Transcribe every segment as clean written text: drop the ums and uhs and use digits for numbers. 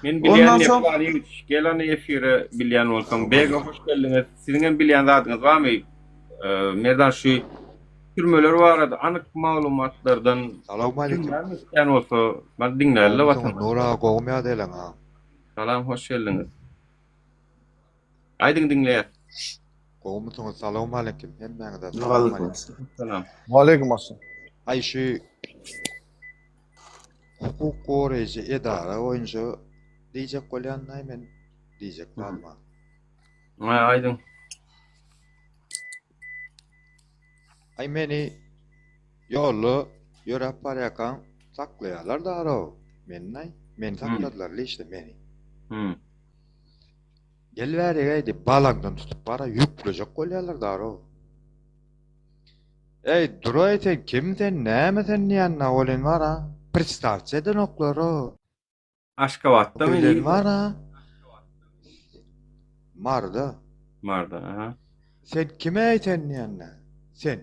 Men Ondan bilýän soň Nepal gel ony efire bilýän bolsaň. Bega hoş geldiňiz. Siziň hem bilýän zadyňyz barmy? Ee, Merdan şu türmeler barada anyk maglumatlardan Salowmaleýkim. kim näme isteýän bolsa, ben diňläli Gowumysyňyz watan. Nur aga gowumy ýagdaýlaň agam? Salam, hoş geldiňiz. Aýdyň diňleýäs. Gowumysyňyz salowmaleýkim hemmäňize Waleýkim salowmaleýkim. assalam. Salam. Waleýkim assalam. Aý şu hukuk goraýjy edara boýunça diýjek bolýandaý men diýjek zadym. Ha, aýdyň. Aý meni ýolda ýöräp barýarkaň saklaýarlar darow meni meni sakladylar lişde meni. Hmm. Gel bärigeý diýip balaňdan tutup bara ýüklejek bolýarlar darow. Eý duraý sen kim sen näme sen diýende welin bara pristawça edenoklar-ow. Aşgabatda mı? Bilen bara. Maryda. Maryda, aha. Sen kime sen diýende? Sen.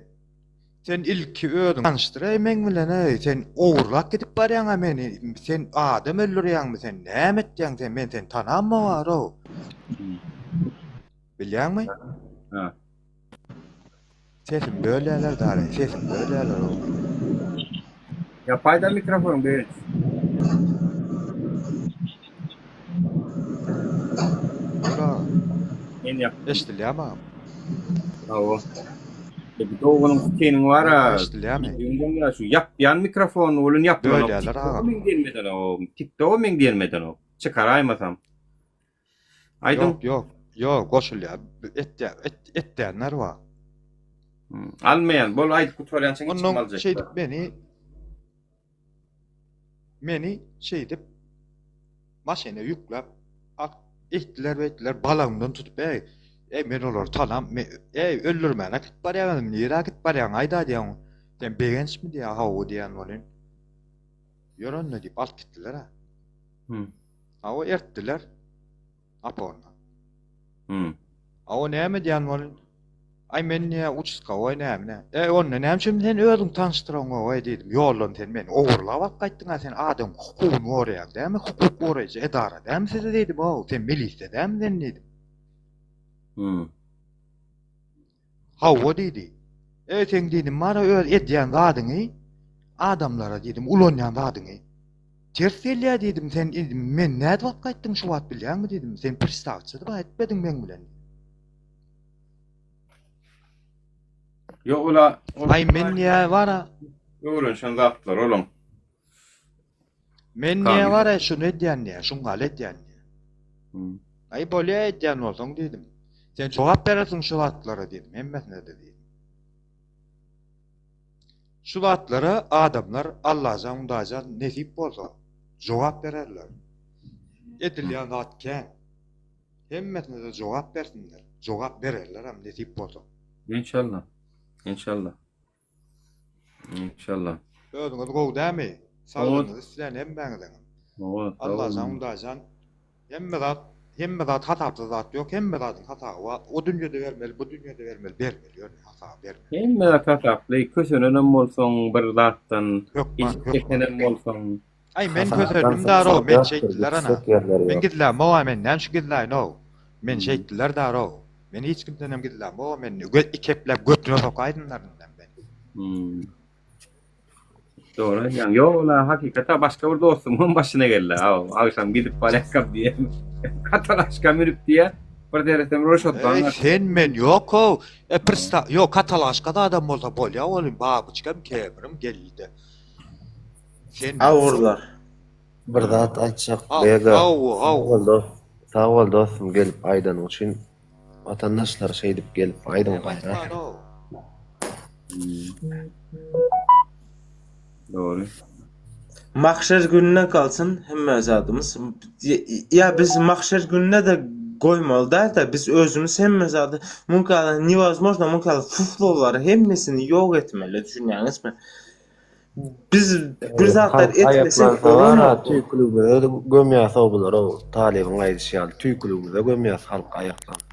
Sen ilki özüň tanyşdyraý meň bilen eý, sen ogurlap gidip barýaň-a meni, sen adam öldürýäňmi sen, näme etýäň sen, men seni tanamok arow. Bilýäňmi? Ha. Sesimi bölýärler dary, sesimi bölýärler ow. Ýapaýda mikrofonyň begenç. Ura. Men ýapdym. Eşidilýärmi agam? Hawa. E, bu doganyň seniň bar-a. Eşidilýärmi? Ýa şu ýapýan mikrofonyny welin ýapylanok. Bölýärler agam. Men diýmeden o, TikTok-a men diýmeden o. Çykaraýmasam. Aýdyň. Ýok, ýok. Ýok, goşulýar. Etýär, et, etýänler bar. Hmm, Almaýan, bol aýdyp gutarýançaň hiç kim Ondan aljak. şeýdip meni meni şeýdip maşyna ýükläp at etdiler etdiler balagymdan tutup ey ey men olary tanam me, ey öldürmäne gidip barýaň nirä gidip barýaň aýda diýen sen begençmi diýä hawa diýen bolyn ýör onda diýip alyp gitdiler ha. Hmm. Hawa ertdiler. Aporna. Hmm. Awa näme diýen bolyn? Aý men niýe uçastkowoý näme nä? E onda näme üçin sen özüň tanyşdyraňoý diýdim. Ýoldan sen meni ogurlap alyp gaýtdyň-a sen adam hukugyny goraýaň dämi? Hukuk goraýjy edara dämi sizi diýdim. Ow sen milisiýa dämi sen diýdim. Hmm. Hawa diýdi. E seň diýdim bara öz edýän zadyňy adamlara diýdim ulanýan zadyňy. Ters gelýär diýdim, sen diýdim, men nädip alyp gaýtdyň şu wagt bilýäňmi diýdim, sen pristawçydyp etmediň meň bilen. Ýok ola. Aý men niýe bara? Öwrenşen zatlar olaň. Men niýe bara şuny edýän diýä, şuňňaly edýän diýä. Hmm. Aý bolýa edýän bolsaň diýdim. Sen jogap berersiň şu zatlara diýdim, hemmesine-de diýdim. Şu zatlara adamlar Allajan Hudaýjan nesip bolsa jogap bererler. Edilýän zat kän. Hemmesine-de jogap bersinler. Jogap bererlerem nesip bolsa. Inşallah. Inşallah. Inşallah. Özüňiz gowy dämi? Saglygyňyzy isleýän hemmäňiziňem. Allajan Hudaýjan Hemme zat, hemme zat hasapsyz zat ýok, hemme zadyň hasaby bar. O dünýede bermeli, bu dünýede bermeli, bermeli ýöne hasaby bermeli. Hemme zat hasaply, kösenenem bolsaň bir zatdan, Hökman, ejir çekenem hökman. bolsaň. Aý men Hasapdan kösendim soň darow, hasap men ýokdur, şeýtdiler ana. gitjek ýerleri Men ýok. gizlämog-a men näme üçin gizläýin-ow. Men şeýtdiler darow. Men hiç kimdenem gizlämog-a men ikepläp götüne sokaýdymlar indem men. Hmm. Dogry aýdýaň. Ýok, ol hakykata başga bir dostumyň başyna geldi. Aw, agşam gidip barýarkam diýen. Katalaşka münüp diýe. Bir seresem röşatdan. Eý, sen men ýok-ow. E, prista, ýok, katalaşkada adam bolsa bolýa welin, babyçkam, kemirim geldi. Sen Awurlar. Bir zat aýtjak Haw, Bega. haw, haw. Sag bol dost. Sag bol dostum gelip aýdanyň üçin. Watandaşlar şeýdip gelip aýdyň gaýrat. Dogry. Mahşer gününe galsyn hemme zadymyz. Ýa biz mahşer gününe-de goýmaly däl-de, biz özümiz hemme zady mümkin newozmojno mümkin fuflolary hemmesini ýok etmeli düşünýäňizmi? Biz bir zatlar Halk etmesek aýaklansa bar-a bolanok. tüýküligimize gömýäs-ow bulary-ow, talybyň aýdyşy ýaly tüýküligimize gömýäs halk aýaklansa.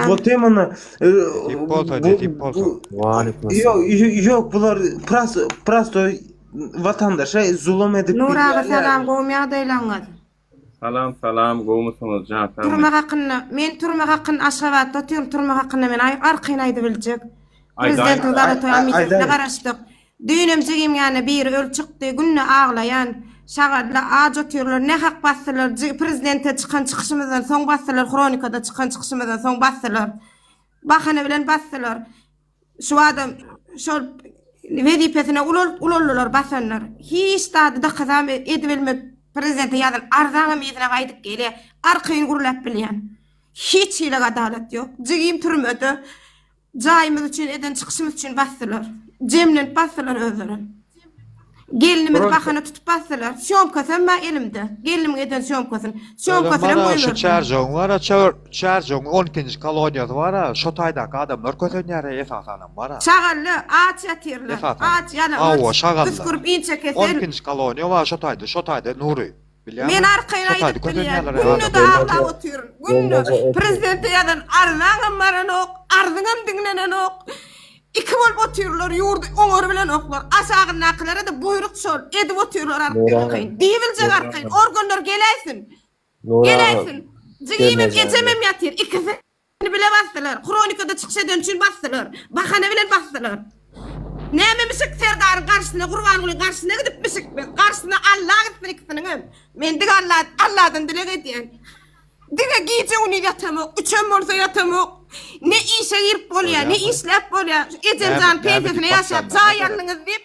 Вот именно. Nesip bolsa, nesip bolsa. Waleýkim Ýok, ýok, bular prosto prosto watandaşa zulum edip Nur aga bilýärler. salam gowmy ýagdaýlaňyz? Salam salam gowmysyňyz jan sagmy. Türme hakynda men türme hakynda Aşgabatda otyryn türme hakynda men arkaýyn aýdybiljek. Prezidentiň zalatoý amiýasyna garaşdyk. Düýnem jigim ýanyna biri öl çykdy günde aglaýan. Şagadla aç otyrlar nähak basdylar prezidente çykan çykyşymyzdan soň basdylar hronikada çykan çykyşymyzdan soň basdylar. Bahana bilen basdylar. Şu adam şol wezipesine ulaldylar basanlar. Hiç zady dakazam edibilmek prezidente ýazan arzaňam yzyna gaýdyp gelýär. Arkaýyn gürläp bilýän. Hiç hili adalat ýok. Jigim türmede jaýymyz üçin eden çykyşymyz üçin basdylar. Jemlenip basdylar özlerem. Gelinimizi bahana tutup basdylar. Sýomkasam bar elimde. Gelinimiň eden sýomkasyny. Sýomkasyny hem Şu goýberdim. Çärjewiň bar-a, Çärjewiň on ikinji koloniýasy bar-a, şo taýdaky adamlar kösenýär-ä esasanam bar-a. Şagally, aç ýatyrlar. Esasan. Aç, ýalaňaç, Hawa, şagally. üsgürip inçekesel. On ikinji koloniýa bar şo taýda, şo taýda Nury. Bilýäňmi? Men arkaýyn Şo taýda aýdyp bilýän. kösenýärler-ä Günde-de adamlar. aglap otyryn. Günde. Prezidente ýazan arzaňam baranok, arzyňam diňlenenok. Iki bolup otyrlar, ýurdy oňary bilenoklar. Aşagyndakylara-da buýruk şol, edip otyrlar arkaýyn. Diýibiljek arkaýyn. Organlar geläýsin. Geläýsin. Jigimem, ejemem ýatyr. Ikisini bile basdylar. Hronikada çykyş edeni üçin basdylar. Bahana bilen basdylar. Nämemişik Serdaryň garşysyna, Gurbangulyň garşysyna gidipmişik biz. Garşysyna Alla gitsin ikisiniňem. Men diňe Alla, Alladan dileg edýän. Diňe gije-gündiz ýatamok, üçem bolsa ýatamok. Ne işe girip bolýar, ne işläp bolýar. Şu ejem jan pensiýasyna ýaşap, jaý aldyňyz diýip,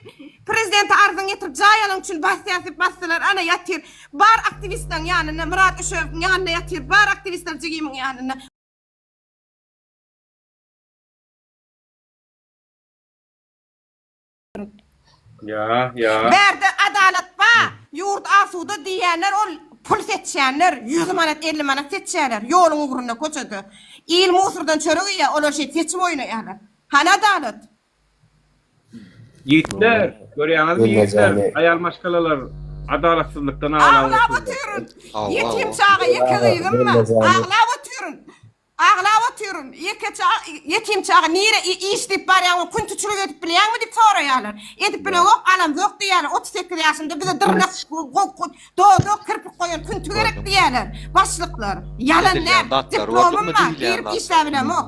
prezidente arzyňy getirip jaý alanyň üçin basýas diýip basdylar. Ana ýatyr. Bar aktiwistleriň ýanynda, Myrat Üşewowyň ýanynda ýatyr, bar aktiwistler jigimiň ýanynda. Ýa, ýa. Bärde adalat ba, ýurt asuda diýýänler ol pul seçýänler, 100 manat 50 manat seçýärler ýoluň ugrunda köçede. Il musurdan çörek iýýär, olar şeýdip seçip oýnaýarlar. Hany adalat? Ýigitler, görýäňizmi ýigitler, aýal maşgalalar adalatsyzlykdan aglap Aglap otyrlar. otyryn. Ýetim çaga ýeke gyzym bar. Aglap otyryn. Aglap otyryn. Ýeke ýetim çaga nire iş diýip barýaň, küntiçilik edip bilýäňmi diýip soraýarlar. Edip bilemok, alamzok diýýärler. 38 ýaşymda bize dyrnak, dodak, kirpik goýan künti gerek diýýärler. Başlyklar. Ýalan däl. Diplomym bar, girip işläbilemok.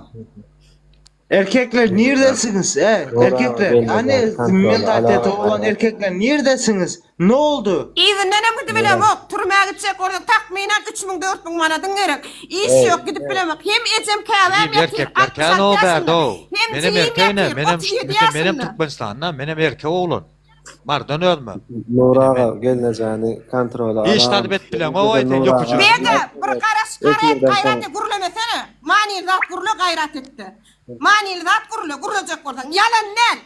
Erkekler nirdesiniz e? Erkekler hani mentaliteti olan erkekler nirdesiniz? Ne oldu? Yzyndanam gidibilemok. Türmä gitjek bolsaň takmynan 3000 4000 manadyň gerek. Iş ýok gidip bilemok. Hem ejem käbäm Diýip ýatyr erkekler 66 kän o bärde ýaşynda. o. Hem Menem jigim erkegine, ýatyr menem 37 menem menem ýaşynda. Türkmenistanda, menem erkek oglan. Mardan özme. Nur aga gelnejäni kontrola Hiç alan. zat et bileňok aý sen ýokujy. Bega bir garaş gaýrat gaýrat et gürlemesene. Manyly zat gürle gaýrat etde. Manyly zat gürle gürlejek bolsaň. Ýalan däl.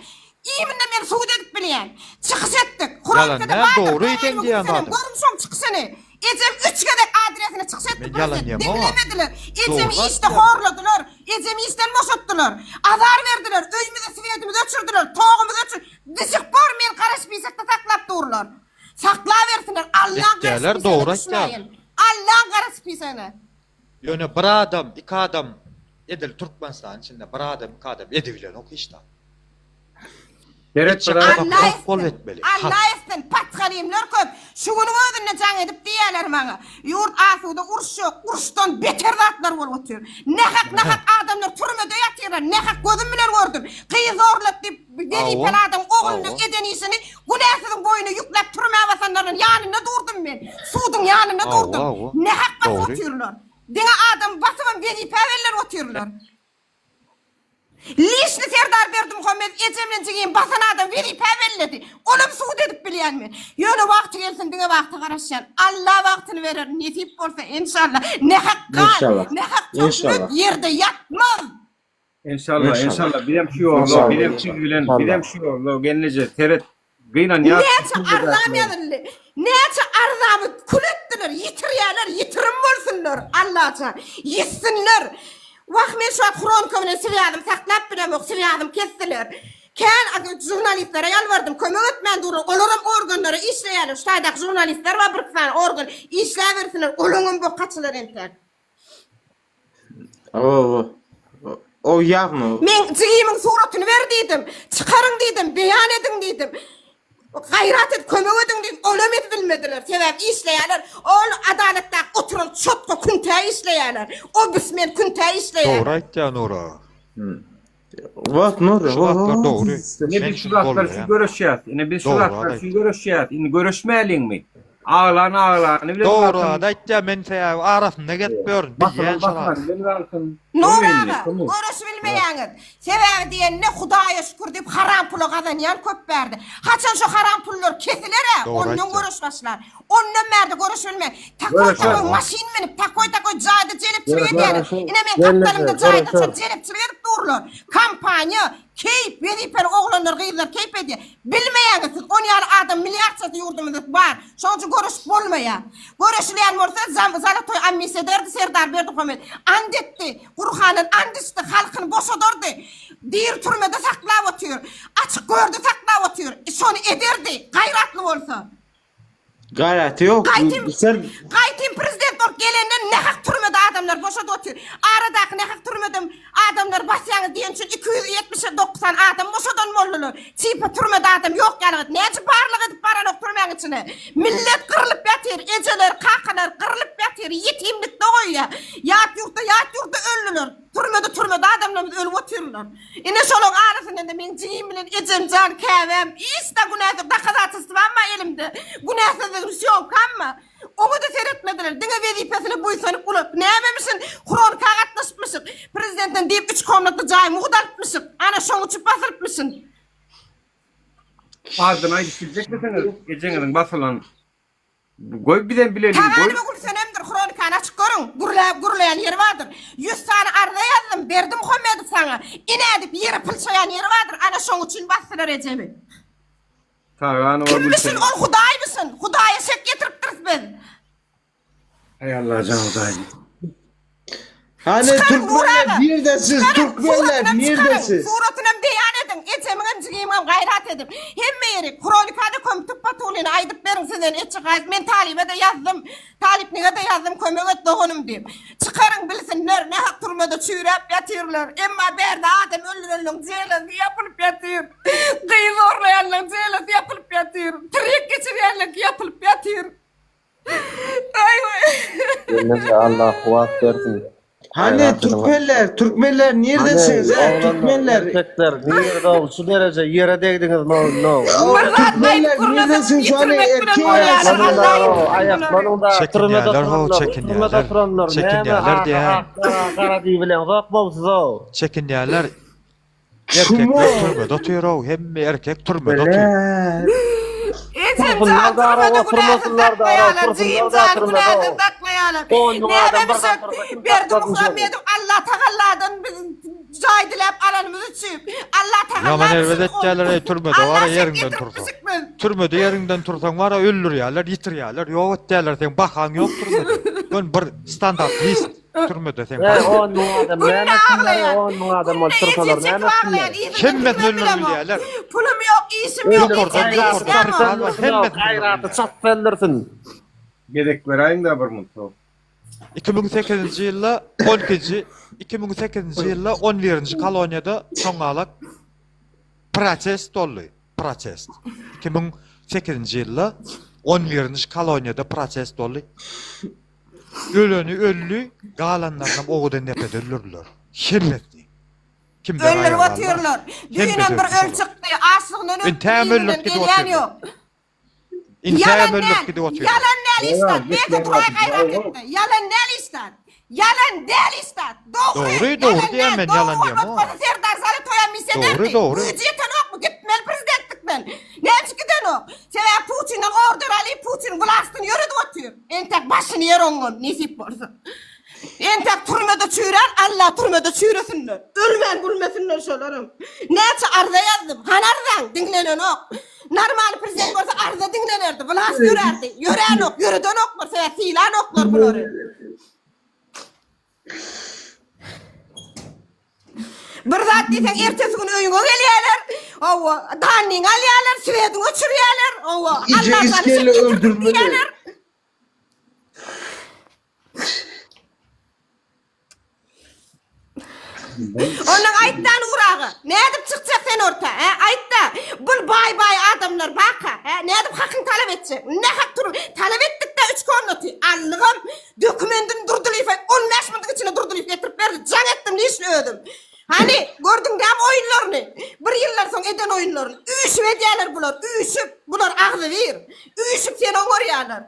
Iminde men subut edip bilýän. Çykyş etdik. Ýalan Hronikada däl bardyr. dogry sen Göreliň diýen senem zadyň. görüň şoň çykyşyny. Ejem üç gezek adresine çykyş etdi Men ýalan prezident. diýemok. Diňlemediler. Ejemi Dogry işde aýtýaň. horladylar. Ejemi işden boşatdylar. Azar berdiler. Öýümize swedimizi öçürdiler. Togumyzy öçür. Dişik bor meni gara spisakda saklap durlar. Saklabersinler. Allaň gara Etýärler spisagyna dogry aýtýaň. düşmäýin. Allaň gara spisagyna. Ýöne bir adam, iki adam edil Türkmenistanyň içinde bir adam, iki adam edibilenok hiç zat. Seret Etjek bir adam Allah köp bolup etsin. etmeli. Allah etsin. Patgalymlar köp. Şu günüň özünde jaň edip diýýärler maňa. Ýurt asuda, uruş ýok. Uruşdan beter zatlar bolup otyr. Nähak nahak adamlar türmede ýatyrlar. Nähak gözüm bilen gördüm. Gyz zorlap diýip wezipeli adam oglunyň eden işini günäsiziň boýnuna ýükläp türmä basanlaryň ýanynda durdum men. Suduň ýanynda durdum. Nähak basyp otyrlar. Diňe adamy basybam wezipä belläp otyrlar. Lişni Serdar Berdimuhamedow ejem bilen jigimi basan adam wezipä belledi. Olam sud edip bilýän men. Ýöne wagty gelsin diňe wagta garaşýan. Alla wagtyny berer nesip bolsa enşalla. Nähak gan, Enşallah. nähak töhmet Enşallah. ýerde ýatmaz. Enşalla, Enşallah. enşalla bizem şu ýolda, Enşallah. bizem siz bilen, Enşallah. bizem şu ýolda gelneje seret gynanýas. Näçe arzam ýazyldy. Näçe arzamy kül etdiler, ýitirýärler, ýitirim bolsunlar, Allajan. Ýitsinler. Wah, men şu wagt hronika bilen swýazym saklap bilemok, swýazym kesdiler. Kän žurnalistlere ýalbardym, kömek etmän durlar. Olaram organlara işleýärler. Şu taýdaky žurnalistler bar birki sany organ işläbersinler, olaňam boky açylar entäk. O o ýagny. Meň jigimiň suratyny ber diýdim. Çykaryň diýdim, beýan ediň diýdim. Gaýrat edip kömek ediň diýdim. Olam edip bilmediler. Sebäbi işleýärler. Ol adalatdaky. oturan çotga küntä işleýärler. Obismen küntä işleýär. Dogry aýtýar Nur aga. Wagt Nur. Şu zatlar dogry. Ine Men biz şu şuny zatlar üçin goldaýan. göreşýäs. Ine biz şu Dogry zatlar aýt. üçin göreşýäs. Indi göreşmäliňmi? Aglan aglany bilen Dogry galsyn. zat aýtýar men sebäbi arasynda gezip ýörün Basylan bilýän şo basylan zady. bilen galsyn. Nur Şomy indi, aga, şomy? göreşibilmeýäňiz. Sebäbi diýende Hudaýa şükür diýip haram pula gazanýan köp bärde. Haçan şo haram pullar kesiler-ä, Dogry ondan aýtýaň. göreş başlar. Ondan bärde göreşibilmeýän. Takoý Göreşer. takoý maşyn münüp, takoý takoý jaýda jelepçilik Göreşer. edýärler. Ine meň gapdalymda jaýda şol jelepçilik edip durlar. Kompaniýa, keýp, wezipeli oglanlar, gyzlar keýp edýär. Bilmeýäňiz siz, on ýaly adam milliardçasy ýurdumyzda bar. Şoň üçin göreşip bolmaýar. Göreşilýän bolsa zalatoý amnistiýa ederdi Serdar Berdimuhamedow. Ant etdi. Gurhandan ant içdi, halkyny boşadardy. Diri türmede saklap otyr. Açyk görde saklap otyr. Şony ederdi, gaýratly bolsa. Gaýraty ýok. Gaýtym, Sen gaýtym prezident bolup gelenden nähak türmede adamlar boşadyp otyr. Aradaky nähak türmede adamlary basýaňyz diýen üçin 279 sany adam boşadan boldular. Tipa türmede adam ýok ýaly. Näçe barlyk edip baranok türmäň içine. Millet gyrylyp ýatyr, ejeler, kakalar gyrylyp ýatyr, ýetimlikde goýýar. Ýat ýurtda, ýat ýurtda öldüler. Türmede, türmede adamlarymyz ölüp otyrlar. Ine şolaň arasynda-da meň jigim bilen ejem jan käbäm hiç-de günäsiz dokazatelstwam bar elimde. Günäsizligim sýomkam bar. Oňa-da seretmediler. Diňe wezipesine buýsanyp uly nämemişin hronika gatnaşypmyşyk. Prezidentden diýip üç komnatly jaý mugt alypmyşyk. Ana şoň üçin basylypmyşyn. Adyny aýdyp biljekmisiňiz ejeňiziň basylan Goý bizem bileliň goý. Taganowa Gülsenemdir hronikany açyp görüň gürläp gürleýän ýeri bardyr. Ýüz sany arza ýazdym Berdimuhamedow saňa ine diýip ýere pylçaýan ýeri bardyr ana şoň üçin basdylar ejemi. Taganowa Kimmişin Gülsenem. ol hudaýmyşyn hudaýa şek ýetiripdiris biz. Haý Allajan hudaý. Hany Çykaryň türkmenler Nuraga. nirde siz Çykaryň, türkmenler suratynam nirde çykaryň, siz? Suratynam beýan ediň. Ejemiňem jigimiňem gaýrat edip. Hemme ýeri hronikada kömtüp Batulyny aýdyp beriň sizden etjek haýyş. Men talyba-da ýazdym. Talypnige-de ýazdym kömek et doganym diýip. Çykaryň bilsinler nähak türmede çüýräp ýatyrlar. Emma bärde adam öldürenleň jelesi ýapylyp ýatyr. Gyz zorlaýanlaň jelesi ýapylyp ýatyr. Tirýek geçirýänleňki ýapylyp ýatyr. Gelneje Allah kuwwat bersin. Hany Gaýrat ediň. türkmenler türkmenler Hany nirdesiňiz he oglanlar türkmenler erkekler nirde ol şu dereje ýere degdiňiz no no. Bir zat aýdyp Türkmenler gürleseň nirdesiňiz hany ýitirmek bilen erkek bolýarlar Aýaklanyň Allah da ýitirsin bulary. aýaklanyň da türmede Çekinýärler ho oturanlar türmede çekinýärler. oturanlar näme Çekinýärler ak diýýän. ak gara gara diýibileňzok bolsuzo. Çekinýärler. Şumo Erkekler türmede otyr-ow, hemme erkek türmede otyr. Bile. Ejem Otursunlar jan da ara, türmede günäsiz oturmasynlar da ara, saklaýarlar, otursunlar jigim da jan türmede günäsiz o. saklaýarlar. 10 müň adam Nämemişik birden tursa kim Berdi saklasyn şony? Muhammedow Allah tagalladan biz jaý diläp alanymyz üçin Allah tagalla Ýaman erbet bizi etýärler eý türmede Allah bara şek ýeriňden getirip tursaň. bisikmiz. Türmede ýeriňden tursaň bara öldürýärler, ýitirýärler, ýok etýärler seň bahaň ýok türmede. Gön bir standart list. Türmede sen He, baş. 10 müň adam Günde näme etsinler, aglaýan. 10 müň adam Günde bolup tursalar ejir çekip näme aglaýan. etsinler? Yzyndan Hemmesini gitmem bilemok. öldürbilýärler. Pulum ýok, işim ýok, Ýokardan içerde ýokardan işlämok. salma, hemmesini Gaýraty öldürbilýärler. çatsa öldürsün. Gezek beräýiň-dä bir munt. 2008-nji ýylda 12-nji 2008-nji ýylda 11-nji koloniýada soňňalak protest boldy. Protest. 2008-nji ýylda 11-nji koloniýada protest boldy. Öleni öldi, galanlarynam owadan depede öldürdiler. Hemmesini. Kimden Öldürip aýal galdy? otyrlar. Hemmesi Düýnem bir öldü öl şolar. çykdy, açlygyndan ölüpdir, Entägem yzyndan öldürip gidip gelýän otyrlar. ýok. Entägem Ýalan öldürip däl. gidip otyrlar. Ýalan däl Ýa, iştat. Beke gepleýän turaý adam gaýrat ýok. etdi. Ýalan däl iştat. Ýalan däl iştat. Dogry. Dogry, dogry Ýalan diýýän däl. men, Dogry ýalan bolmadyk diýemok. bolsa Serdar Zalatoýa mis Dogry, ederdi. dogry. Güýji ýetenokmy? Gitmeli prezidentlikden. Näme üçin gidenok? Sebäbi Putinden order alyp, Putin wlastyny ýöredip otyr. Entek başyny ýer oňňun, nesip bolsa. Entek türmede çüýrän, Alla türmede çüýresinler. Ölmän gülmesinler şolaram. Näçe arza ýazdym. Hany arzaň? Diňlenenok. Normal prezident bolsa arza diňlenerdi, wlast ýörärdi. Ýöränok, ýöredenoklar, sebäbi sylanoklar bulary. Bir zat diýseň ertesi gün öýüňe gelýärler. Hawa, dannyňy alýarlar, swediňi öçürýärler. Hawa, Ice Allah jany iskele şek getirdik öldürmeli. diýýärler. Ondan aýtda Nur aga, nädip çykjak sen orta, hä? Aýtda, bul baý-baý adamlar baka, hä? Nädip hakyň talap etjek? Ne hak tur, talap etdik-de üç komnaty, aldygam, dokument. özüm. Hany, gördüň dämi oýunlaryny? Bir ýyldan soň eden oýunlaryny. Üýşüp edýärler bular, üýşüp. Bular agzybir. Üýşüp seni oňarýarlar.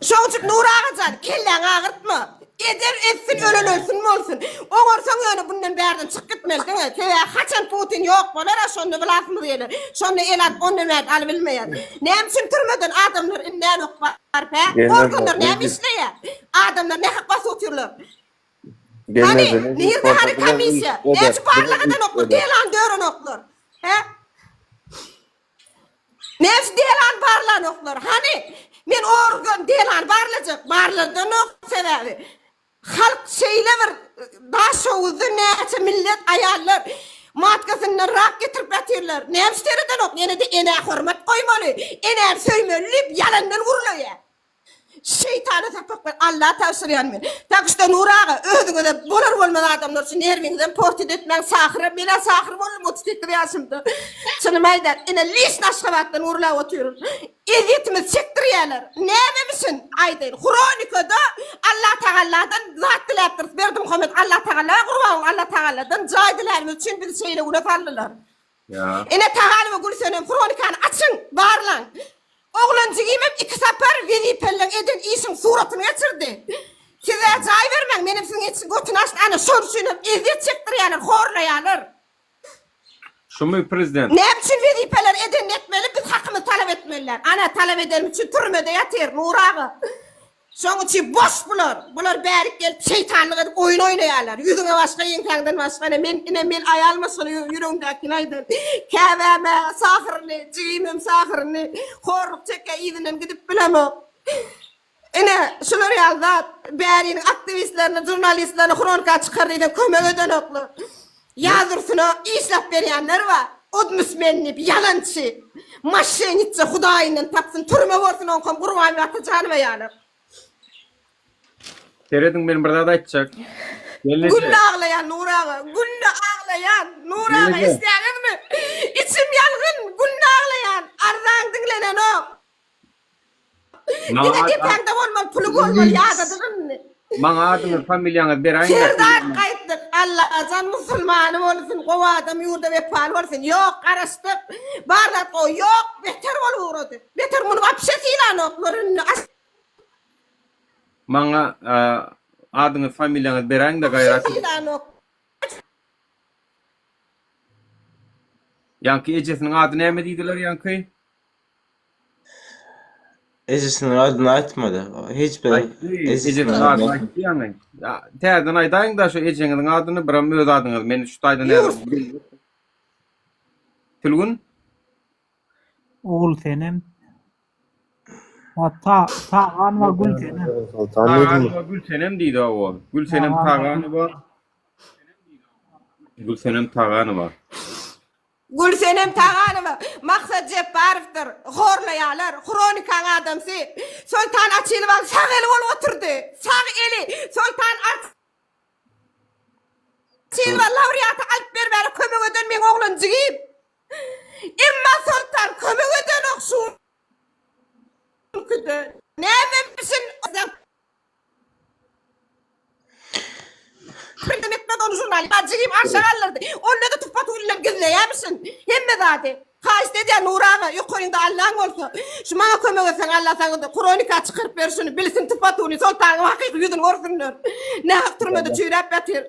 Şoň üçin Nury agajan, kelläňi agyrtma. Eder etsin, ölen ölsün bolsun. Oňarsaň ýöne bundan bärden çyk gitmeli diňe. Sebäbi haçan Putin ýok bolar-a şonda wlasymyz geler. Şonda el alyp ondan bäri alybilmeýär. Näme üçin türmeden adamlar indänok baryp hä? Organlar näme işleýär? Adamlar nähak basyp otyrlar. Hany, nirde hany komissiýa? Näme üçin barlag edenoklar, delany dörenoklar? Hä? Näme delany barlanoklar? Hany, men organ delany barlajak, barladanok sebäbi. Halk şeýle bir Daşoguzda näçe millet aýallar matkasyndan rak getirip ýatyrlar. Näme seredenok? Ýene-de enä hormat goýmaly, enäni söýmeli diýip ýalandan gürleýär. Şeýtana sapak ber Alla tabşyrýan men. Tak şda Nury aga özüňize bolar bolmaz adamlar üçin nerwiňizem portit etmäň sahyram menä sahyr boldum 38 ýaşymda. Çynymy aýdan ine liçno Aşgabatdan gürläp otyryn. Ezýetimizi çekdirýäler. Nämemişin aýdaýyn hronikada Alla tagalladan zat diläpdiris Berdimuhamet Alla tagalla gurban Alla tagalladan jaý dilänimiz üçin bizi şeýle güne saldylar. Ýa. Ene Taganowa Gülsenem hronikany açyň, barlaň. Oglan jigimem iki sapar wezipelileň eden işiň suratyny geçirdi. Siz-ä jaý bermäň, menem siziň etşiň götüni açdy, ana şol üçinem ezýet çekdirýärler, horlaýarlar. Şumy prezident? Näme üçin wezipeler edenini etmeli, biz hakymyzy talap etmeliler. Ana talap edenim üçin türmede ýatyr Nury aga. Şoň üçin boş bular. Bular bärik gelip şeýtanlyk edip oýun oýnaýarlar. Ýüzüňe başga ýeňsäňden başga ine men ine men aýal maşgala ýüregimdäkini aýdan. Käbäm-ä sahyryny, jigimem sahyryny horluk çekýär yzyndan gidip bilemok. Ine şular ýaly zat bäriniň aktiwistlerini, žurnalistlerini hronika çykar diýseň kömek edenoklar. Ýazdursyna işläp berýänler bar. Odmusmen diýip ýalançy, moşenitsa hudaýyndan tapsyn türme bolsun oňkam Gurbanbek Atajanowa ýaly. Serediň men bir zat aýtjak. Gelneje. Günde aglaýan Nury aga, günde aglaýan Nury aga eşidýäňizmi? Içim ýangyn, günde aglaýan, arzaň diňlenenok. Diňe depäňde bolmaly, puly bolmaly, ýadadyk indi. Maňa adyňyz, familiýaňyz beräýiň. Serdar gaýtdyk. Allajan musulmany bolsun, gowy adam ýurda wepaly bolsun. Ýok, garaşdyk. Bar zat gowy. Ýok, beter bolup ugrady. Beter muny wapşe sylanoklar indi. Maňa adyňyz, familiýaňyz beräýiň-de gaýrat. Wapşe sylanok. Ýaňky ejesiniň ady näme diýdiler ýaňky? Ejesiniň adyny aýtmady. Hiç bir Aýtdy, ejesiniň adyny aýtdy ýaňy. Täzeden aýdaýyň-da şu ejeňiziň adyny, biram öz adyňyzy. Men şu taýdan häzir Sülgün? Ogulsenem. Ta Taganowa Gülsenem. Taganowa Gülsenem diýdi hawa. Gülsenem Taganowa. Gülsenem Taganowa. Gülsenem Taganowa, Maksat Jepbarowdyr, horlaýarlar, Hronikaň adamsy. Soltan Açylowaň sag eli bolup oturdy. Sag eli. Soltan Açylowa laureaty alyp bermäne kömek eden meň oglan jigim. Emma Soltan kömek edenok şu günki-de. Nämemişin Prindem etmez ony žurnal. Jigim arşa galdyrdy. Onda-da tuppa-tuwlylar gizleýärmişin. Hemme zady. Haýyşt edýän Nury aga, ýokaryňda Allaň bolsa. Şu maňa kömek etseň Alla saňa-da hronika çykaryp ber şuny. Bilsin tupa-tuwly Soltanyň hakyky ýüzüni görsünler. Nähak türmede çüýräp ýatyr.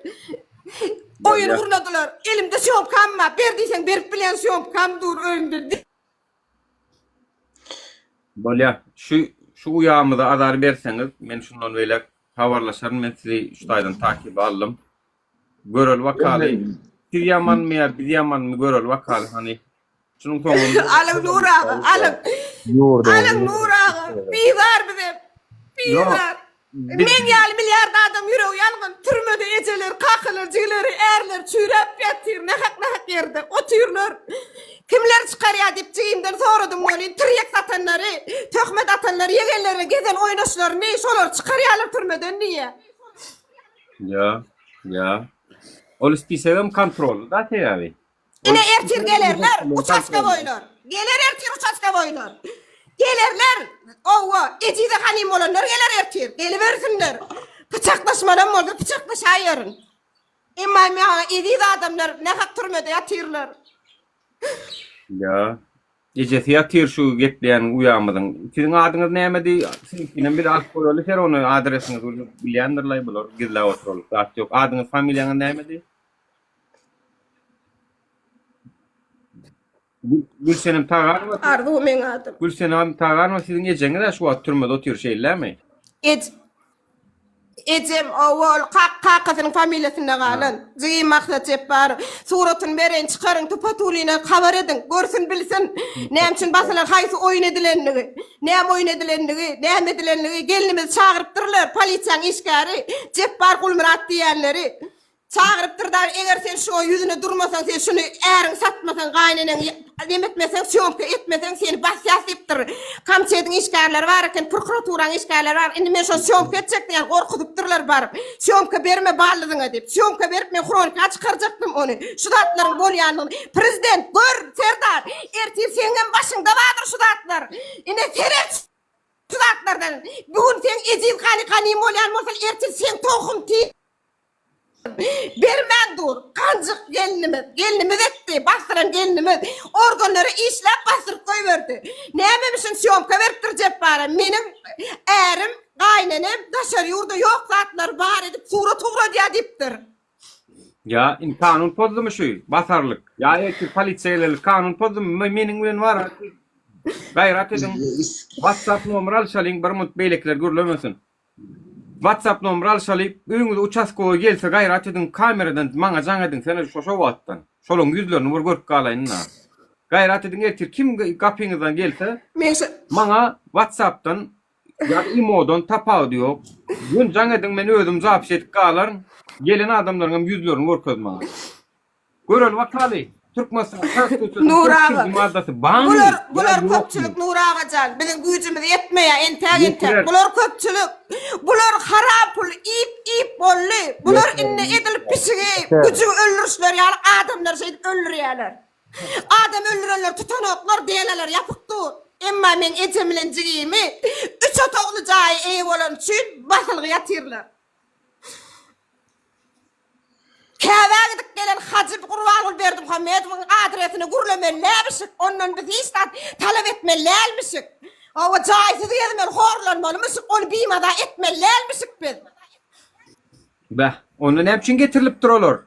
Oýun gurnadylar. Elimde sýomkam bar. Ber diýseň berip bilýän sýomkam dur öýümde. Bolýa. Şu şu uýamyza azar berseňiz, men şundan beýläk habarlaşaryn. Men sizi şu taýdan takyp aldym. Göreli bakaly. Siz ýamanmy ýa biz ýamanmy göreli bakaly hany. Şunuň soňuny Alyň Nur aga, alyň. Alyň Nur aga. Bizar bizem. Bizar. Meň ýaly milliard adam ýüregi ýangyn, türmede ejeleri, kakalary, jigileri, ärleri çüýräp ýatyr, nähak-nähak ýerde otyrlar. Kimler çykarýar diýip jigimden soradym welin, tirýek satanlary, töhmet atanlary, ýegenlerine gezen oýnaşlaryny, şolary çykarýarlar türmeden diýýär. Ýa, ýa. Ol spisegem kontrolly da sebäbi. Ine ertir gelerler, uçastkowoýlar. Geler ertir uçastkowoýlar. Gelerler. Owa, Ejize hanym bolanlar geler ertir. Gelibersinler. Pyçaklaşmalam bolsa pyçaklaşaýaryn. Emma maňa eziz adamlar nähak türmede ýatyrlar. Ýa. Ejesi ýatyr şu gepleýän uýamyzyň. Siziň adyňyz nämedi? Siziňkinem biz alyp goýaly ser ony adresiňizi bilýändirlaý bular gizläp oturalyk zat ýok. Adyňyz familiýaňyz nämedi? Gülsenem Taganowa. Arzuw meň adym. Gülsenem Taganowa siziň ejeňiz-ä şu wagt türmede otyr şeýlemi? Ej Ejem owal kak kakasynyň familiýasynda galan. Jigim Maksat Jepbarow. Suratyny bereýin çykaryň Tupatulyna habar ediň. Görsün bilsin. Näme üçin basylan haýsy oýun edilenligi. Näme oýun edilenligi, näme edilenligi gelnimizi çagyrypdyrlar polisiýaň işgäri Jepbar Gulmyrat diýýänleri. Çagyrypdyr dagy eger sen şuňa ýüzüne durmasaň sen şuny äriňi satmasaň gaýyneneňi neme etmeseň sýomka etmeseň seni basýas diýipdir. Komitetiň işgärleri bar eken prokuraturaň işgärleri bar indi men şony sýomka etjek diýen gorkuzypdyrlar baryp sýomka berme baldyzyňa diýip sýomka berip men hronika çykarjakdym ony şu zatlaryň bolýandygyny prezident gör serdar ertir seňem başyňda bardyr şu zatlar ine seret şu zatlardan bu gün seň ejiz gany ganym bolýan bolsa ertir seň tohum ti Bermän dur. Ganjyk gelnimiz. Gelnimiz etdi. Basdyran gelnimiz. Organlara işläp basdyryp goýberdi. Nämemişin sýomka beripdir Jepbara. Meniň ärim, gaýynenem daşary ýurda ýok zatlary bar edip surat ugradýar diýipdir. Ýa indi kanun pozdumy şu basarlyk? Ýa ertir polisiýa gelerlik kanun pozdumy? Meniň bilen bar. Gaýrat ediň. WhatsApp nomer alyşalyň bir munt beýlekiler gürlemesin. Whatsapp nomer alşaly öýüňize uçaskowy gelse gaýrat ediň kameradan maňa jaň ediň sene şo şo wagtdan şolaň ýüzlerini bir görüp galaýynda gaýrat ediň ertir kim gapyňyzdan gelse maňa whatsappdan ýa-da imodan tapawudy ýok göni jaň ediň men özüm zapis edip galaryn gelen adamlaryňam ýüzlerini görkez maňa. Göreli bakaly, Türkmenistanyň Konstitusiýasynyň Nur aga, 42-nji maddasy barmy bular, ýa bular ýokmy? köpçülik Nur aga jan, biziň güýjümiz ýetmeýär entäk entäk. Ýetirer. Bular köpçülik. Bular haram pul iýip iýip boldy. Bular indi edil pişigi, güjügi öldürişleri ýaly adamlary şeýdip öldürýärler. Adam öldürenleri tutanoklar, delalar ýapyk dur. Emma meň ejem bilen jigimi üç otagly jaýa eýe bolany üçin basylgy ýatyrlar. Käbä gidip gelen hajy Gurbanguly Berdimuhamedowyň adresine gürlemeli dälmişik, ondan biz hiç zat talap etmeli dälmişik. Hawa, jaýsyz gezmeli, horlanmalymyşyk, ony bimaza etmeli dälmişik biz. Beh, onda näme üçin getirilipdir olar?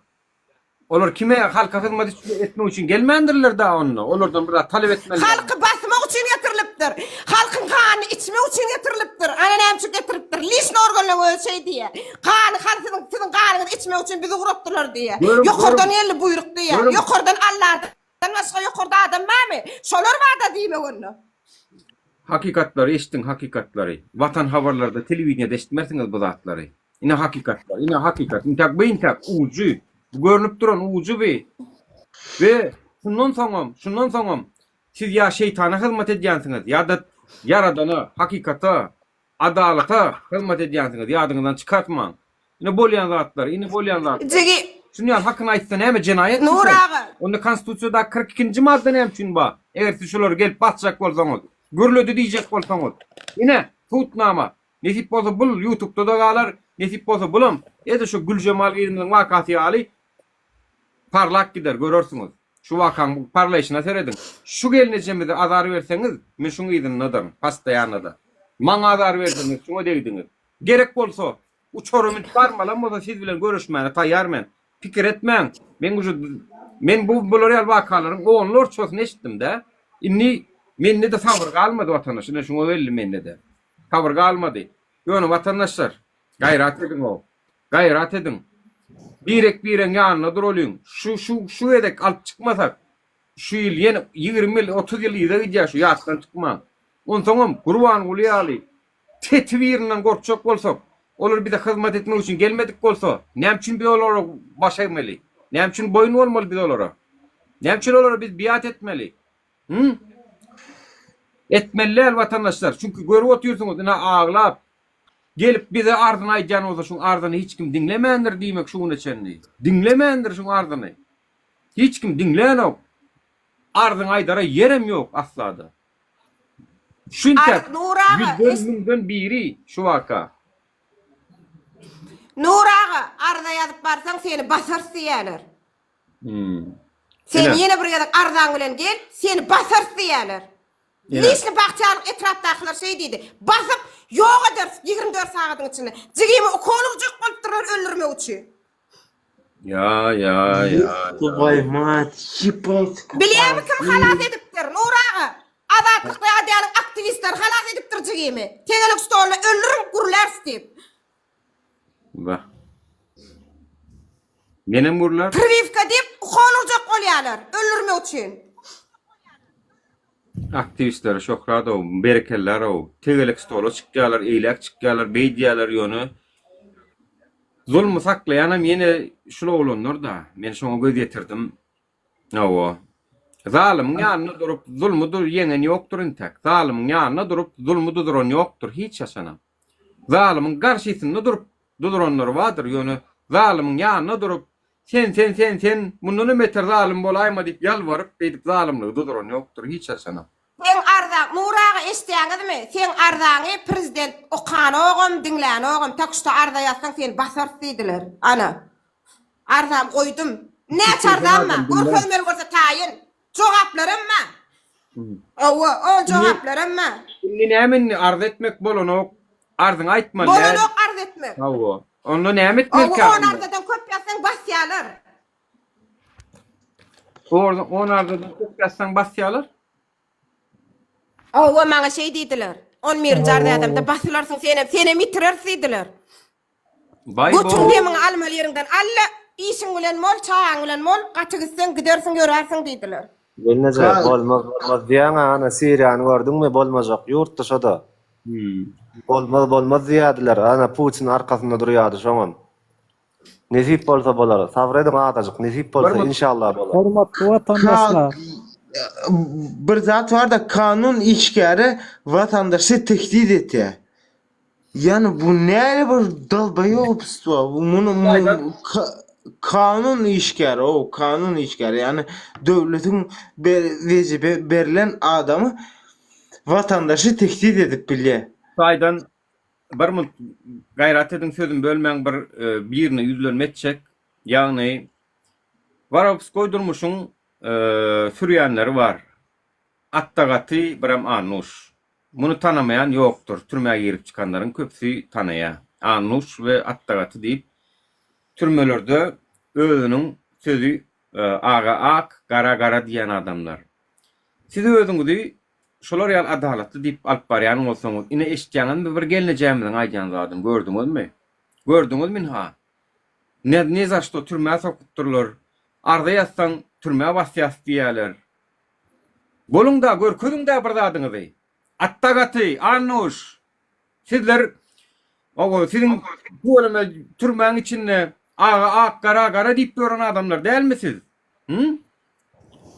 Olar kime halka hyzmat etmek üçin gelmändirler da onda. Olardan bir zat talap etmeli. Halky basmak üçin getirilipdir. Halkyň ganyny içmek üçin getirilipdir. Ana näme üçin getiripdir. Lişni organlaryň özi şeý diýýär. Gany hal siziň siziň ganyňyzy içmek üçin bizi ugratdylar diýýär. Ýokardan geldi buýruk diýýär. Ýokardan Alladan başga ýokarda adam barmy? Şolar barda diýmek onda. Hakykatlary eşdiň hakykatlary. Watan habarlarda telewideniýede eşitmersiňiz bu zatlary. Ine hakykatlar, ine hakykat. Intäk bu intäk ujy. Bu görnüp duran ujy bi. We şundan soňam, şundan soňam siz ýa şeýtana hyzmat edýänsiňiz, ýa-da Ýaradana, hakykata, adalata hyzmat edýänsiňiz, ýadyňyzdan çykartmaň. Ine bolýan zatlar, ine bolýan zatlar. Jigi. Şuny ýaly hakyny aýtsa näme jenaýatmy Nur şol? aga. Onda konstitusiýadaky 42-nji madda näme üçin bar? Eger siz şulary gelip basjak bolsaňyz, gürledi diýjek bolsaňyz. Ine, subutnama. Nesip bolsa bul ýutubda-da galar, nesip bolsa bulam edil şu Güljemal gyzymyzyň wakasy ýaly parlap gider, görersiňiz. Şu wakaň bu parlaýşyna serediň. Şu gelnejemize azar berseňiz, men şuň yzyndadyryn, postoýanada. Maňa azar berseňiz, şuňa degdiňiz. Gerek bolsa, uçara münüp barmalam bolsa siz bilen görüşmäne taýýar men. Pikir etmäň, men uje men bu bular ýaly wakalaryň onlarçasyny eşitdim-dä. Indi mende-de sabyr galmady watandaş, ine şuňa geldi mende-de. Sabyr galmady. Ýöne watandaşlar, gaýrat ediň-ow. Gaýrat ediň. Birek-biregiň ýanynda duralyň. Şu şu şu gezek alyp çykmasak, şu ýyl ýene 20 ýyl, 30 ýyl yza gidýär şu ýatdan çykmaň. Onsoňam Gurbanguly ýaly teti birinden gorkjak bolsak, olar bize hyzmat etmek üçin gelmedik bolsa, näme üçin biz olara baş egmeli? Näme üçin boýun bolmaly biz olara? Näme üçin olara biz biat etmeli? Hü? Etmeli däl watandaşlar. Çünki görüp otyrsyňyz, ine aglap gelip bize arzyny aýdýan bolsa şuň arzyny hiç kim diňlemändir diýmek şu güne çenli. Diňlemändir şuň arzyny. Hiç kim diňlänok. Arzyňy aýdara ýerem ýok asla-da. Şunça Nur aga, ýüzden müňden biri şu waka. Nur aga. aga, arza ýazyp barsaň seni basarys diýýärler. Hmm. Sen Ine. ýene bir gezek arzaň bilen gel, seni basarys diýýärler. Ine. Lişni Bagtyýarlyk etrapdakylar şeý diýdi. Basyp, ýok ederis 24 sagadyň içinde. Jigimi ukol urjak bolupdyrlar öldürmek üçin. Ýa, ýa, ýa. Twoý mat, ýebat. Bilýäňmi kim halas edipdir? Nur aga, Azatlyk radionyň aktiwistleri halas edipdir jigimi. Tegelek stolda öldüriň, gürläris diýip. Wah. Menem gürlär. Priwiwka diýip ukol urjak bolýarlar, öldürmek üçin. Aktiwistlere şöhrat-ow, berekellarow. Tegelek stola çykýarlar, eýläk çykýarlar, beýdýärler ýöne zulmy saklaýanam ýene şul oglanlar-da. Men şoňa göz ýetirdim. Hawa. Zalymyň ýanynda durup zulmy ýeňen ýokdur intäk. Zalymyň ýanynda durup zulmy duzuran ýokdur hiç haçanam. Zalymyň garşysynda durup duzuranlary bardyr, ýöne zalymyň ýanynda durup, sen, sen, sen, sen, mundanam beter zalym bolaýma diýip ýalbaryp, beýdip zalymlygy duzuran ýokdur hiç haçanam. Seň arzaň, Nury aga eşidýäňizmi? Seň arzaňy prezident okanogam, diňlänogam, tak şda arza ýazsaň seni basarys diýdiler. Ana. Arzamy goýdum. Näçe arzam bar? Görkezmeli bolsa taýyn. Jogaplaram bar. Hawa, ol jogaplaram bar. Indi näme indi arz etmek bolanok. Arzyňy aýtmaly däl. Bolanok arz etmek. Hawa. Onda näme etmelikä? Hawa, on arzadan köp ýazsaň basýarlar. On arzadan köp ýazsaň basýarlar? Hawa, maňa şeý diýdiler. On birinji arza ýazamda basylarsyň senem, senem ýitireris diýdiler. Baý Götüň bo. demiňi almaly ýeriňden al-da, işiň bilen bol, çagaň bilen bol, gaty gitseň gidersiň, ýörärsiň diýdiler. Gelneje, bolmaz bolmaz diýýäň-ä, ana Siriýany gördüňmi, bolmajak ýurtdy şo-da. Bolmaz bolmaz diýýärdiler, ana Putin arkasynda durýardy şoňam. Nesip bolsa bolar, sabyr ediň azajyk, nesip bolsa inşallah bolar. Hormatly watandaşlar! Bir zat bar-da, kanun işgäri watandaşy tehdit etýär. Ýani bu näle bir dalbaýobstwo bu muny kanun işgäri o kanun işgäri ýani döwletiň wezipe berlen adamy watandaşy tehdit edip bilýär. Taýdan bir munt gaýrat ediň sözümi bölmäň bir birine ýüzlenme etjek ýagny warowskoý durmuşyň sürýänleri bar Atda gaty birem Annuş. Muny tanamaýan ýokdur, türmä girip çykanlaryň köpüsi tanaýa. Annuş we Atda gaty diýip, türmelerde özüniň sözi aga ak, gara gara diýýän adamlar. Siz özüňizi şolar ýaly adalatly diýip alyp barýan bolsaňyz, ine eşitýäňizmi bir gelnejemiziň aýdýan zadyny gördüňizmi? Gördüňizmi ynha? Ne ne za şto türmä sokupdyrlar. Arza ýazsaň türmä basýas diýýäler. Boluň-da, görkeziň-dä bir zadyňyzy. Atda gaty, Annuş! Sizler, hawa, siziň tüweleme türmäň içinde aga ak, gara gara diýip ýören adamlar dälmi siz? Hü?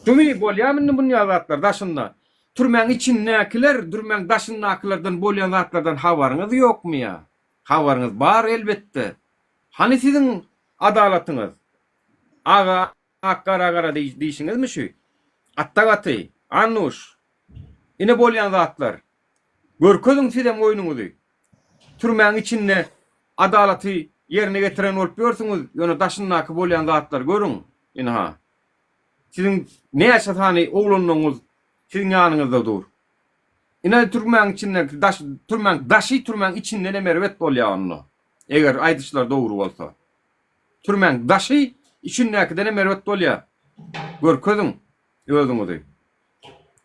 Şumy, bolýamy indi bunýa zatlar daşynda? Türmäň içindäkiler türmäň daşyndakylardan bolýan zatlardan habaryňyz ýokmy ýa? Habaryňyz bar elbetde. Hany siziň adalatyňyz? Aga Ak gara gara diýşiňizmi şü? Atda gaty, Annuş! Ine bolýan zatlar. Görkeziň sizem oýnuňyzy. Türmäň içinde adalaty ýerine getiren bolup ýörsüňiz, ýöne daşyndaky bolýan zatlary görüň, ynha. Siziň näçe sany oglanlaryňyz siziň ýanyňyzda dur. Ine türmäň içindäki daş, türmäň daşy türmäň içindenem erbet bolýar onda. Eger aýdyşlary dogry bolsa. Türmäň daşy içindäkidenem erbet bolýa. Görkeziň özüňizi.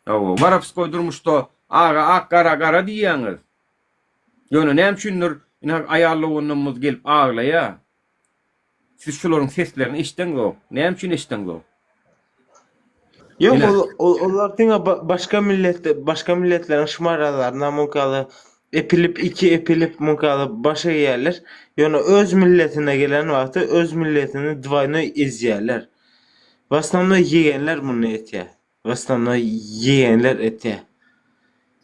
Hawa, warowskoý durmuşda aga ak gara gara diýýäňiz. Ýöne näme üçindir ine aýal doganlarymyz gelip aglaýa. Siz şularyň seslerini eşdeňzok. Näme üçin eşdeňzok? Ýok, ol olar diňe başga milletde, başga milletleriň şmaralaryna muňkaly epilip, iki epilip muňkaly baş egýärler. Ýöne öz milletine gelen wagty öz milletini dwaýnoý ezýärler. W osnovnoý ýegenler muny etýär. W osnovnoý ýegenler etýär.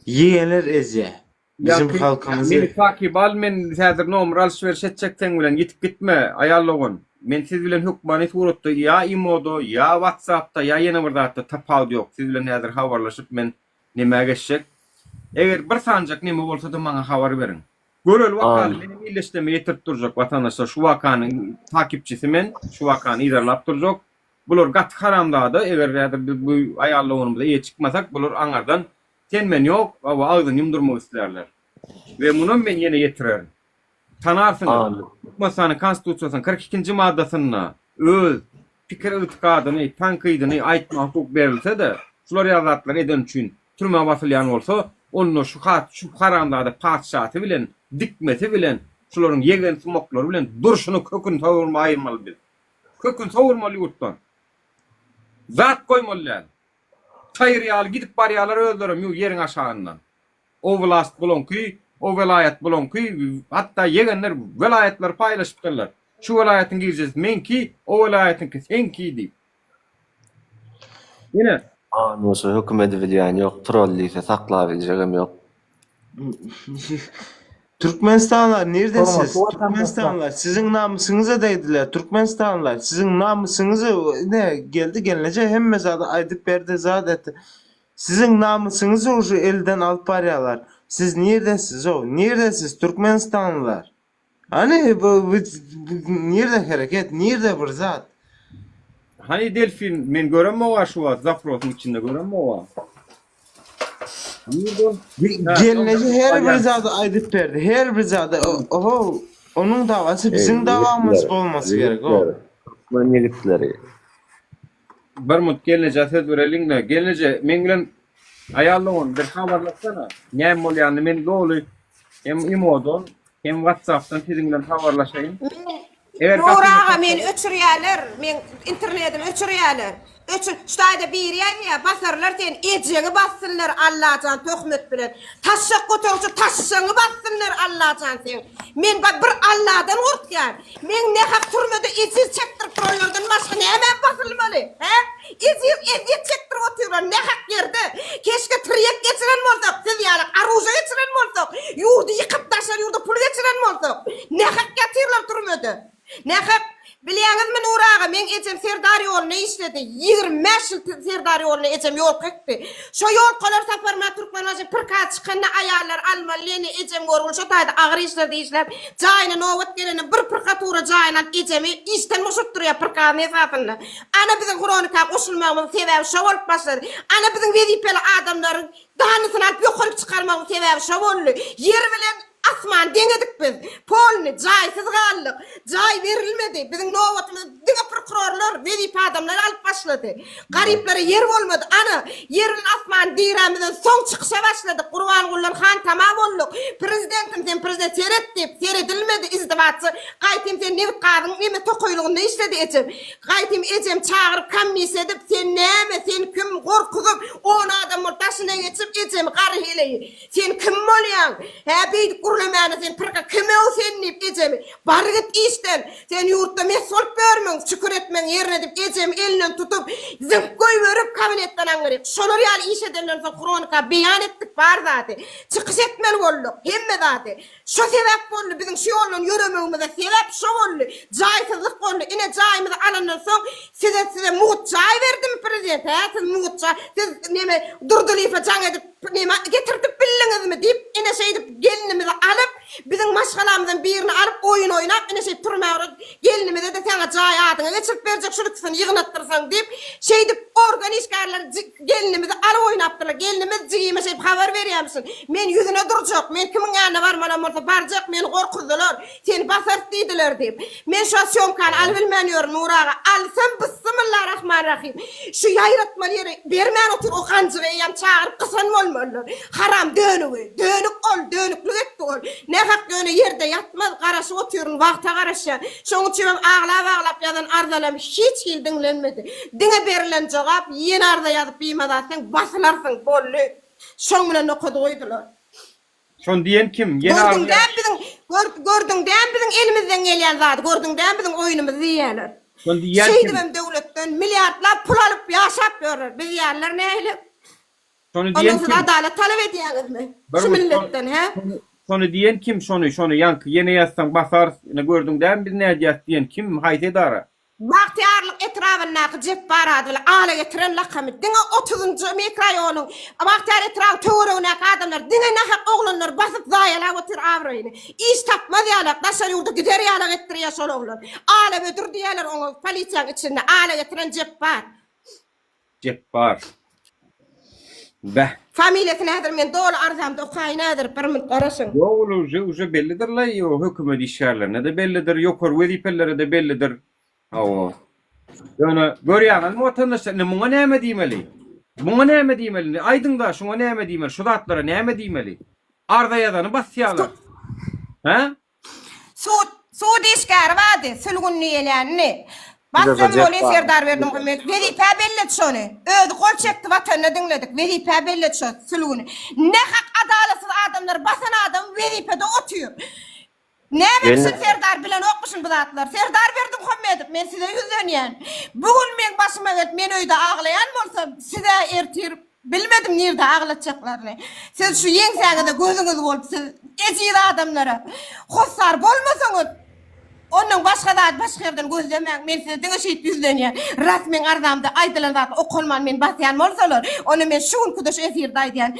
Ýegenler ezýär. Bizim Ýa halkymyzy. Meni takyp al men häzir nomer alyş-beriş etjek seň bilen ýitip gitme aýal dogan. Men siz bilen hökmany suratda ýa imoda ýa watsapda ýa ýene bir zatda tapawudy ýok siz bilen häzir habarlaşyp men nemä geçjek. Eger bir sanjak neme bolsada maňa habar beriň. Göreli wakaly menem illeşdeme ýetirip durjak watandaşlar şu wakanyň takipçisi men şu wakany yzarlap durjak. Bular gaty haramzada eger häzir biz bu aýal doganymyza eýe çykmasak bular aňardan sen men ýok hawa agzyny ýumdurmak islärler. We munam men ýene ýetirerin. Tanarsyňyz Türkmenistanyň konstitusiýasynyň 42-nji maddasynda öz pikir-ygtykadyny, tankydyny aýtmaga hukuk berilse-de, şular ýaly zatlary eden üçin türmä basylýan bolsa, onda şu şu haramzada patyşasy bilen, dikmesi bilen, şularyň ýegen sumaklary bilen durşuny köküni sogurma aýyrmaly biz. Köküni sogurmaly ýurtdan. Zat goýmaly däl. Taýyr ýaly gidip barýarlar özlerem ýu ýeriň aşagyndan. O wlast bulaňky, o welaýat bulaňky, hatda ýegenler welaýatlary paýlaşypdyrlar. Şu welaýatyň girjesi meňki, o welaýatyňky seňki diýip. Ine. Anuşa höküm edibilýän ýok, troll diýse saklabiljegem ýok. Türkmenistanlylar nirde siz? Hormatly watandaşlar. Türkmenistanlylar siziň namysyňyza degdiler. Türkmenistanlylar siziň namysyňyza ine geldi gelneje hemme zady aýdyp berdi zat etdi. Siziň namysyňyzy uje elden alyp barýalar. Siz nirde siz-ow? Nirde siz Türkmenistanlylar? Hany bu nirde hereket, nirde bir zat? Hany delfin men göremok-a şu wagt zaprosyň içinde göremok-a. Nirde ol? Gelneje her bir zady aýdyp berdi. Her bir zady. Oho, onuň dawasy biziň dawamyz bolmasy gerek-ow. Türkmen ýigitleri. Bir mut gelnejä söz bereliň-le. Gelneje, meň bilen aýal dogan bir habarlaşsana. Näme bolýanyny men doly hem imodan, hem whatsappdan siziň bilen habarlaşaýyn. Eger Nur gapyny aga meni öçürýäler, meň internetimi öçürýäler. Öçür, şu taýda biri ýazýa, basarlar seni, ejeňi bassynlar Allajan töhmet bilen. Taşşak göteriji taşşagyňy bassynlar Allajan seň. Men bir Alladan gorkýan. Meň nähak türmede ejir çekdirip duranlardan başga nämä basylmaly, hä? Ejir, ezýet çekdirip otyrlar nähak ýerde. Keşke tirýek geçiren bolsak, siz ýaly aruža geçiren bolsak, ýurdy ýykyp daşary ýurda pul geçiren bolsak. Nähak ýatyrlar türmede. Nähak. Bilýäňizmi Nury aga, meň ejem Serdar ýolunda işledi. 25 ýyl Serdar ýolunda ejem ýolka ekdi. Şo ýolkalar Saparmyrat Türkmenbaşy prikaz çykanda aýallar almaly ýene ejem görgüli şo taýda agyr işlerde işläp, jaýyna nobat gelende bir prikatura jaýyny alyp ejemi işden boşatdyrýar prikazyň esasynda. Ana biziň hronika goşulmagymyzyň sebäbi şo bolup başlady. Ana biziň wezipeli adamlaryň danysyny alyp ýokaryk çykarmagyň sebäbi şo boldy. Ýer bilen Asmany deň edik biz. Polny, jaýsyz galdyk. Jaý berilmedi. Biziň nobatymyzy diňe prokurorlar, wezipe adamlary alyp başlady. Garyplara ýer bolmady. Ana, ýer bilen asmany dirämizden soň çykyşa başladyk. Gurbangulydan hantama bolduk. Prezidentim sen prezident seret diýip, seredilmedi. Izdiwaçy. Gaýtym sen nebit-gazyň neme tokaýlygynda işledi ejem. Gaýtym ejem çagyryp komissiýa edip, sen näme, sen kim, gorkuzyp, on adam bolup daşyna geçip ejemi gary heleýi. Sen kim bolýaň? Hä, beýdip gürlemäne sen pyrka kim-ow sen diýip ejemi, Bar git işden, sen ýurtda mes bolup ýörmüň, şükür etmegiň ýerine diýip ejemi elinden tutup, zyňk goýberip kabinetden aňryk. Şolar ýaly iş edenden soň hronika beýan etdik bar zady. Çykyş etmeli bolduk, hemme zady. Şo sebäp boldy, biziň şu ýoldan ýöremegimize sebäp şo boldy. Jaýsyzlyk boldy. Ine jaýymyzy alandan soň size size mugt jaý berdimi prezident, hä, siz mugt jaý, siz neme Durdylyýewe jaň edip, Neme getirdip bildiňizmi? diýip, ine şeýdip gelnimizi alyp, biziň maşgalamyzdan birini alyp, oýun oýnap, ine şeýdip türmä urup, gelnimize-de saňa jaý adyňa geçirip berjek, şul ikisini ýygnatdyrsaň diýip, şeýdip organ işgärleri gelnimizi alyp oýnapdyrlar. Gelnimiz jigime şeýdip habar berýärmişin. Men ýüzüne durjak, men kimiň ýanyna barmalam bolsa barjak, meni gorkuzdylar. Seni basarys diýdiler diýip. Men şu wagt sýomkany alybilmän ýörün Nury aga. Alsam byssymylla rahman rahym. Şu ýaýratmaly ýeri bermän otyr o ganjygy eýýäm çagyryp gysan bolmalylar. Haram dönügi. Dönük ol, dönüklik etdi ol. Nähak ýöne ýerde ýatmaz, garaşyp otyryn, wagta garaşýan. Şoň üçinem aglap-aglap ýazan arzalarym hiç hili diňlenmedi. Diňe berilen jogap, ýene arza ýazyp bimaza etseň basylarsyň, boldy. Şoň bilen nokady goýdular. Şony diýen kim? Ýene Gördüň arza dämi biziň gör, gördüň dämi biziň elimizden gelýän zady, gördüň dämi biziň oýnumyzy diýýärler. Şony diýýän kim? Şeýdibem döwletden milliardlap pul alyp ýaşap ýörler. Biz ýalylar nähili? Şony Ondan diýen siz kim? adalat talap edýäňizmi? Bir Şu gün milletden, hä? şony şony diýen kim? Şony, şony ýaňky ýene ýazsaň basarys, ine gördüň dämi biz nädýäs diýen kim? Haýsy edara? Bagtyýarlyk etrabyndaky Jepbar ady bilen ala getiren lakamy diňe otuzynjy mikroýonyň Bagtyýar etraby töweregindäki adamlar diňe nahak oglanlar basyp zaýalap otyr abraýyny. Iş tapmaz ýalak daşary ýurda gider ýalak etdirýär şol oglan. Ala hödür diýýärler oňa polisiýaň içinde ala getiren Jepbar. Jepbar. Beh. Familiýasyny häzir men doly arzamda okaýyn häzir bir minut garaşyň. Ýok ol uje uje bellidirlaý o hökümet işgärlerine-de bellidir, ýokary wezipelilere-de bellidir. Hawa. Ýöne görýäňizmi watandaşlar indi muňa näme diýmeli? Muňa näme diýmeli indi aýdyňda şuňa näme diýmeli şu zatlara näme diýmeli? Arza ýazany basýalar. Hä? Sud, sud işgäri bardy, Sülgün diýilýänini. Bassam bolýa Serdar Berdimuhamedow wezipä belledi şony. Özi gol çekdi watanyna diňledik. Wezipä belledi şo Sülgüni. Nähak adalatsyz adamlary basan adam wezipede otyr. Näme üçin Serdar bilenokmyşyn bu zatlary. Serdar Berdimuhamedow men size ýüzlenýän. Bu gün meň başyma gelip men öýde aglaýan bolsam siz-ä ertir Bilmedim nirde aglatjaklaryny. Siz şu ýeňsäňizde gözüňiz bolup siz ejiz adamlara hossar bolmasaňyz ondan başga zat başga ýerden gözlemäň. Men size diňe şeýdip ýüzlenýän. Rast meň arzamda aýdylan zatlar okalman meni basýan bolsalar, onda men şu günküde şu efirde aýdýan.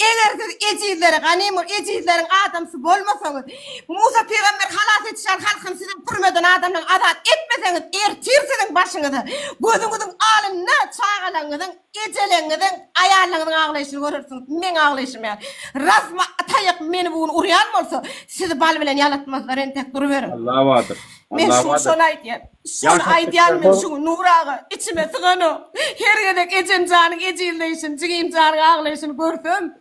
Eger siz ejizlere ganym bolup ejizleriň adamsy bolmasaňyz, Musa pygamber halas edişýän halkyny siziň türmeden adamlaryň azat etmeseňiz ertir siziň başyňyza gözüňiziň alynda çagalaryňyzyň Ejeleňiziň, aýallaňyzyň aglaýşyny görersiňiz, meň aglaýşym ýaly. Ras taýak meni bu gün urýan bolsa, sizi bal bilen ýalatmazlar entek duruberiň. Alla bardyr. Men şu gün şony aýdýan. Şony aýdýan men şu gün Nury aga, içime syganok. Her gezek ejem janyň ejizleýşini, jigim janyň aglaýşyny görsem,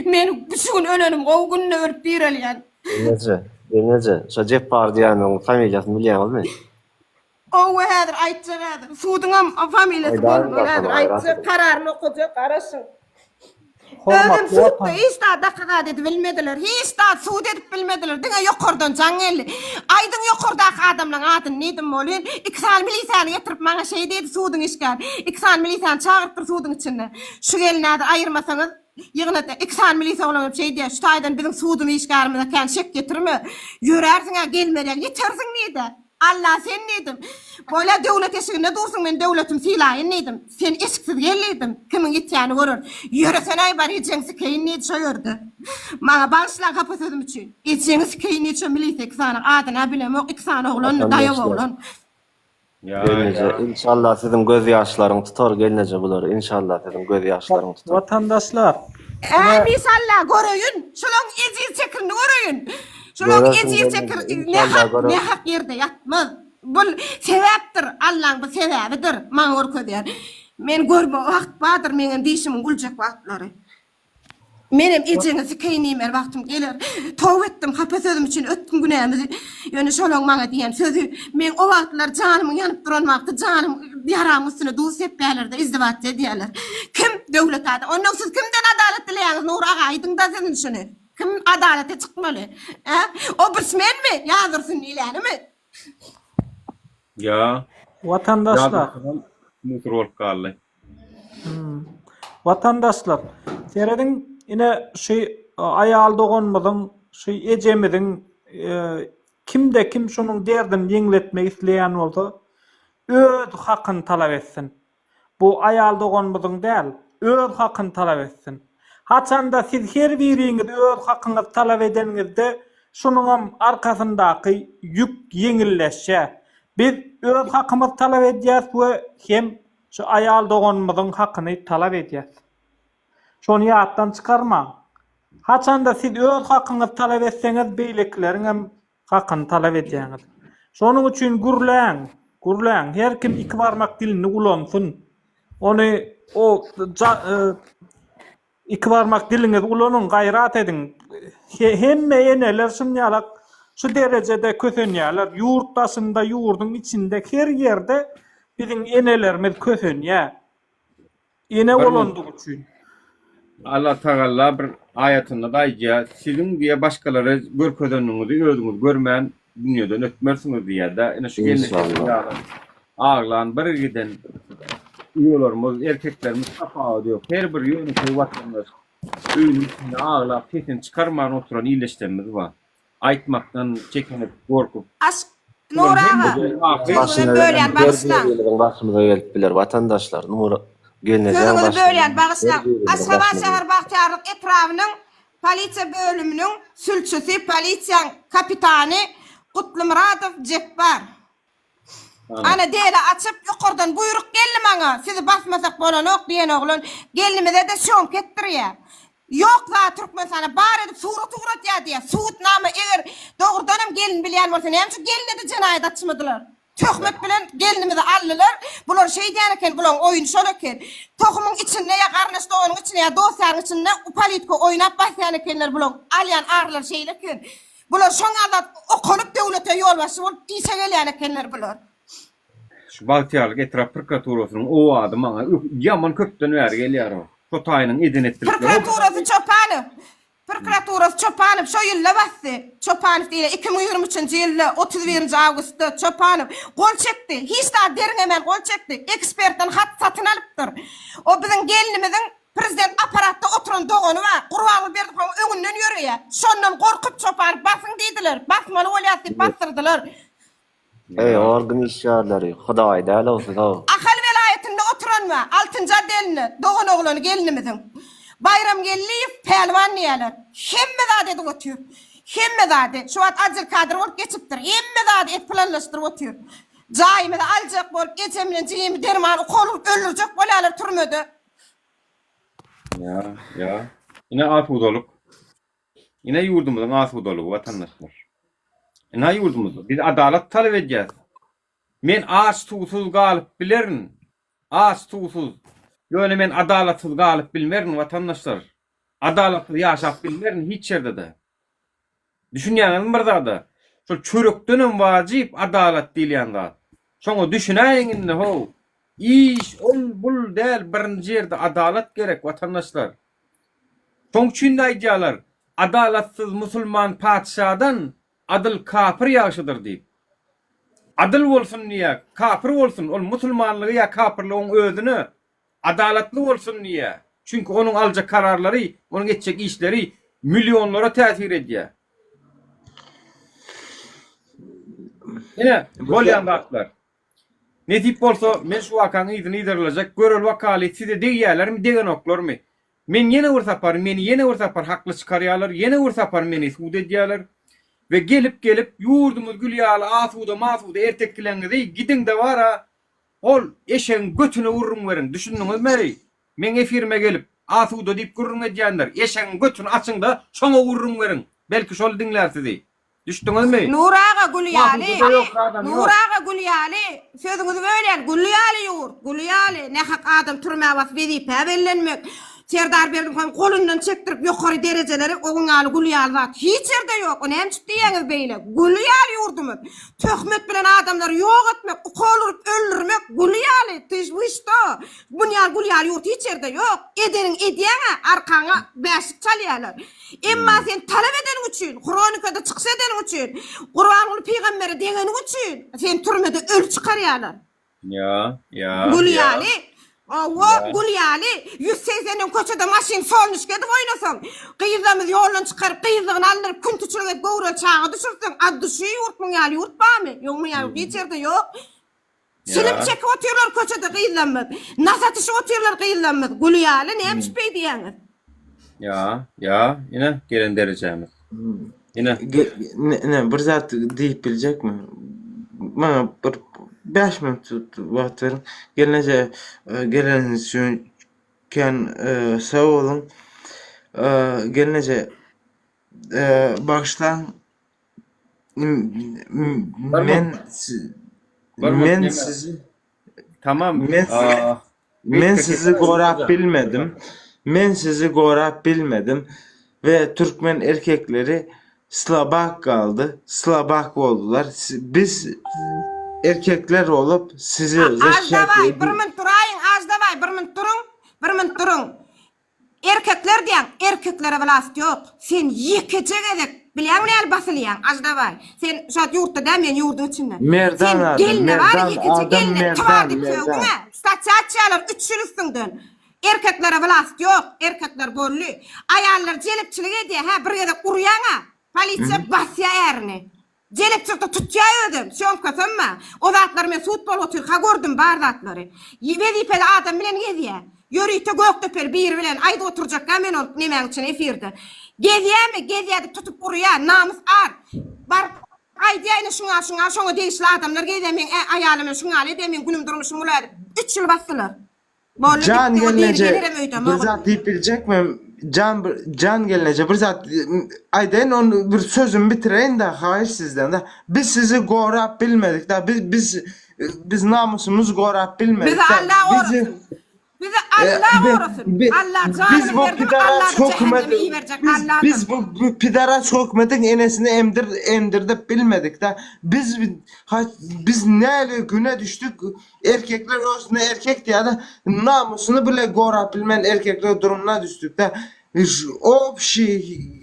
men şu gün ölenim gowy, günde ölüp direlýän. Gelneje, gelneje, şo Jepbar diýýäniň familiýasyny bilýäňizmi? Owe häzir aýtjak häzir. Suduňam familiýasy bolmaly häzir aýtjak kararyny okajak garaşyň. Özem sudda hiç zat dokadat edip bilmediler. Hiç zat sud edip bilmediler. Diňe ýokardan jaň geldi. Aýdyň ýokardaky adamlaň adyny diýdim welin, iki sany milisäni getirip maňa şeý diýdi suduň işgäri. Iki sany milisäni çagyrypdyr suduň içinde. Şu gelni häzir aýyrmasaňyz ýygnatýa. Iki sany milise oglan gelip şeý diýýär, şu taýdan biziň suduň işgärimize kän şek getirme. Ýörärsiň-ä gelmeli ýaly ýitersiň diýdi. Alla sen diýdim. Bolýa döwlet eşiginde dursuň men döwletimi sylaýyn diýdim. Sen eşiksiz gel diýdim. Kimiň ýitýäni görer. Ýöresenäý bar ejeňi sikeýin diýdi şo ýerde. Maňa bagyşlaň hapa sözüm üçin. Ejeňi sikeýin diýdi şo milisiýa iki sany adyna bilemok iki sany oglandy daýaw oglan. Gelneje inşallah siziň göz ýaşlaryň tutar gelneje bulary inşallah siziň göz ýaşlaryň tutar. Watandaşlar. Ämişalla göreýin. Şolaň ejiz çekirini göreýin. Şolaň ejiz çekir nähak nähak ýerde ýatmaz. Bul sebäpdir. Allaň bu sebäbidir. Maňa görkezýär. Men görme wagt bardyr meňem dişimiň güljek wagtlary. Menem ejeňi sikeýin diýmeli wagtym geler. Toba etdim hapa sözüm üçin ötdüm günämizi. Ýöne şolaň maňa diýen sözi meň o wagtlar janymyň ýanyp duran wagty janym ýaramyň üstüne duz sepýärler-de izdiwatja edýärler. Kim döwlet ada. Onnoň siz kimden adalat dileýäňiz Nury aga aýdyňda siz indi şuny. Kim adalata çykmaly? Ä? Obrismenmi? Ýazdursun diýlänimi? Ýa. Watandaşlar. Musur bolup galdy. Hmm. Watandaşlar, serediň, ine şu aýal doganymyzyň, şu ejemiziň e, kimde kim şunuň derdini ýeňletmek isleýän bolsa, öz hakyny talap etsin. Bu aýal doganymyzyň däl, öz hakyny talap etsin. Haçanda siz her biriňiz öz hakyňyzy talap edeniňizde, şunuňam arkasyndaky ýük ýeňilleşýär. Biz öz hakymyzy talap edýäs we hem şu aýal doganymyzyň hakyny talap edýäs. Şony ýatdan çykarmaň. Haçanda siz öz hakyňyzy talap etseňiz, beýlekileriňem hakyny talap edýäňiz. Şonuň üçin gürläň, gürläň. Her kim iki barmak dilini ulansyn. Ony o iki barmak diliňizi ulanyň, gaýrat ediň. Hemme eneler şunýalak şu derejede kösenýärler. Ýurt daşynda, ýurduň içinde her ýerde biziň enelerimiz kösenýär. Ene bolandygy üçin. Allah Tagalla bir aýatynda-da aýdýar, Siziň diýýär başgalara görkezeniňizi özüňiz görmän dünýeden ötmersiňiz diýýär-de. Ine şu gelnejeler ýaly aglan bir giden uýalarymyz, erkeklerimiz tapawudy ýok. Her bir ýönekeý watandaş öýüniň içinde aglap sesini çykarman oturan ildeşlerimiz bar. Aýtmakdan çekinip, gorkup. Aşk. Nur aga, Başyna sözüňizi bölýän her bagyşlaň. birimiziň başymyza gelip biler watandaşlar. Nur gelnejeň Sözüňizi başyna bölýän her bagyşlaň. birimiziň Aşgabat başyna şäher Bagtyýarlyk etrabynyň polisiýa bölüminiň sülçüsi, polisiýaň kapitany Gutlymyradow Jepbar. Ana dela açyp ýokardan buýruk geldi maňa sizi basmasak bolanok diýen oglan gelnimize-de sýomka etdirýär. Ýok zat Türkmenistana bar edip surat ugratýar diýýär. Subutnama eger dogrudanam gelin bilýän bolsa näme üçin gelnede jenaýat açmadylar? Töhmet bilen gelnimizi aldylar. Bular şeýdýän eken bulaň oýny şol eken. Tohumyň içinde ýa garyndaş doganyň içinde ýa dost ýaryň içinde politika oýnap basýan ekenler bulaň alýan arlary şeýle eken. Bular şoň ýaly zat okalyp döwlete ýolbaşçy bolup işe gelýän ekenler bular. Şu Bagtyýarlyk etrap prokuraturasynyň owazy maňa ýaman köpden bäri gelýär o. Şo taýynyň eden etdilikleri. Prokuraturasy Çopanow. Prokuraturasy Çopanow şo ýylda basdy. Çopanow diýle 2023-nji ýylda 31-nji awgustda Çopanow gol çekdi. Hiç zat derňemän gol çekdi. Ekspertden hat satyn alypdyr. O biziň gelnimiziň Prezident apparatda oturan dogany bar. Gurbanguly Berdimuhamedowyň öňünden ýöreýär. Şondan gorkup Çopanow basyň diýdiler. Basmaly bolýas diýip basdyrdylar. Eý organ işgärleri, Hudaý däl-ow siz-ow. Ahal welaýatynda oturan we altynjy otdelinde dogan oglany gelnimiziň. Baýram Geldiýew pälwan diýýärler. Hemme zady edip otyr. Hemme zady. Şu wagt otdel kadr bolup geçipdir. Hemme zady edip planlaşdyryp otyr. Jaýymyzy aljak bolup ejem bilen jigimi derman ukol urup öldürjek bolýarlar türmede. Ýa, ýa. Ine asudalyk. Ine ýurdumyzyň asudalygy watandaşlar. Ine ýurdumyzda biz adalat talap edýäs. Men aç suwsuz galyp bilerin. Aç suwsuz. Ýöne men adalatsyz galyp bilmerin watandaşlar. Adalatsyz ýaşap bilmerin hiç ýerde-de. Düşünýäňizmi bir zada? Şol çörekdenem wajyp adalat diýilýän zat. Şoňa düşünäýiň indi how. Iş ol bul däl birinji ýerde adalat gerek watandaşlar. Şoň üçin-de aýdýarlar, Adalatsyz musulman patyşadan adyl kapyr ýagşydyr diýip. Adyl bolsun diýýär, kapyr bolsun, ol musulmanlygy ýa kapyrlygy oň özüne adalatly bolsun diýýär. Çünki onuň aljak kararlary, onuň etjek işleri millionlara täsir edýär. Ine, bolýan zatlar. Nesip bolsa, men şu wakanyň yzyny yzarlajak. Göreli wakaly, size degýärlermi, degenoklarmy? Men ýene bir sapar, meni ýene bir sapar hakly çykarýarlar, ýene bir sapar meni sud edýärler. We gelip-gelip, ýurdumyz gül ýaly asuda-masuda ertekileňizi gidiň-de bar-a, ol eşegiň götüne gürrüň beriň, düşündiňizmi-eý? Meň efirime gelip, asuda diýip gürrüň edýänler, eşegiň götüni açyň-da, şoňa gürrüň beriň, belki şol diňlär sizi. Düşdüňizmi? Nur aga gül ýaly, Asuda-da ýok, zadam ýok. Nur aga gül ýaly, sözüňizi bölýän, gül ýaly ýurt, gül ýaly, nähak adam türmä basyp wezipä bellenmek, Serdar Berdimuhamedow golundan çekdirip ýokary derejelere oň ýaly gül ýaly zat hiç ýerde ýok, o näme üçin diýýäňiz beýle, gül ýaly ýurdumyz, töhmet bilen adamlary ýok etmek, ukol urup öldürmek gül ýaly, ty вы что, bun ýaly gül ýaly ýurt hiç ýerde ýok, edeniňi edýäňä arkaňa bäşlik çalýarlar. Emma sen talap edeniň üçin, hronikada çykyş edeniň üçin, Gurbanguly pygambere degeniň üçin seni türmede öli çykarýarlar. Ýa, ýa, Gül ýa. ýaly, hawa, gül ýaly, 180-den köçede maşyn solnyşka edip oýnasaň, gyzlarymyzy ýoldan çykaryp, gyzlygyny aldyryp, küntiçilik edip göwreli çaga düşürseň, a duşy ýurt muň ýaly ýurt barmy? Ýok, muň ýaly ýurt hiç ýerde ýok. Çilim çekip otyrlar köçede gyzlarymyz. Nas atyşyp otyrlar gyzlarymyz. Gül ýaly näme üçin beý diýýäňiz? Ýa, ýa, ine gelen derejämiz. Ine. Ine bir zat diýip biljekmi? Maňa bir 5 minut wagt beriň. Gelneje geleniňiz üçin kän sag boluň. Gelneje bagyşlaň Men men sizi Tamam. Men men sizi gorap bilmedim. Men sizi gorap bilmedim we türkmen erkekleri slabak galdy. Slabak boldular. Biz erkekler bolup sizi Aždabaý, bir minut duraýyň, Aždabaý, bir minut duruň. Bir minut duruň. Erkekler diýýäň, erkeklere wlast ýok. Sen ýekeje gezek, bilýäňmi näli basylýaň, Aždabaý. Sen şu wagt ýurtda däl, men ýurduň içinde. Merdan Sen adam, gelne bar, merdan ýekeje adam, gelne merdan, bar diýip merdan. sögdüň-ä. Statýa açýarlar üç ýyl üstüňden. Erkeklere wlast ýok, erkekler boldy. Aýallar jelepçilik edýär, hä, bir gezek urýaň-a, polisiýa basýar ärini. Jelepçilikde tutýa özem, sýomkasam bar. O zatlary men sud bolup otyrka gördüm bar zatlary. Wezipeli adam bilen gezýä. Ýörite Gökdepeli biri bilen aýdyp oturjakka men ol nemäň içinde efirde. Gezýämi, gezýä diýip tutup urýa, namys ar. Baryp aýdýa ine şuňa şuňa şoňa degişli adamlar gezýä meň aýalym şuňaly edýä meň günüm durmuşym bul diýip. Üç ýyl basdylar. Boldy Jan gitdi o diri gelneje gelerem bir öýdemok. zat diýip biljekmi? Jan bir jan gelneje bir zat aýdaýyn ony bir sözümi bitireýin-de haýyş sizden de. Biz sizi gorap bilmedik da biz biz biz namusymyzy gorap bilmedik Bizi da. Allah Bizi gorasyn. Bizi e, Allah bi- gorasyn. bi- Allah biz janyny bu berdi mi pidaras Allah da hökümet cehenneme iberecek biz Allah'dan. biz bu, bu pidaras hökümetiň enesini emdir emdirdip bilmedik da. Biz ha, biz näle güne düşdük Erkekler özüne erkek diýýär-de, namusyny bile gorap bilmeýän erkekler durumyna düşdük-de. Obşi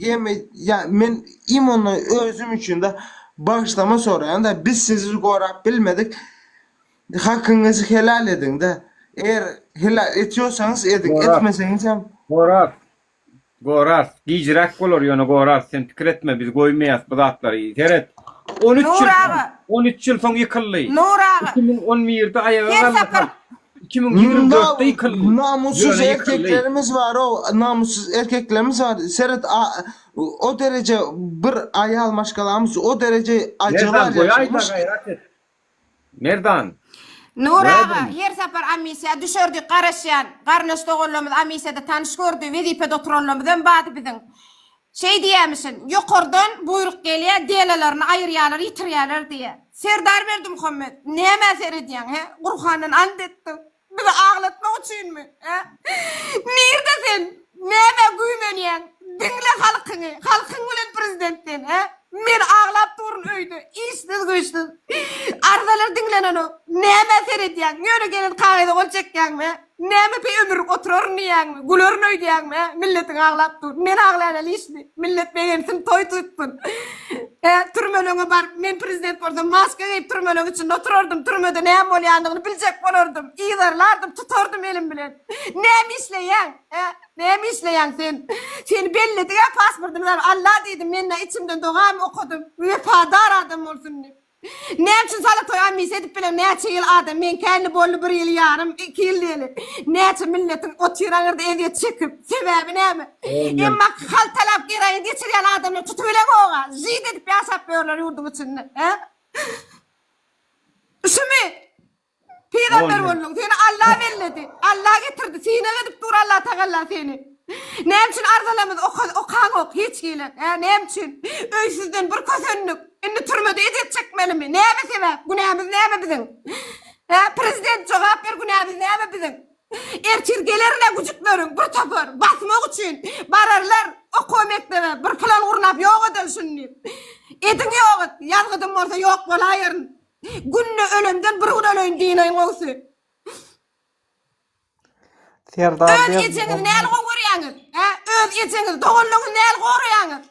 ýeme ýa men imенно özüm üçin-de bagyşlama soraýan-da, biz sizi gorap bilmedik. Hakyňyzy helal ediň-de. Eger helal etýorsaňyz ediň, Gorap. etmeseňiz hem Gorap. Gorarys. Gijräk bolar ýöne gorarys. Sen pikir etme biz goýmaýas bu zatlary. Seret. 13 Nur ýyl aga. 13 ýyl soň ýykyldy. Nur aga. 2011-de aýaga Her galdy. sapar 2024-de ýykyldy. Namussyz Ýöne ýykyldy. erkeklerimiz bar o namussyz erkeklerimiz bar. Seret a, o dereje bir aýal maşgalamyz o dereje acılar Merdan goýaýda yaşamış. gaýrat et. Merdan. Nur aga, her sapar amissiýa düşerdik garaşýan. Garyndaş doganlarymyz amissiýada tanyş gördi, wezipede oturanlarymyzam bardy biziň. Şeý diýýämişin, ýokardan buýruk gelýär, delalaryny aýyrýarlar, ýitirýärler diýýär. Serdar Berdimuhamet, nämä seredýäň, hä? Gurhandan ant etdiň. Bizi aglatmak üçinmi, hä? Nirde sen? Nämä güýmenýäň? Diňle halkyňy, halkyň bilen prezident sen, hä? Men aglap durun öýde, işsiz-güýçsüz. Arzalar diňlenenok. Nämä seredýäň? Ýöne gelen kagyza gol çekýäňmi, hä? Näme pe ömürlik oturaryn diýýäňmi? Gülerin öýdýäňmi, hä? Milletiň aglap dur. Men aglaýan el işmi? Millet begensin, toý tutsun. Hä, türmeleňe baryp, men prezident bolsam, maska geýip türmeleň içinde oturardym, türmede näme bolýandygyny biljek bolardym, yzarlardym, tutardym elim bilen. Näme işleýäň, hä? Näme işleýäň sen? Seni belledik-ä pasportyny berip, Alla diýdim, men-ä içimden dogamy okadym, wepadar adam bolsun diýip. Näme üçin zalatoý ammissiýa edip bilen näçe ýyl adam meňkä indi boldy bir ýyl ýarym iki ýyl diýeli näçe milletiň otyr aňyrda ezýet çekip sebäbi näme emma haltalap geroin geçirýän adamlar tutup bileňoga žit edip ýaşap ýörler ýurduň içinde hä şumy Pygamber bolduň. Seni Alla belledi. Alla getirdi. Synag edip dur Alla tagalla seni. Näme üçin arzalarymyzy okaňok hiç hili? Hä, näme üçin? Öýsüzden bir kösendik. Indi türmede ezýet çekmelimi? Näme sebäp? Günämiz näme biziň? Hä, prezident jogap ber günämiz näme biziň? Ertir gelerine güjükleriň bir topar basmak üçin bararlar okuwa mekdebe bir plan gurnap ýok edeli şuny diýip. Ediň ýok et. Ýazgydym bolsa ýok bolaýaryn. Günde ölemden bir gün öleýin diýineýin gowsy. Serdar Öz ejeňizi näl gowy görýäňiz? Hä? Öz ejeňizi, doganlaryňyzy näl goraýaňyz?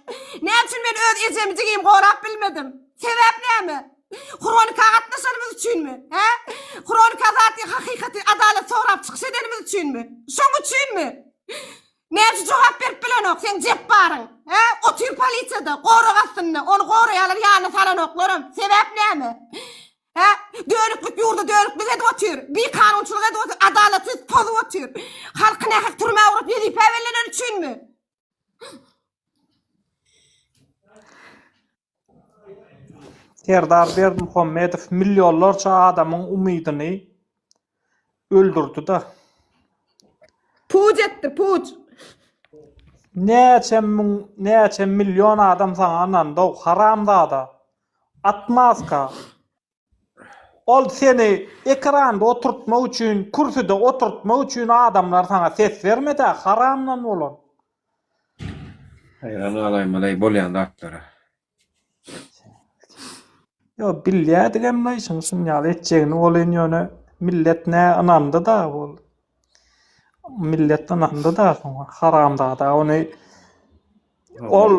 Näme üçin men öz ejemi jigimi gorap bilmedim? Sebäp näme? Hronika gatnaşanymyz üçinmi? Hä? Hronika zat hakykaty, adalat sorap çykyş edenimiz üçinmi? Şoň üçinmi? Näme üçin jogap berip bilenok seň Jepbaryň? Hä? Otyr polisiýada, gorag astynda. Ony goraýarlar, ýanyna salanoklaram. Sebäp näme? Hä? Dönüklik ýurda dönüklik edip otyr. Bikanunçylyk edip otyr, adalatsyz pozup otyr. Halky nähak türmä urup wezipä belleneni üçinmi? Serdar Berdimuhamedow millionlarça adamyň umydyny öldürdi-de. Puç etdi, puç. Näçe müň, näçe million adam saňa ynandy-ow, haramzada. Atmaska. Ol seni ekranda oturtmak üçin, kürsüde oturtmak üçin adamlar saňa ses bermedi-ä, haramdan bolan. Haýran galaýmaly bolýan zatlara. Ýo bilýädigem la işiň şun ýaly etjegini welin ýöne millet nä ynandy-da ol. Millet ynandy-da şoňa haramzada ony ol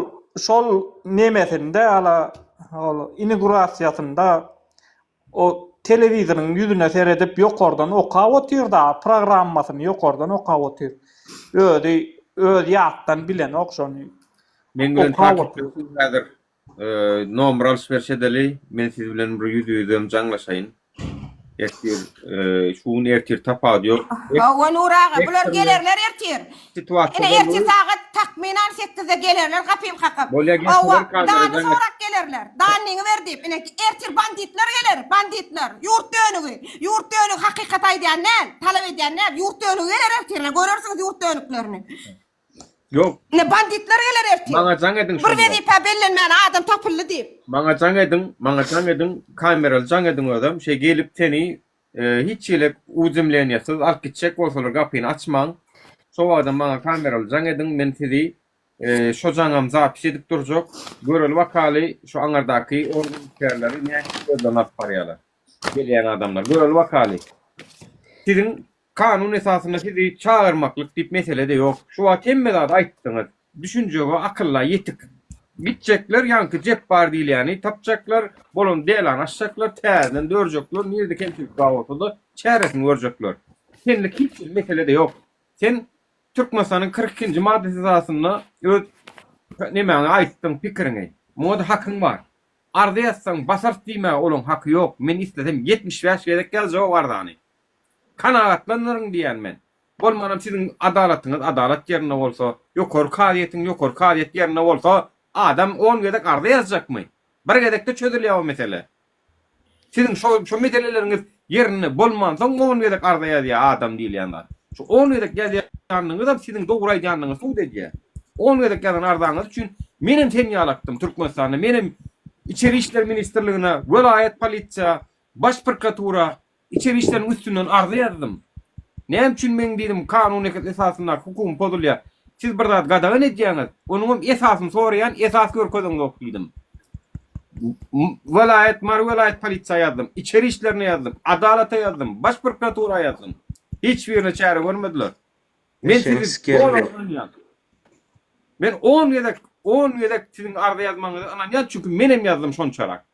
şol nemesinde ala ol inigurasiýasynda o telewizoryň ýüzüne seredip ýokardan okap otyr-da programmasyny ýokardan okap otyr. Özi öz ýatdan bilenok şony. Meň bilen Okap otyr. takipleşiň häzir. Nomer alyş-beriş edeli. Men siz bilen bir ýüzbe-ýüzem jaňlaşaýyn. Ertir, şu gün ertir tapawudy ýok. Hawa Nur aga, bular gelerler ertir. Situasiýa Ine ertir sagat takmynan sekizde gelerler gapymy kakyp. Bolýa Hawa, gelseler kamera dany jaň et. sorap gelerler. Danyňy ber diýip. Ine ertir banditler geler, banditler. Ýurt dönügi. Ýurt dönügi hakykat aýdýan däl, talap edýän däl. Ýurt dönügi geler ertir. Ine görersiňiz ýurt dönüklerini. Ýok. Ine banditler geler ertir. Maňa jaň ediň Bir şonda. wezipä bellenmän adam tapyldy diýip. Maňa jaň ediň, maňa jaň ediň, kameraly jaň ediň özem. Şeý gelip seni hiç hili udemleniýasyz alyp gitjek bolsalar gapyny açmaň. Şo wagtam maňa kameraly jaň ediň, men sizi şo jaňam zapis edip durjak. Göreli bakaly şu aňardaky organ işgärleri nähili özlerini alyp barýarlar. Gelýän adamlar. Göreli bakaly. Siziň Kanun esasynda sizi çagyrmaklyk diýip mesele-de ýok. Şu wagt hemme zady aýtdyňyz. Düşünjege, akylla ýetik. Gitjekler ýaňky Jepbar diýilýäni tapjaklar, bolan delany açjaklar, täzeden dörjekler, nirede kemçilik bar bolsa-da çäresini görjekler. Senlik hiç hili mesele-de ýok. Sen Türkmenistanyň 42-nji maddasy esasynda öz nemäňi aýtdyň, pikiriňi. Muňa-da hakyň bar. Arza ýazsaň basarys diýmäge olaň haky ýok. Men islesem 75 gezek ýazjak o arzany. Kanagatlanaryn diýýän men. Bolmanam siziň adalatyňyz adalat ýerinde bolsa, ýokary kazyýetiň ýokary kazyýet ýerinde bolsa, adam on gezek arza ýazjakmy? Bir gezekde çözülýär o mesele. Siziň şo şo meseleleriňiz ýerinde bolmansoň on gezek arza ýazýar adam diýilýän zat. Şu on gezek ýazýanyňyzam siziň dogry aýdýanyňyzy subut edýär. On gezek ýazan arzaňyz üçin menem sen ýalakdym Türkmenistanda, menem Içeri işler ministrligine, welaýat polisiýa, baş prokuratura, Içeri işleriň üstünden arza ýazdym. Näme üçin meň diýdim kanun esasyndaky hukugym pozulýar. Siz bir zat gadagan edýäňiz, onuňam esasyny soraýan, esas görkezeňzok diýdim. Welaýat, Mary welaýat polisiýa ýazdym, içeri işlerine ýazdym, adalata ýazdym, baş prokuratura ýazdym. Hiç birine çäre görmediler. Men sizi doly ynanýan. Men on gezek, on gezek siziň arza ýazmagyňyza ynanýan, çünki menem ýazdym şonçarak.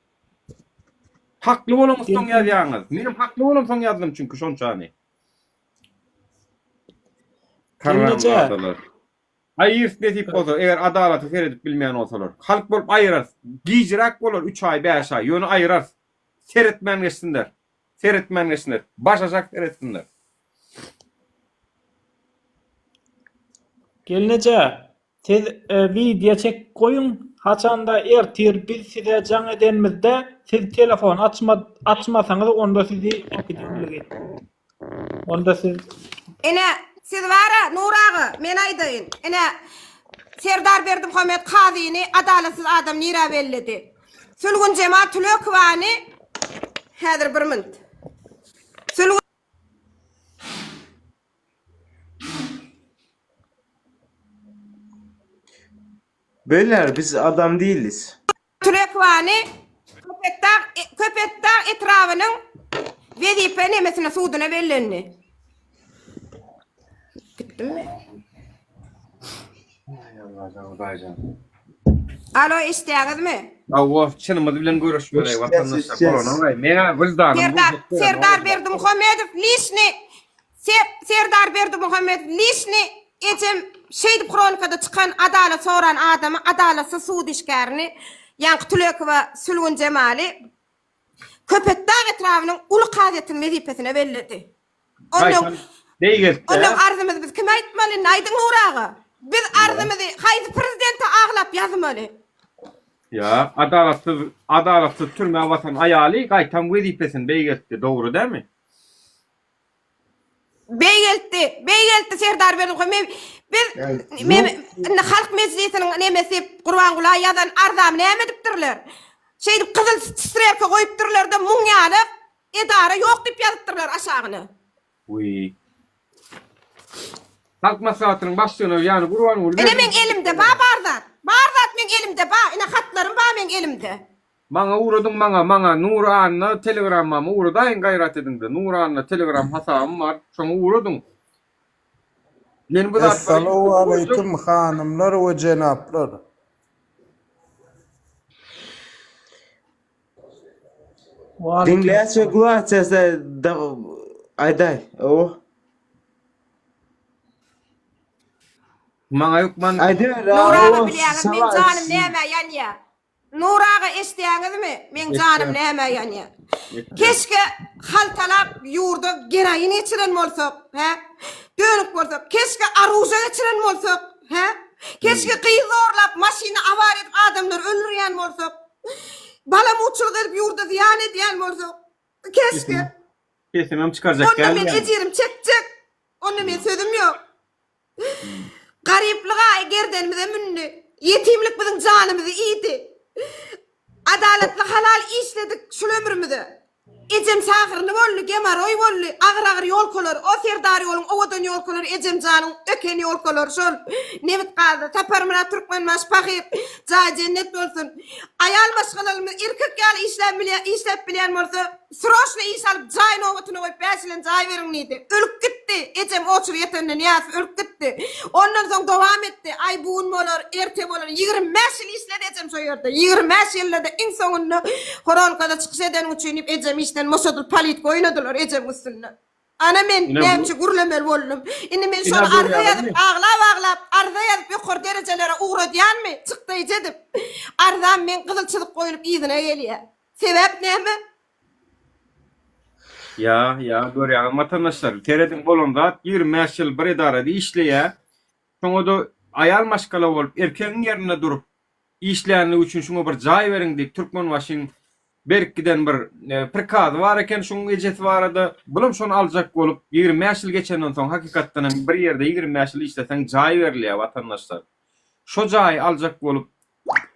Hakly bolaňyzsoň ýazýaňyz. Menem hakly bolamsoň ýazdym çünki şonçany. Gelneje. Aýyrys nesip bolsa, eger adalata seredip bilmeýän bolsalar. Halk bolup aýyrarys. Gijräk bolar 3 aý, 5 aý, ýöne aýyrarys. Seretmän geçsinler. Seretmän geçsinler. Baş aşak seretsinler. Gelneje, Siz wideo çekip goýuň, haçanda ertir biz size jaň edenimizde siz telefony açmasaňyz onda sizi äkidemligi. Onda siz. Ine, siz bara, Nur aga, men aýdaýyn. Ine, Serdar Berdimuhamet kazyny adalatsyz adam nirä belledi? Sülgünjemal Tülekowany häzir bir minut. Sülgün. Beyler biz adam değiliz. Türekwany Köpetdag Köpetdag etrabynyň wezipe nemesine suduna bellendi. Gitdimmi? Alo eşitýäňizmi? Hawa, çynymyz bilen görüşmeli watandaşlar bolanok-aý. Men-ä wyždanym Serdar Serdar Berdimuhamedow lişni Serdar Berdimuhamedow lişni ejem şeýdip hronikada çykan adalat soran adamy adalatsyz sud işgärini ýaňky Tülekowa Sülgün Jemaly Köpetdag etrabynyň uly kazyýetiniň wezipesine belledi. Onnoň Onnoň arzymyzy biz kime aýtmaly indi aýdyň Nury aga. Biz arzymyzy haýsy prezidente aglap ýazmaly? Ýa, adalatsyz adalatsyz türmä basan aýaly gaýtam wezipesini beýgeltdi, dogry dälmi? Beýgeltdi, beýgeltdi Serdar Berdimuhamedow. Biz men indi Halk Mejlisiniň nemesi Gurbangula ýazan arzamy näme edipdirler? Şeýdip gyzyl strelka goýupdyrlar-da muň ýaly edara ýok diýip ýazypdyrlar aşagyna. Wiý. Halk Maslahatynyň başlygyna ýany Gurbanguly Ine meň elimde ba bar zat. Bar zat meň elimde ba. Ine hatlarym ba meň elimde. Maňa ugradyň maňa maňa Nury Anna telegrammamy ugradaýyň gaýrat ediňde Nury Anna telegram hasabym bar şoňa ugradyň Men bu zatlary Essalawwaleýkim hanymlar we jenaplar. Diňleýäçe gulak sese da aýdaý. Owo. Maňa hökman Aýdyber. Nury aga bilýäňiz meň janym nämä ýanýa. Nur aga eşdýäňizmi? Meň janym nämä ýanýa. Keşke haltalap ýurda geroin geçiren bolsak, hä? Dönük bolsak, keşke aruža geçiren bolsak, hä? Keşke gyz zorlap, maşyny awariýa edip adamlary öldürýän bolsak. Balamutçylyk edip ýurda zyýan edýän bolsak. Keşke. Sesimem çykarjak Onda men däl. ejirim çekjek. Onda men sözüm ýok. Garyplyk aýy gerdenimize mündi. Ýetimlik biziň janymyzy iýdi. Adalatly halal işledik şul ömrümize. Ejem sahyryny boldy, gemaroý boldy, agyr-agyr ýolkalar, o Serdar ýoluň owadan ýolkalary ejem janyň öken ýolkalary şol. Nebit gazda Saparmyrat Türkmenbaşy pahyr jaýy jennet bolsun. Aýal maşgalalarymyz erkek ýaly işläp bilýän işläp bilýän bolsa Sroçny iş alyp jaý nobatyna goýup bäşilen jaý beriň diýdi. Ölüp gitdi. Ejem oçur ýetende Nyýazow ölüp gitdi. Ondan soň dowam etdi. Aý bu gün bolar, erte bolar. 25 ýyl işledi ejem şo ýerde. 25 ýylda-da iň soňunda Horonkada çykyş edeniň üçin diýip ejem işden boşadylyp politika oýnadylar ejemiň üstünde. Ana men Ine bu- näme üçin gürlemeli boldum. Indi men Ine şony arza görýäňizmi? ýazyp aglap-aglap arza ýazyp ýokary derejelere ugradýanmy çykdaýjy edip. Arzam meň gyzyl çyzyk goýulyp yzyna gelýär. Sebäp näme? Ýa, ýa, görýäňizmi watandaşlar, serediň bolan zat 25 ýyl bir edarada işleýär. Şoňa-da aýal maşgala bolup erkegiň ýerinde durup işlänligi üçin şuňa bir jaý beriň diýip Türkmenbaşyň berip giden bir prikazy bar eken şuň ejesi barada. Bulam şony aljak bolup 25 ýyl geçenden soň hakykatdan hem bir ýerde 25 ýyl işleseň jaý berilýär watandaşlar. Şo jaýy aljak bolup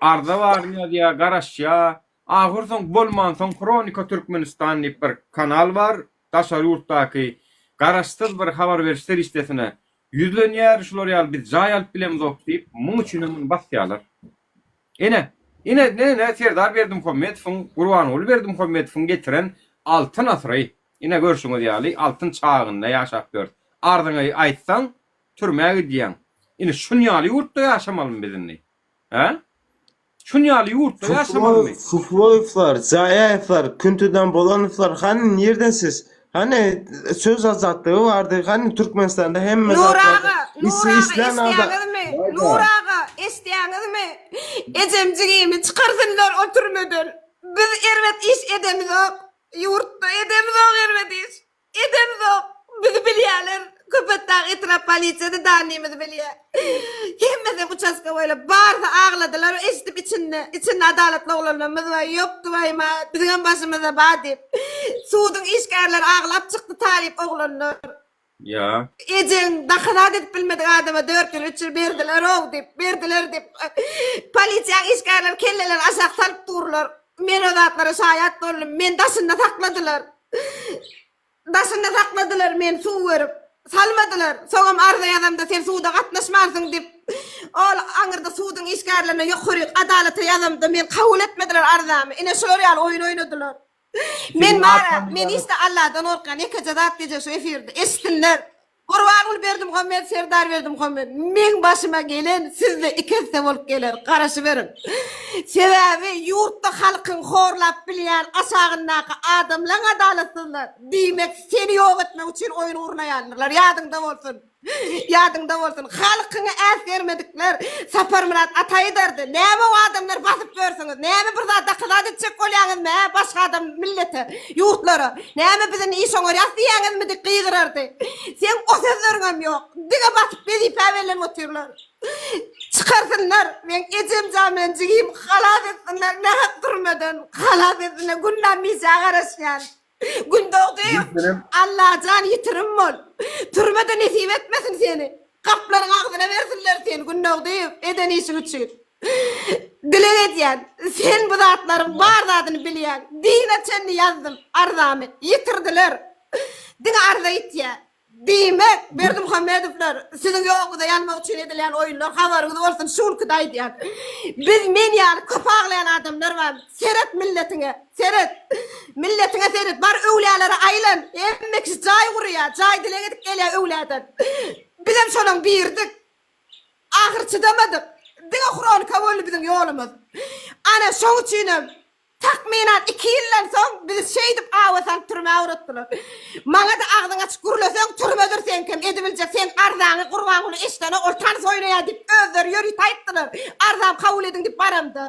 Arza baryny ýazýa, garaşýa. Ahyr soň bolmansoň Hronika Türkmenistan diýip bir kanal bar, daşary ýurtdaky garaşsyz bir habar beriş serişdesine ýüzlenýär, şular ýaly biz jaý alyp bilemzok diýip, muň üçinem muny basýarlar. Ine, ine, ine Serdar Berdimuhamedowyň, Gurbanguly Berdimuhamedowyň getiren altyn asyry. Ine görşüňiz ýaly altyn çagynda ýaşap ýörüs. Arzyňy aýtsaň, türmä gidýäň. Ine şun ýaly ýurtda ýaşamalymy biz indi? Hä? Şun ýaly ýurtda ýaşamalymy? Fufloýewler, Zaýaýewler, Küntüden Bolanowlar hany nirden siz? Hany söz azatlygy bardy, hany Türkmenistanda hemme Nur zat bardy. aga, Nur aga eşdýäňizmi? Nur aga, eşdýäňizmi? Ejem jigimi çykarsynlar o türmeden. Biz erbet iş edemizok. Ýurtda edemizok erbet iş. Edemzok. Bizi bilýärler. Köpetdag etrap polisiýasy danymyzy bilýär. Hemmesi uçastkowoýlar. Barysy agladylar eşidip içinde. Içinde adalatly oglanlarymyz bar. Ýokdy waýma. Biziňem başymyzda bar diýip. Suduň işgärleri aglap çykdy talyp oglanlar. Ýa. Ejeň dahy zat edip bilmedik adama dört ýyl, üç ýyl berdiler-ow diýip, berdiler diýip. Polisiýaň işgärleri kellelerini aşak salyp durlar. Men o zatlara şaýat boldum. Meni daşynda sakladylar. Daşynda sakladylar meni suw berip. Salmadylar. Soňam arza ýazamda sen suda gatnaşmansyň diýip, ol aňyrda suduň işgärlerine ýokaryk adalata ýazamda meni kabul etmediler arzamy. Ine şular ýaly oýun oýnadylar. Men bara, men işde Alladan gorkýan, ýekeje zat diýjek şu efirde, eşitsinler. Gurbanguly Berdimuhamet, Serdar Berdimuhamet, meň başyma gelen sizde iki esse bolup geler, garaşyberiň. Sebäbi ýurtda halkyň horlap bilýän aşagyndaky adamlaň adalatsyzlar, diýmek seni ýok etmek üçin oýun gurnaýandyrlar, ýadyňda bolsun. Ýadyňda bolsun, halkyňy äsgermedikler Saparmyrat Ataýdardy. Näme o adamlary basyp ýörsüňiz? Näme bir zat dakyzat etjek bolýaňyzmy, hä, başga adam millete, ýurtlara? Näme biz indi iş oňarýas diýýäňizmi diýip gygyrardy. Seň o sözleriňem ýok. Diňe basyp wezipä bellenip otyrlar. Çykarsynlar, meň ejem jan bilen jigim halas etsinler nähak türmeden, halas etsinler, günde mijä garaşýan. Gündogdyýew, Allajan ýitirim bol. Türme-de nesip etmesin seni. Gaplaryň agzyna bersinler seni Gündogdyýew eden işiň üçin. Dileg edýän. Sen bu zatlaryň bar zadyny bilýäň. Dine çenli ýazdym arzamy. Ýitirdiler. Diňe arza ýitýär. Diýmek, Berdimuhamedowlar, siziň ýoluňyza ýanmak üçin edilýän oýunlar, habaryňyz bolsun, şu günki-de aýdýan. Biz men ýaly köp aglaýan adamlar bar. Seret milletiňe, seret. Milletiňe seret, bar öwlälere aýlan. Hemme kişi jaý gurýar, jaý dileg edip gelýär öwläden. Bizem şolaň biridik. Ahyr çydamadyk. Diňe hronika boldy biziň ýolumyz. Ana, şoň üçinem Takmynan iki ýyldan soň bizi şeýdip awa salyp türmä ugratdylar. Maňa-da agzyňy açyp gürleseň türmedir seňkem edibiljek seň arzaňy Gurbanguly eşidenok ol tans oýnaýar diýip özleri ýörite aýtdylar. Arzamy kabul ediň diýip baramda.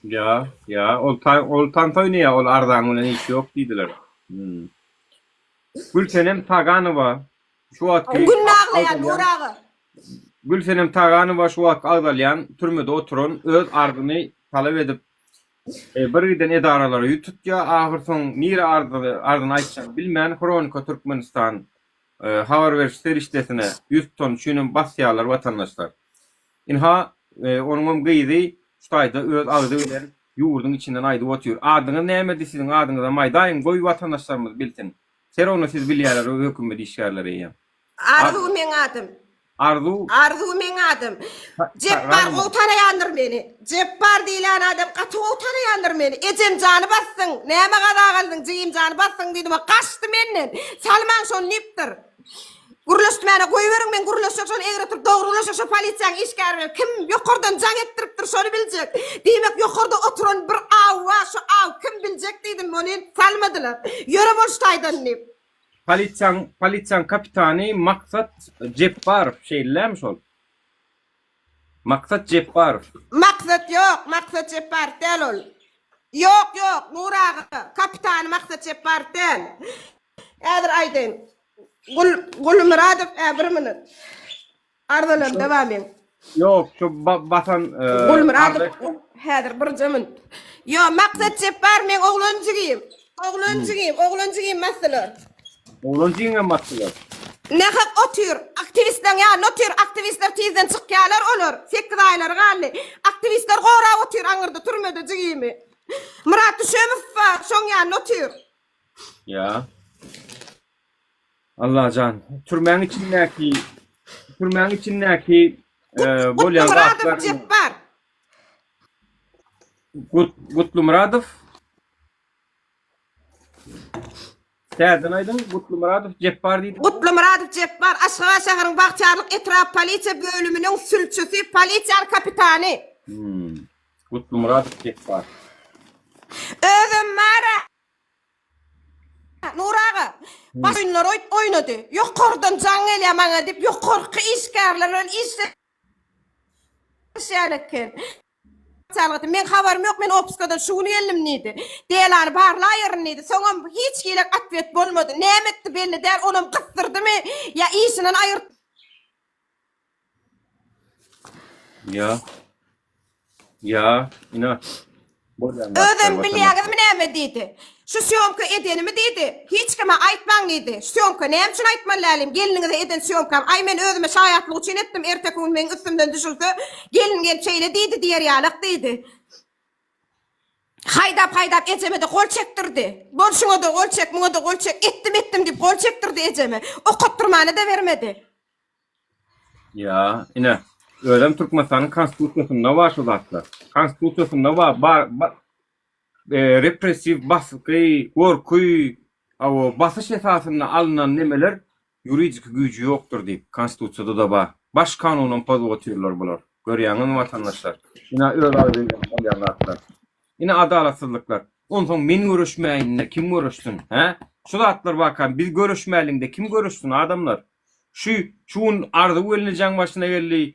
Ýa, ýa, ol ol tans oýnaýar, ol arzaň bilen işi ýok diýdiler. Hmm. Gülsenem Taganowa şu wagtky Günde aglaýan Nur aga. Gülsenem Taganowa şu wagtky agzalýan türmede oturan öz arzyny talap edip e, bir giden edaralara ýüz tutýar. Ahyr soň nire arzyny aýtjagyny bilmän Hronika Türkmenistan e, habar beriş serişdesine ýüz tutan üçinem basýarlar watandaşlar. Ynha, e, onuňam gyzy şu taýda öz agzy bilen ýurduň içinden aýdyp otyr. Adyňyz nämedi siziň adyňyzam aýdaýyň goý watandaşlarymyz bilsin. Ser ony siz bilýäler o hökümet işgärleri eýýäm. Arzuw meň adym. Arzuw. Arzuw meň adym. Jepbar gowy tanaýandyr meni. Jepbar diýlen adam gaty gowy tanaýandyr meni. Ejemjany basdyň, näme gaza galdyň, jigimjany basdyň diýdim, gaçdy menden. Salmaň şony diýipdir. Gürleşmäne goýberiň men gürleşjek şony egri oturyp dogry gürleşjek şo polisiýaň işgäri bilen kim ýokardan jaň etdiripdir şony biljek. Diýmek ýokarda oturan bir aw bar şo aw kim biljek diýdim welin salmadylar. Ýöre bol şu taýdan diýip. Polisiýaň polisiýaň kapitany Maksat Jepbarow şeýlelämi şol? Maksat Jepbarow. Maksat ýok Maksat Jepbarow däl ol. Ýok ýok Nur aga kapitany Maksat Jepbarow däl. Häzir aýdaýyn. Gul Gulmyradow ä bir minut. Arzalarym bar meň. Ýok şu basan Gulmyradow häzir birje minut. Ýok Maksat Jepbar meň oglan jigim. Oglan jigim, oglan jigim basdylar. Oglan jigiňem basdylar. Nähak otyr. Aktiwistleriň ýanynda otyr. Aktiwistler tizden çykýarlar olar. Sekiz aýlary galdy. Aktiwistler gorap otyr aňyrda türmede jigimi. Myrat Düşemow bar, şoň ýanynda otyr. Ýa. Allajan, türmäň içindäki türmäň içindäki e, bolýan zatlar. Jepbar. Gut Gutlumyradow. Täzeden aýdyň, Gutlumyradow Jepbar diýdi. Gutlumyradow Jepbar Aşgabat şäheriniň Bagtyýarlyk etrap polisiýa bölüminiň sülçüsi, polisiýanyň kapitany. Hmm. Gutlumyradow Jepbar. Özem bar-a. Nur aga, baş oýunlar oýnady. Ýokardan jaň gelýär maňa diýip, ýokarky işgärler bilen işleşýän eken. Çalgydy. Meň habarym ýok, men opuskadan şu gün geldim diýdi. Delany barlaýaryn diýdi. Soňam hiç hili otwet bolmady. Näme etdi belli däl, onam gysdyrdymy ýa işinden aýyrt. Ýa. Ýa, ina. Bolýan zatlar Özem watandaş. bilýäňizmi näme diýdi? Şu sýomka edenimi diýdi, hiç kime aýtmaň diýdi. Şu sýomka näme üçin aýtmaly dälim, gelniňize eden sýomkam. Aý men özüme şaýatlyk üçin etdim, erteki gün meň üstümden düşülse, gelin gelip şeýle diýdi diýer ýalak diýdi. Haýdap-haýdap ejeme-de gol çekdirdi. Bol şuňa-da gol çek, muňa-da gol çek, etdim-etdim diýip gol çekdirdi ejeme. Okatdyrmana-da bermedi. Ýa, ine, özem Türkmenistanyň konstitusiýasynda bar şu zatlar. Konstitusiýasynda bar, bar, ba, e, repressiw basgy, gorky, awo, basyş esasynda alnan nemeler ýuridiki güýji ýokdur diýip, konstitusiýada-da bar. Baş kanunam pozup otyrlar bular. Görýäňizmi watandaşlar? Ine öz agzy bilen bolýan zatlar. Ine adalatsyzlyklar. Onsoň men göreşmäýin-de kim göreşsin, hä? Şu zatlar barka biz göreşmäliň-de kim göreşsin adamlar? Şu şu gün Arzuw gelnejeň başyna geldi.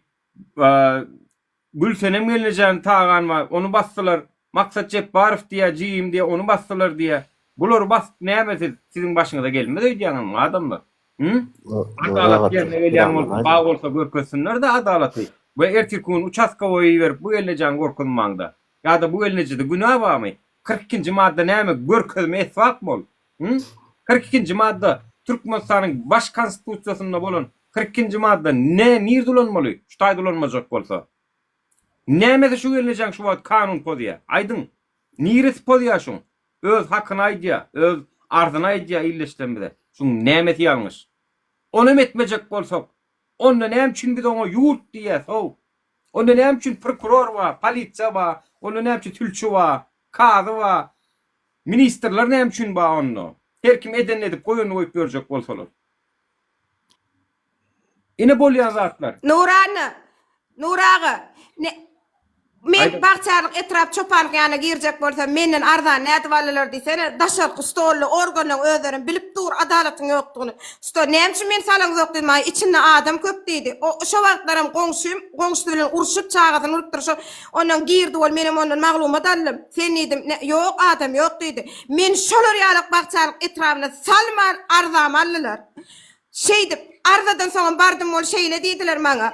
Gülsenem gelnejeň Tagan bar, ony basdylar. Maksat Jepbarow diýýär, jigim diýýär, ony basdylar diýýär. Bulary basyp näme siz, siziň başyňyza gelmez öýdýäňizmi adamlar? Hü? Adalat ýerine gelýän bolsa, bar bolsa görkezsinler-de adalaty. We ertirki gün uçastkowoýa iberip bu gelnejäni gorkuzmaňda. Ýa-da bu gelnejede günä barmy? 42-nji madda näme, görkezme esbapmy ol? Hü? 42-nji madda Türkmenistanyň Baş Konstitusiýasynda bolan 42-nji madda ne, nirde ulanmaly, şu taýda ulanmajak bolsa? Nämesi şu gelnejäň şu wagt kanun pozýa? Aýdyň. Niresi pozýa şuň? Öz hakyny aýdýa, öz arzyny aýdýa ildeşlerimize. Şuň nämesi ýalňyş? Onam etmejek bolsak, onda näme üçin biz oňa ýurt diýýäs-ow? Onda näme üçin prokuror bar, polisiýa bar, onda näme üçin sülçi bar, kazy bar, ministrler näme üçin bar onda? Her kim edenini edip goýanyny goýup ýörjek bolsalar. Ine bolýan zatlar. Nuranna, Nur aga, ne. Men Bagtyýarlyk etrap çopanlyk ýanyna girjek bolsam, menden arzany nädip aldylar diýsene, daşarky stolly organlaň özlerem bilip dur adalatyň ýokdugyny. Stol näme üçin meni salaňzok diýdim, aý içinde adam köp diýdi. O şo wagtlaram goňşym, goňşusy bilen urşup çagasyny urupdyr şo. Ondan girdi ol menem ondan maglumat aldym. Sen diýdim, nä ýok adam ýok diýdi. Meni şolar ýalak Bagtyýarlyk etrabyna salman arzamy aldylar. Şeýdip, arzadan soňam bardym ol şeýle diýdiler maňa,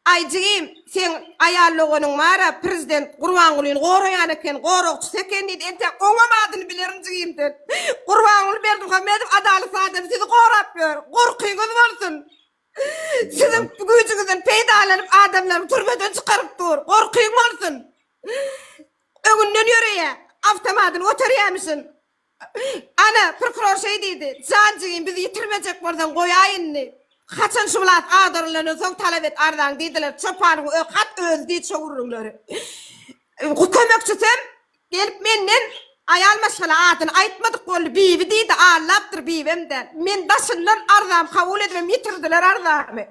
Aý jigim, seň aýal doganyň bar-a, prezident Gurbangulyny goraýan eken, goragçysy eken diýdi. Entäk oňam adyny bilerin jigim sen. Gurbanguly Berdimuhamedow adalatly adam, sizi gorap ýör. Gorkyňyz bolsun. Siziň güýjüňizden peýdalanyp adamlary türmeden çykaryp dur. Gorkyň bolsun. Öňünden ýöreýär. Awtomadyny göterýärmişin. Ana, prokuror şeý diýdi, Jan jigim, bizi ýitirmejek bolsaň, goýaý indi. Haçan şu wlast agdarylandan soň talap et arzaňy diýdiler. Çopanyň ö hat özi diýdi şo gürrüňleri. Kömekçisem gelip menden aýal maşgala adyny aýtmadyk boldy, Bibi diýdi, allapdyr, Bibem däl. Men daşyndan arzamy kabul edibem ýitirdiler arzamy.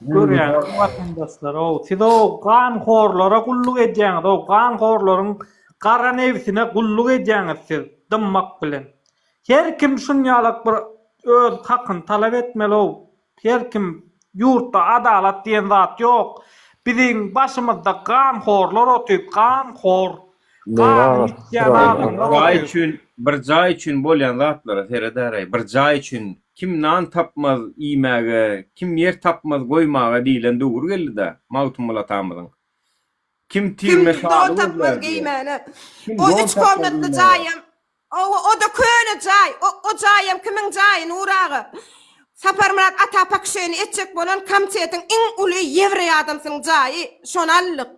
Görýäňizmi watandaşlar ow siz ow ganhorlara gulluk edýäňiz ow ganhorlaryň gara nebsine gulluk edýäňiz siz dymmak bilen. Her kim şunýalak bir öz hakyny talap etmeli ow her kim ýurtda adalat diýen zat ýok biziň başymyzda ganhorlar otyr ganhor ganyny içýän adamlar Jaý otyr. üçin bir jaý üçin bolýan zatlara seredäreý bir jaý üçin Kim nan tapmaz iýmäge, kim ýer tapmaz goýmaga diýlen döwür geldi-dä, Magtymguly atamyzyň. Kim Kim tirme don şaly tapmaz gözlär diýýär. geýmäne. Kim O don üç tapmaz komnatly iýmäge. jaýam, owa, o-da köne jaý. O, o jaýam kimiň jaýy, Nury aga? Saparmyrat ata pakişeni etjek bolan komitetiň iň uly ýewreý adamsynyň jaýy. Şony aldyk.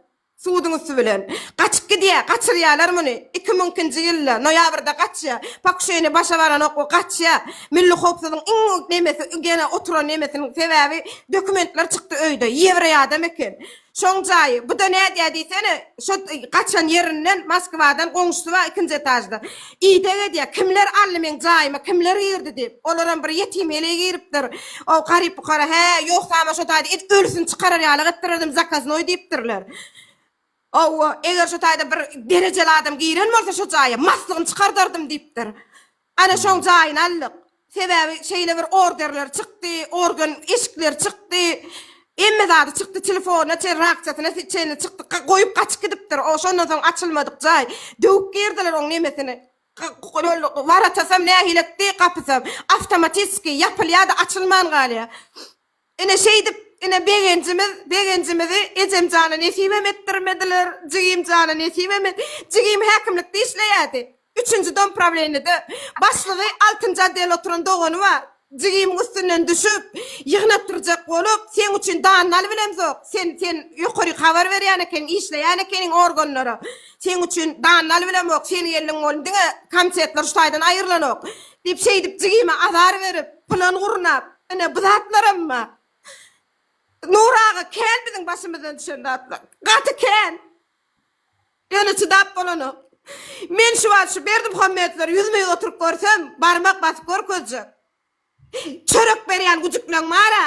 Suduň üsti bilen. Gaçyp gidýär, gaçyrýarlar muny. 2002-nji ýylda, noýabrda gaçýar. Pokuşeniýe başa baranok, o gaçýar. Milli howpsuzlygyň iň nemesi, gene oturan nemesiniň sebäbi dokumentler çykdy öýde. Ýewreý adam eken. Şoň jaýy. Bu-da nädýär diýsene, şo gaçan ýerinden, Moskwadan goňşusy bar ikinji etažda. Ideg edýär. Kimler aldy meň jaýyma, kimler girdi diýip. Olaram bir ýetim heleý giripdir. O garyp-pukara, hä, ýogsam-a şo taýda it ölüsini çykarar ýalyk etdirerdim, zakaznoý diýipdirler. Hawa, eger şo taýda bir derejeli adam giren bolsa şo jaýa, maslygyny çykardardym diýipdir. Ana şoň jaýyny aldyk. Sebäbi şeýle bir orderler çykdy, organ eşikleri çykdy, hemme zady çykdy, telefonyna çenli, raksiýasyna çenli çykdy, goýup gaçyp gidipdir. O şondan soň açylmadyk jaý. Döwüp girdiler oň nemesini. Waratasam nähilekdi, gapysam awtomatiski ýapylýar-da açylman galýar. Ine şeýdip, ine begenjimiz, begenjimizi ejem jana nesibem etdirmediler, jigim jana nesibem et. Jigim häkimlikde işleýärdi. Üçünji dom prawleniýede. Başlygy altynjy otdelde oturan dogany bar. Jigimiň üstünden düşüp, ýygnatdyrjak bolup, seň üçin dannal bilemzok, sen, sen ýokaryk habar berýän ekeniň, işleýän ekeniň organlara. Seň üçin dannal bilemok, sen geldiň bolun, diňe komitetler şu taýdan aýrylanok. Diýip, şeýdip jigime azar berip, plan gurnap, ine bu zatlaram bar. Nury aga, kän biziň başymyzdan düşen zatlar. Gaty kän. Ýöne çydap bolanok. Men şu wagt şu Berdimuhamedleri ýüzme-ýüz oturyp görsem, barmak basyp görkezjek. Çörek berýän güjükleň bar-a,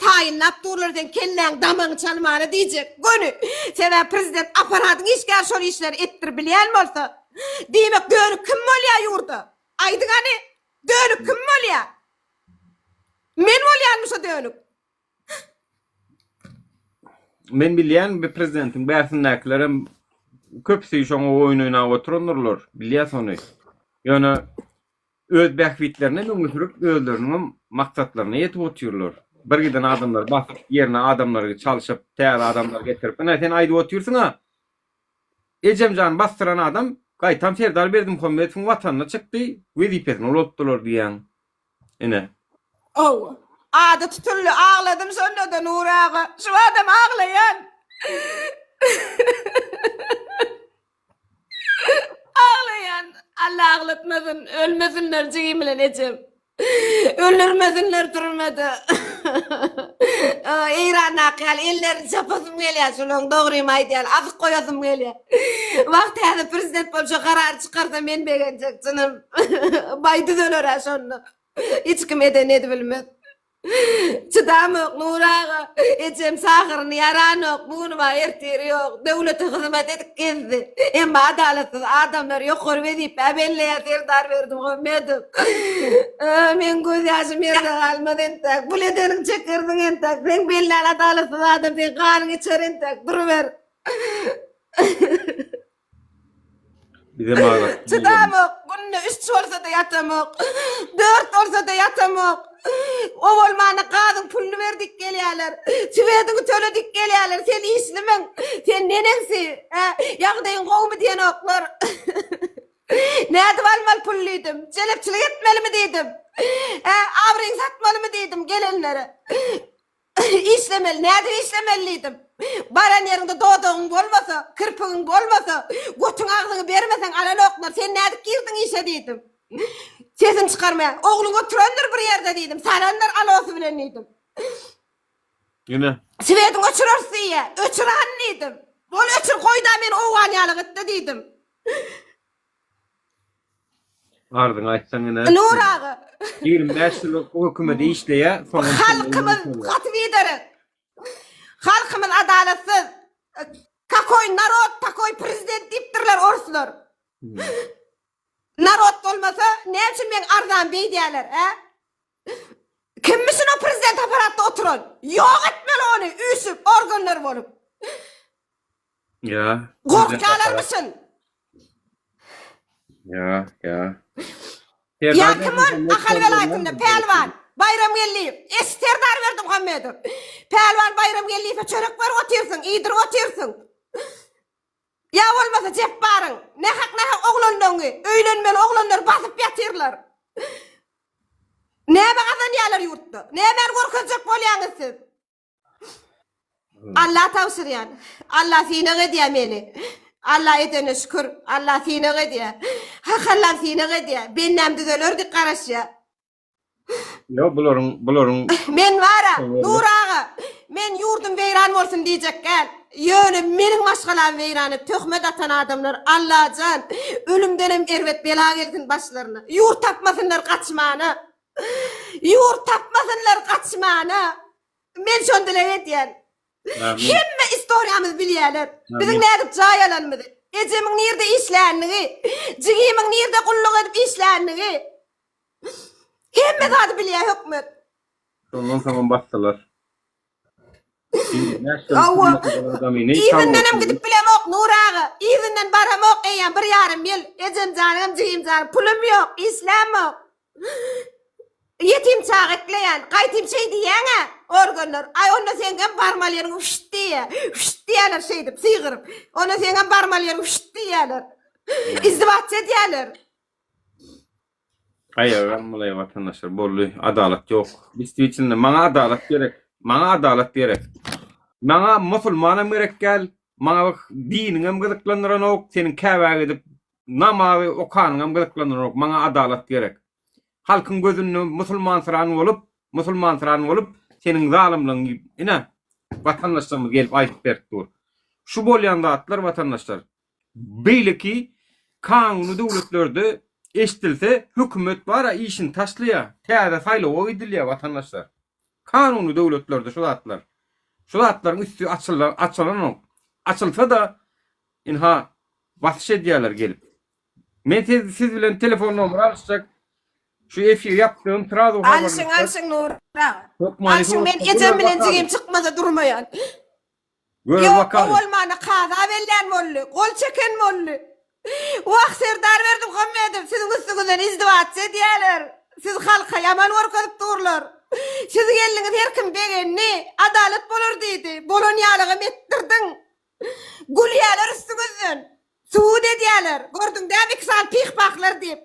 taýynlap durlar seň kelläň damagyňy çalmana diýjek. Göni. Sebäbi prezident apparatyň işgäri şol işleri etdirip bilýän bolsa, diýmek dönük kim bolýar ýurda? Aýdyň hany, dönük kim bolýar? Men bolýanmy şo dönük? Men bilýän bir prezidentiň bärsindäkilerem köpüsi şoňa oýun oýnap oturandyrlar. Bilýäs ony. Ýöne öz bähbitlerini öňe sürüp, özleriniňem maksatlaryna ýetip otyrlar. Bir giden adamlary basyp, ýerine adamlary çalşyp, täze adamlary getirip. Ine sen aýdyp otyrsyň-a. Ejemjany basdyran adam gaýtam Serdar Berdimuhamedowyň watanyna çykdy, wezipesini ulaltdylar diýýäň. Ine. Hawa. Ady tutuldy. Agladym şonda-da Nury aga. Şu badam aglaýan. Aglaýan. Alla aglatmasyn. Ölmesinler jigim bilen ejem. Öldürmesinler türmede. Eýrandaky ýaly ellerini çapasym gelýär şolaryň dogrymy aýdýan. Azyk goýasym gelýär. Wah täze prezident bolup şo karary çykarsa men begenjek çynym. Baý düzeler-ä şonda. Hiç kim eden edibilmez. Çydamok Nury aga, ejem sahyryny ýaranok, bu güni bar ertiri ýok, döwlete hyzmat edip gezdi. Emma adalatsyz adamlar ýokary wezipä belleýär Serdar Berdimuhamedow. Meň göz ýaşym ýerde galmaz entäk, bul edeniň çekersiň entäk, seň bellän adalatsyz adam seň ganyňy içer entäk, duruber. Bizem aglatdy. Çydamok, günde üç bolsa-da ýatamok, dört bolsa-da ýatamok. O bolmanda gazyň puluny ber diýip gelýärler. Swediňi töle diýip gelýärler. Sen işlimiň? Sen neneňsi? Hä? Ýagdaýyň gowumy diýenoklar. Nädip almaly pul diýdim. Jelepçilik etmelimi diýdim. Hä? Abraýyňy satmalymy diýdim gelenlere. Işlemeli, nädip işlemeli diýdim. Baran ýeriňde dodagyň bolmasa, kirpigiň bolmasa, götüň agzyňy bermeseň alanoklar, sen nädip girdiň işe diýdim. Sesini çykarmaýar. Ogluň oturandyr bir ýerde diýdim, salandyr alosy bilen diýdim. Ine. Swediň öçüreris diýýär. Öçür hany diýdim. Bol öçür goý-da meni owgan ýaly gytdy diýdim. Arzyňy aýtsaň ine. Nur aga. 25 ýyl hökümede işleýär, soňam Halkymyz gaty biderek. Halkymyz adalatsyz. Kakoý narod, takoý prezident diýipdirler orslar. Narod bolmasa, näme üçin meň arzamy beýdýärler, hä? Kimmişin o prezident apparatda oturan? Ýok etmeli ony, üýşüp, organlar bolup. Ýa. Gorkýalarmyşyn. Ýa, ýa. Ýa kim ol? Ahal welaýatynda Pälwan Baýramgeldiýew. Eş Serdar Berdimuhamedow. Pälwan Baýramgeldiýewe çörek berip otyrsyň, iýdirip otyrsyň. Ýa bolmasa Jepbaryň nähak-nähak oglanlaryňy, öýlenmeli oglanlary basyp ýatyrlar. Näme gazanýarlar ýurtda? Nämäni görkezjek bolýaňyz siz? Alla tabşyrýan. Alla synag edýär meni. Alla edene şükür. Alla synag edýär. Hak Allam synag edýär. Bendäm düzeler diýip garaşýar. Ýok, bularyň bularyň Men bara, Nur aga, men ýurdum weýran bolsun diýjek däl. Ýöne meniň maşgalam weýran et, töhmet atan adamlar Allajan, ölümdenem erbet bela gelsin başlaryna. Ýurt tapmasynlar gaçmana. Ýurt tapmasynlar gaçmana. Men şony dileg edýän. Hemme istoriýamyzy bilýärler. Biziň nädip jaý alanymyzy, ejemiň nirde işlänini, jigimiň nirde gulluk edip işlänini. Hemme zady bilýär hökümet. Şondan soňam basdylar. Hawa. Yzyndanam gidip bilemok Nur aga. Yzyndan baramok eýýäm bir ýarym ýyl. Ejem janyňam jigim janyň pulum ýok, işlämok. Ýetim çaga ekleýän. Gaýtym şeý diýýäň-ä, organlar. Aý, onda seňňem barmaly ýeriň wşt diýýä. Wşt diýýärler şeýdip, sygyryp. Onda seňňem barmaly ýeriň wşt diýýärler. Izdiwaç edýärler. Aýaga galmaly watandaşlar boldy. Adalat ýok. Действительно, maňa adalat gerek. Maňa adalat gerek. Maňa musulmanam gerek däl. Maňa diniňem gyzyklandyranok. Seniň Käbä gidip Namazy okanyňam gyzyklandyranok, maňa adalat gerek. Halkyň gözünde musulmansyran bolup, musulmansyran bolup, seniň zalymlygyňy ine, watandaşlarymyz gelip aýdyp berip dur. Şu bolýan zatlar watandaşlar, beýleki kanuny döwletlerde eşdilse, hökümet bar-a işini taşlaýar, täze saýlawa gidilýär watandaşlar. Kanuny döwletlerde şu zatlar. Şu zatlaryň üsti açylanok. Açylsa-da, Ynha, basyş edýärler gelip. Men siz, siz bilen telefon nomer alyşjak. Şu efiri ýapdygym srazu Alşyň, alşyň Nury aga. Hökmany Alşyň men ejem bilen jigim çykmasa durmaýan. Görel Ýok, o bakaly. bolmanda kaza bellän boldy, gol çeken boldy. Wah, Serdar Berdimuhamedow, siziň üstüňizden izdiwaç edýärler. Siz halka ýaman görkezip durlar. Siz geldiňiz her kim begendi, adalat bolar diýdi. Bolan ýalygam etdirdiň. Gülýäler üstüňizden. Sud edýäler. Gördüň dämi iki sany pyh-pahlar diýip.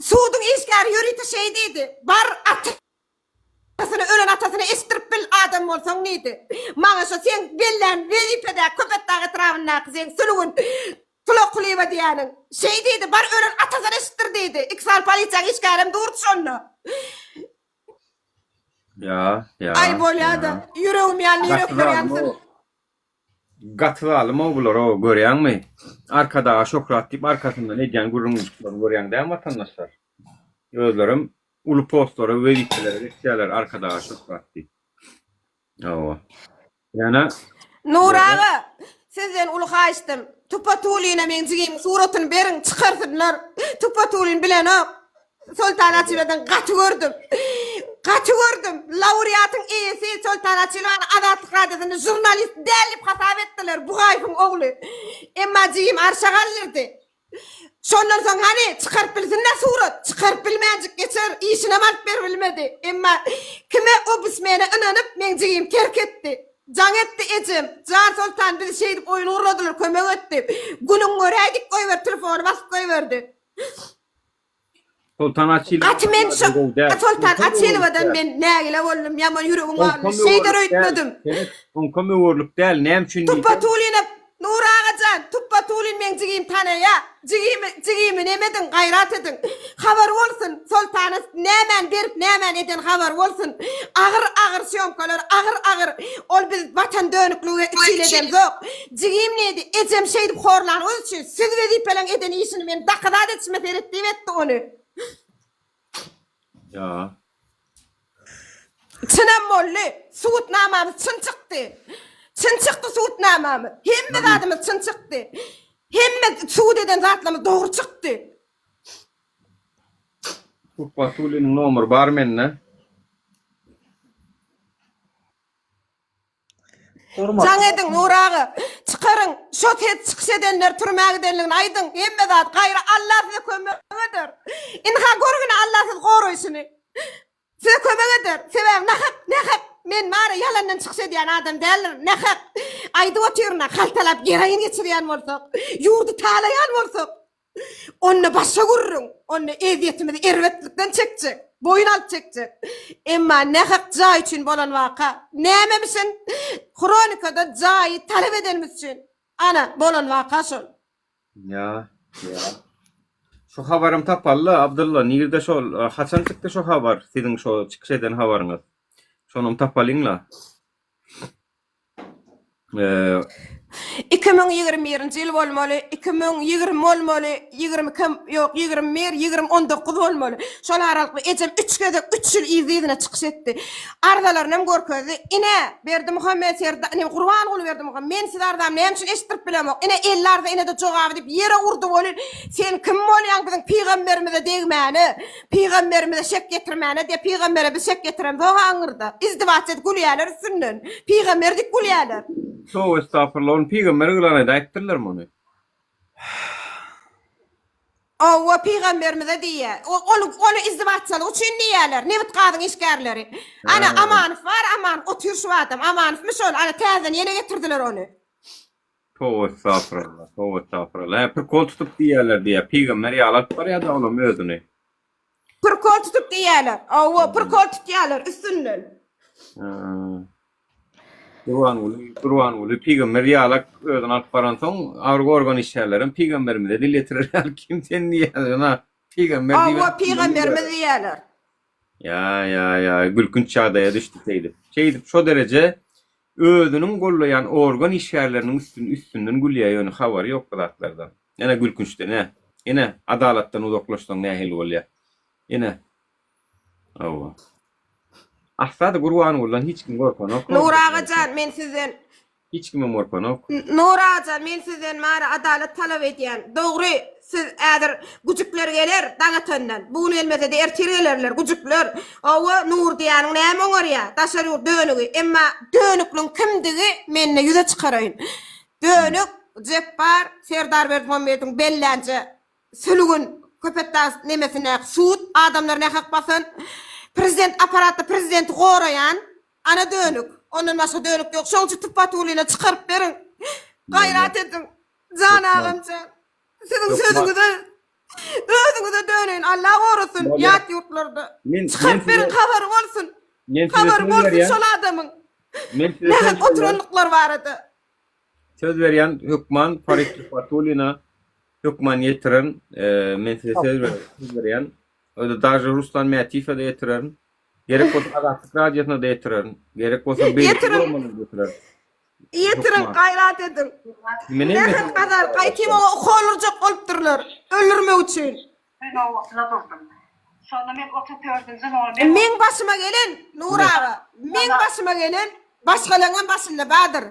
Suduň işgäri ýörite şeý diýdi. Bar atasyna, ölen atasyna eşitdirip bil adam bolsaň diýdi. Maňa şo seň bellän wezipedäki Köpetdag etrabyndaky seň Sülgün Tulakulyýewa diýýäniň şeý diýdi. Bar ölen atasyna eşitdir diýdi. Iki sany polisiýaň işgärem durdy şonda. Ýa, ýa. Aý bolýada. Ýüregim ýandy, ýürekler ýansyn. Gaty zalym-ow bular-ow, görýäňmi? Arkadaga şöhrat diýip arkasyndan edýän gürrüňjiklerini görýäň dämi watandaşlar? Özlerem. uly postlara, wezipelere geçýärler Arkadaga şöhrat diýip. Hawa. Ýöne Nur aga, sizden uly haýyştym. Tupatulyna meň jigimiň suratyny beriň, çykarsynlar. Tupatulyn bilenok. Soltan Açylowadan gaty gördüm. Gaty gördüm. Laureatyň eýesi Soltan Açylowany Azatlyk Radiosynda žurnalist däl diýip hasap etdiler, Bugaýewiň ogly. Emma jigim arşa galdyrdy. Şondan soň hany çykaryp bilsin-dä surat. Çykaryp bilmänjik geçer, işinem alyp beribilmedi. Emma kime obismene ynanyp meň jigim terk etdi. Jaň etdi ejem, Jan Soltan bizi şeýdip oýun gurnadylar kömek et diýip. Günüň göräýdik goýber telefony basyp goýberdi. Soltan Açylowa Gaty men şo Soltan Açylowadan men nägile boldum ýaman ýüregim galdy şeýder öýtmedim. Oňkam öwerlik däl näme üçin diýseň. Tupbatulina Nur agajan Tupbatulin meň jigim tanaýa jigimi jigimi neme ediň gaýrat ediň habar bolsun Soltana nämäni berip nämäni eden habar bolsun agyr agyr sýomkalar agyr agyr ol biz watan dönükligi üçin edemzok Jigim diýdi, ejem şeýdip horlanyňyz üçin, siz wezipeleň eden işini men dakyzat etişime seret diýip etdi ony. Ýa. Çynam boldy. Subutnamamyz çyn çykdy. Çyn çykdy subutnamamyz. Hemme zadymyz çyn çykdy. Hemme subut eden zatlarymyz dogry çykdy. Tuhbatulliniň nomeri bar mende. Jaň ediň Nur aga. Çykaryň. Şo ses çykyş edenler türmä gidenligini aýdyň. Hemme zat gaýra Alla size kömek eder. Ynha görgüne Alla sizi goraýşyny. Size kömek eder. Sebäbi nahak nähak men bara ýalandan çykyş edýän adam däldirin. Nähak aýdyp otyryn-a haltalap geroin geçirýän bolsak, ýurdy talaýan bolsak. Onda başga gürrüň. Onda ezýetimizi erbetlikden çekjek, boýun alyp çekjek. Emma nähak jaý üçin bolan waka nämemişin? Hronikada jaýy talap edenimiz üçin. Ana, bolan waka şol. Ýa, ýa. Şu habaram tapally, Abdylla, nirde şol, haçan çykdy şo habar, siziň şo çykyş eden habaryňyz? Şonam tapalyň-la. 2021-nji ýyl bolmaly, 2020 bolmaly, 22 hem ýok, 21, 20, 19 bolmaly. Şol aralykda ejem üç gezek, üç ýyl yzly-yzyna çykyş etdi. Arzalaryny hem görkezdi. Ine, Berdimuhamet Serdar, ine, Gurbanguly Berdimuhamet, men size arzamy näme üçin eşitdirip bilemok. Ine, 50 arza, ine-de jogaby diýip ýere urdy welin, sen kim bolýaň biziň pygamberimize degmäne? Pygamberimize şek getirmäne diýýär. Pygambere biz şek getiremzok aňyrda. Izdiwaç edip gülýärler üstünden. Pygamber diýip gülýärler. Toba estagfurullah ony pygamber yglan edäýipdirler muny. Hawa pygamberimize diýýär. Ony ony izdiwaççylyk üçin diýýärler. Nebit gazyň işgärleri. Ana Amanow bar Amanow otyr şu adam. Amanowmy şol? Ana täzeden ýene getirdiler ony. Toba estagfurullah, toba estagfurullah. Hä, prikol tutup diýýärler diýýär. Pygamber ýaly alyp barýar-da olam özüni. Prikol tutup diýýärler. Hawa, prikol tutýarlar üstünden. Hä. Gurbanguly, Gurbanguly pygamber ýalak özüni alyp baransoň, agyr organ işgärlerem pygamberimize dil ýetirer ýaly kim sen diýýärler, ha. Pygamber diýip. Hawa, pygamberimiz diýýärler. Ýa, ýa, ýa, gülkünç ýagdaýa düşdi şeýdip. Şeýdip şo dereje özüniň gollaýan organ işgärleriniň üstün üstünden gülýär ýöne habary ýok bu zatlardan. Ene gülkünçden ä. Ene adalatdan uzaklaşsaň nähili bolýar. Ene. Hawa. Asla-da Gurbangulydan hiç kim gorkanok. Nur agajan men sizden Hiç kimem gorkanok. Nur aga men sizden mara adalat talap edýän. Dogry siz äzir güjükler geler daň atandan. Bu gün gelmesede ertir gelerler güjükler. Hawa Nur diýýäniň näme oňarýa daşary ýurt dönügi. Emma dönükliň kimdigi mende ýüze çykaraýyn. Dönük Jepbar Serdar Berdimuhamediň bellänje Sülgün Köpetdag nemesindäki sud adamlary nähak basan prezident apparatda prezidenti goraýan Ana dönük. Ondan başga dönük ýok. Şoň üçin Tupbatulyna çykaryp beriň. Gaýrat ediň. Jan agam jan. Siziň sözüňize özüňize döneýin. Allah gorasyn ýat ýurtlarda. Çykaryp beriň habary bolsun. Habary bolsun şol adamyň. Nähak oturanlyklary barada. Söz berýän hökman Farid Tuhbatullina hökman ýetirerin. Men size söz berýän. Daže Ruslan Mätiýewe-de ýetirerin. Gerek bolsa Azatlyk Radiosyna-da ýetirerin. Gerek bolsa beýleki guramalara-da ýetirerin. Ýetiriň, gaýrat ediň. Nähak azar, gaýtym oňa ukol urjak bolupdyrlar, öldürmek üçin. Öý nobatyna durdum. Şonda men 34-nji nomer Meň başyma gelen, Nur aga, meň başyma gelen başgalaňam başynda bardyr.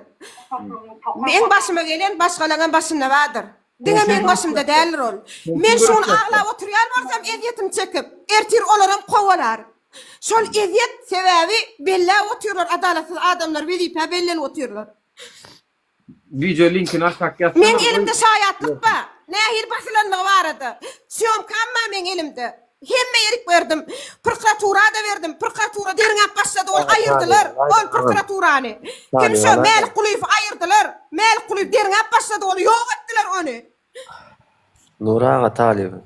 Meň başyma gelen başgalaňam başynda bardyr. Diňe meň başymda däldir ol. Men şu gün aglap oturýan bolsam ezýetimi çekip, ertir olaram kowalar. Şol ezýet sebäbi belläp otyrlar adalatsyz adamlar wezipä bellenip otyrlar. Wideo linkini aşak ýazsana. Meň elimde şaýatlyk bar. Nähili basylandygy barada. Sýomkam bar meň elimde. Hemme ýerik berdim. Prokuratura-da berdim. Prokuratura derňäp başlady, ony aýyrdylar. Ol prokuraturany. Kim şo Mälik Kulyýewi aýyrdylar. Mälik Kulyýew derňäp başlady, ony ýok etdiler ony. Nury aga talyby.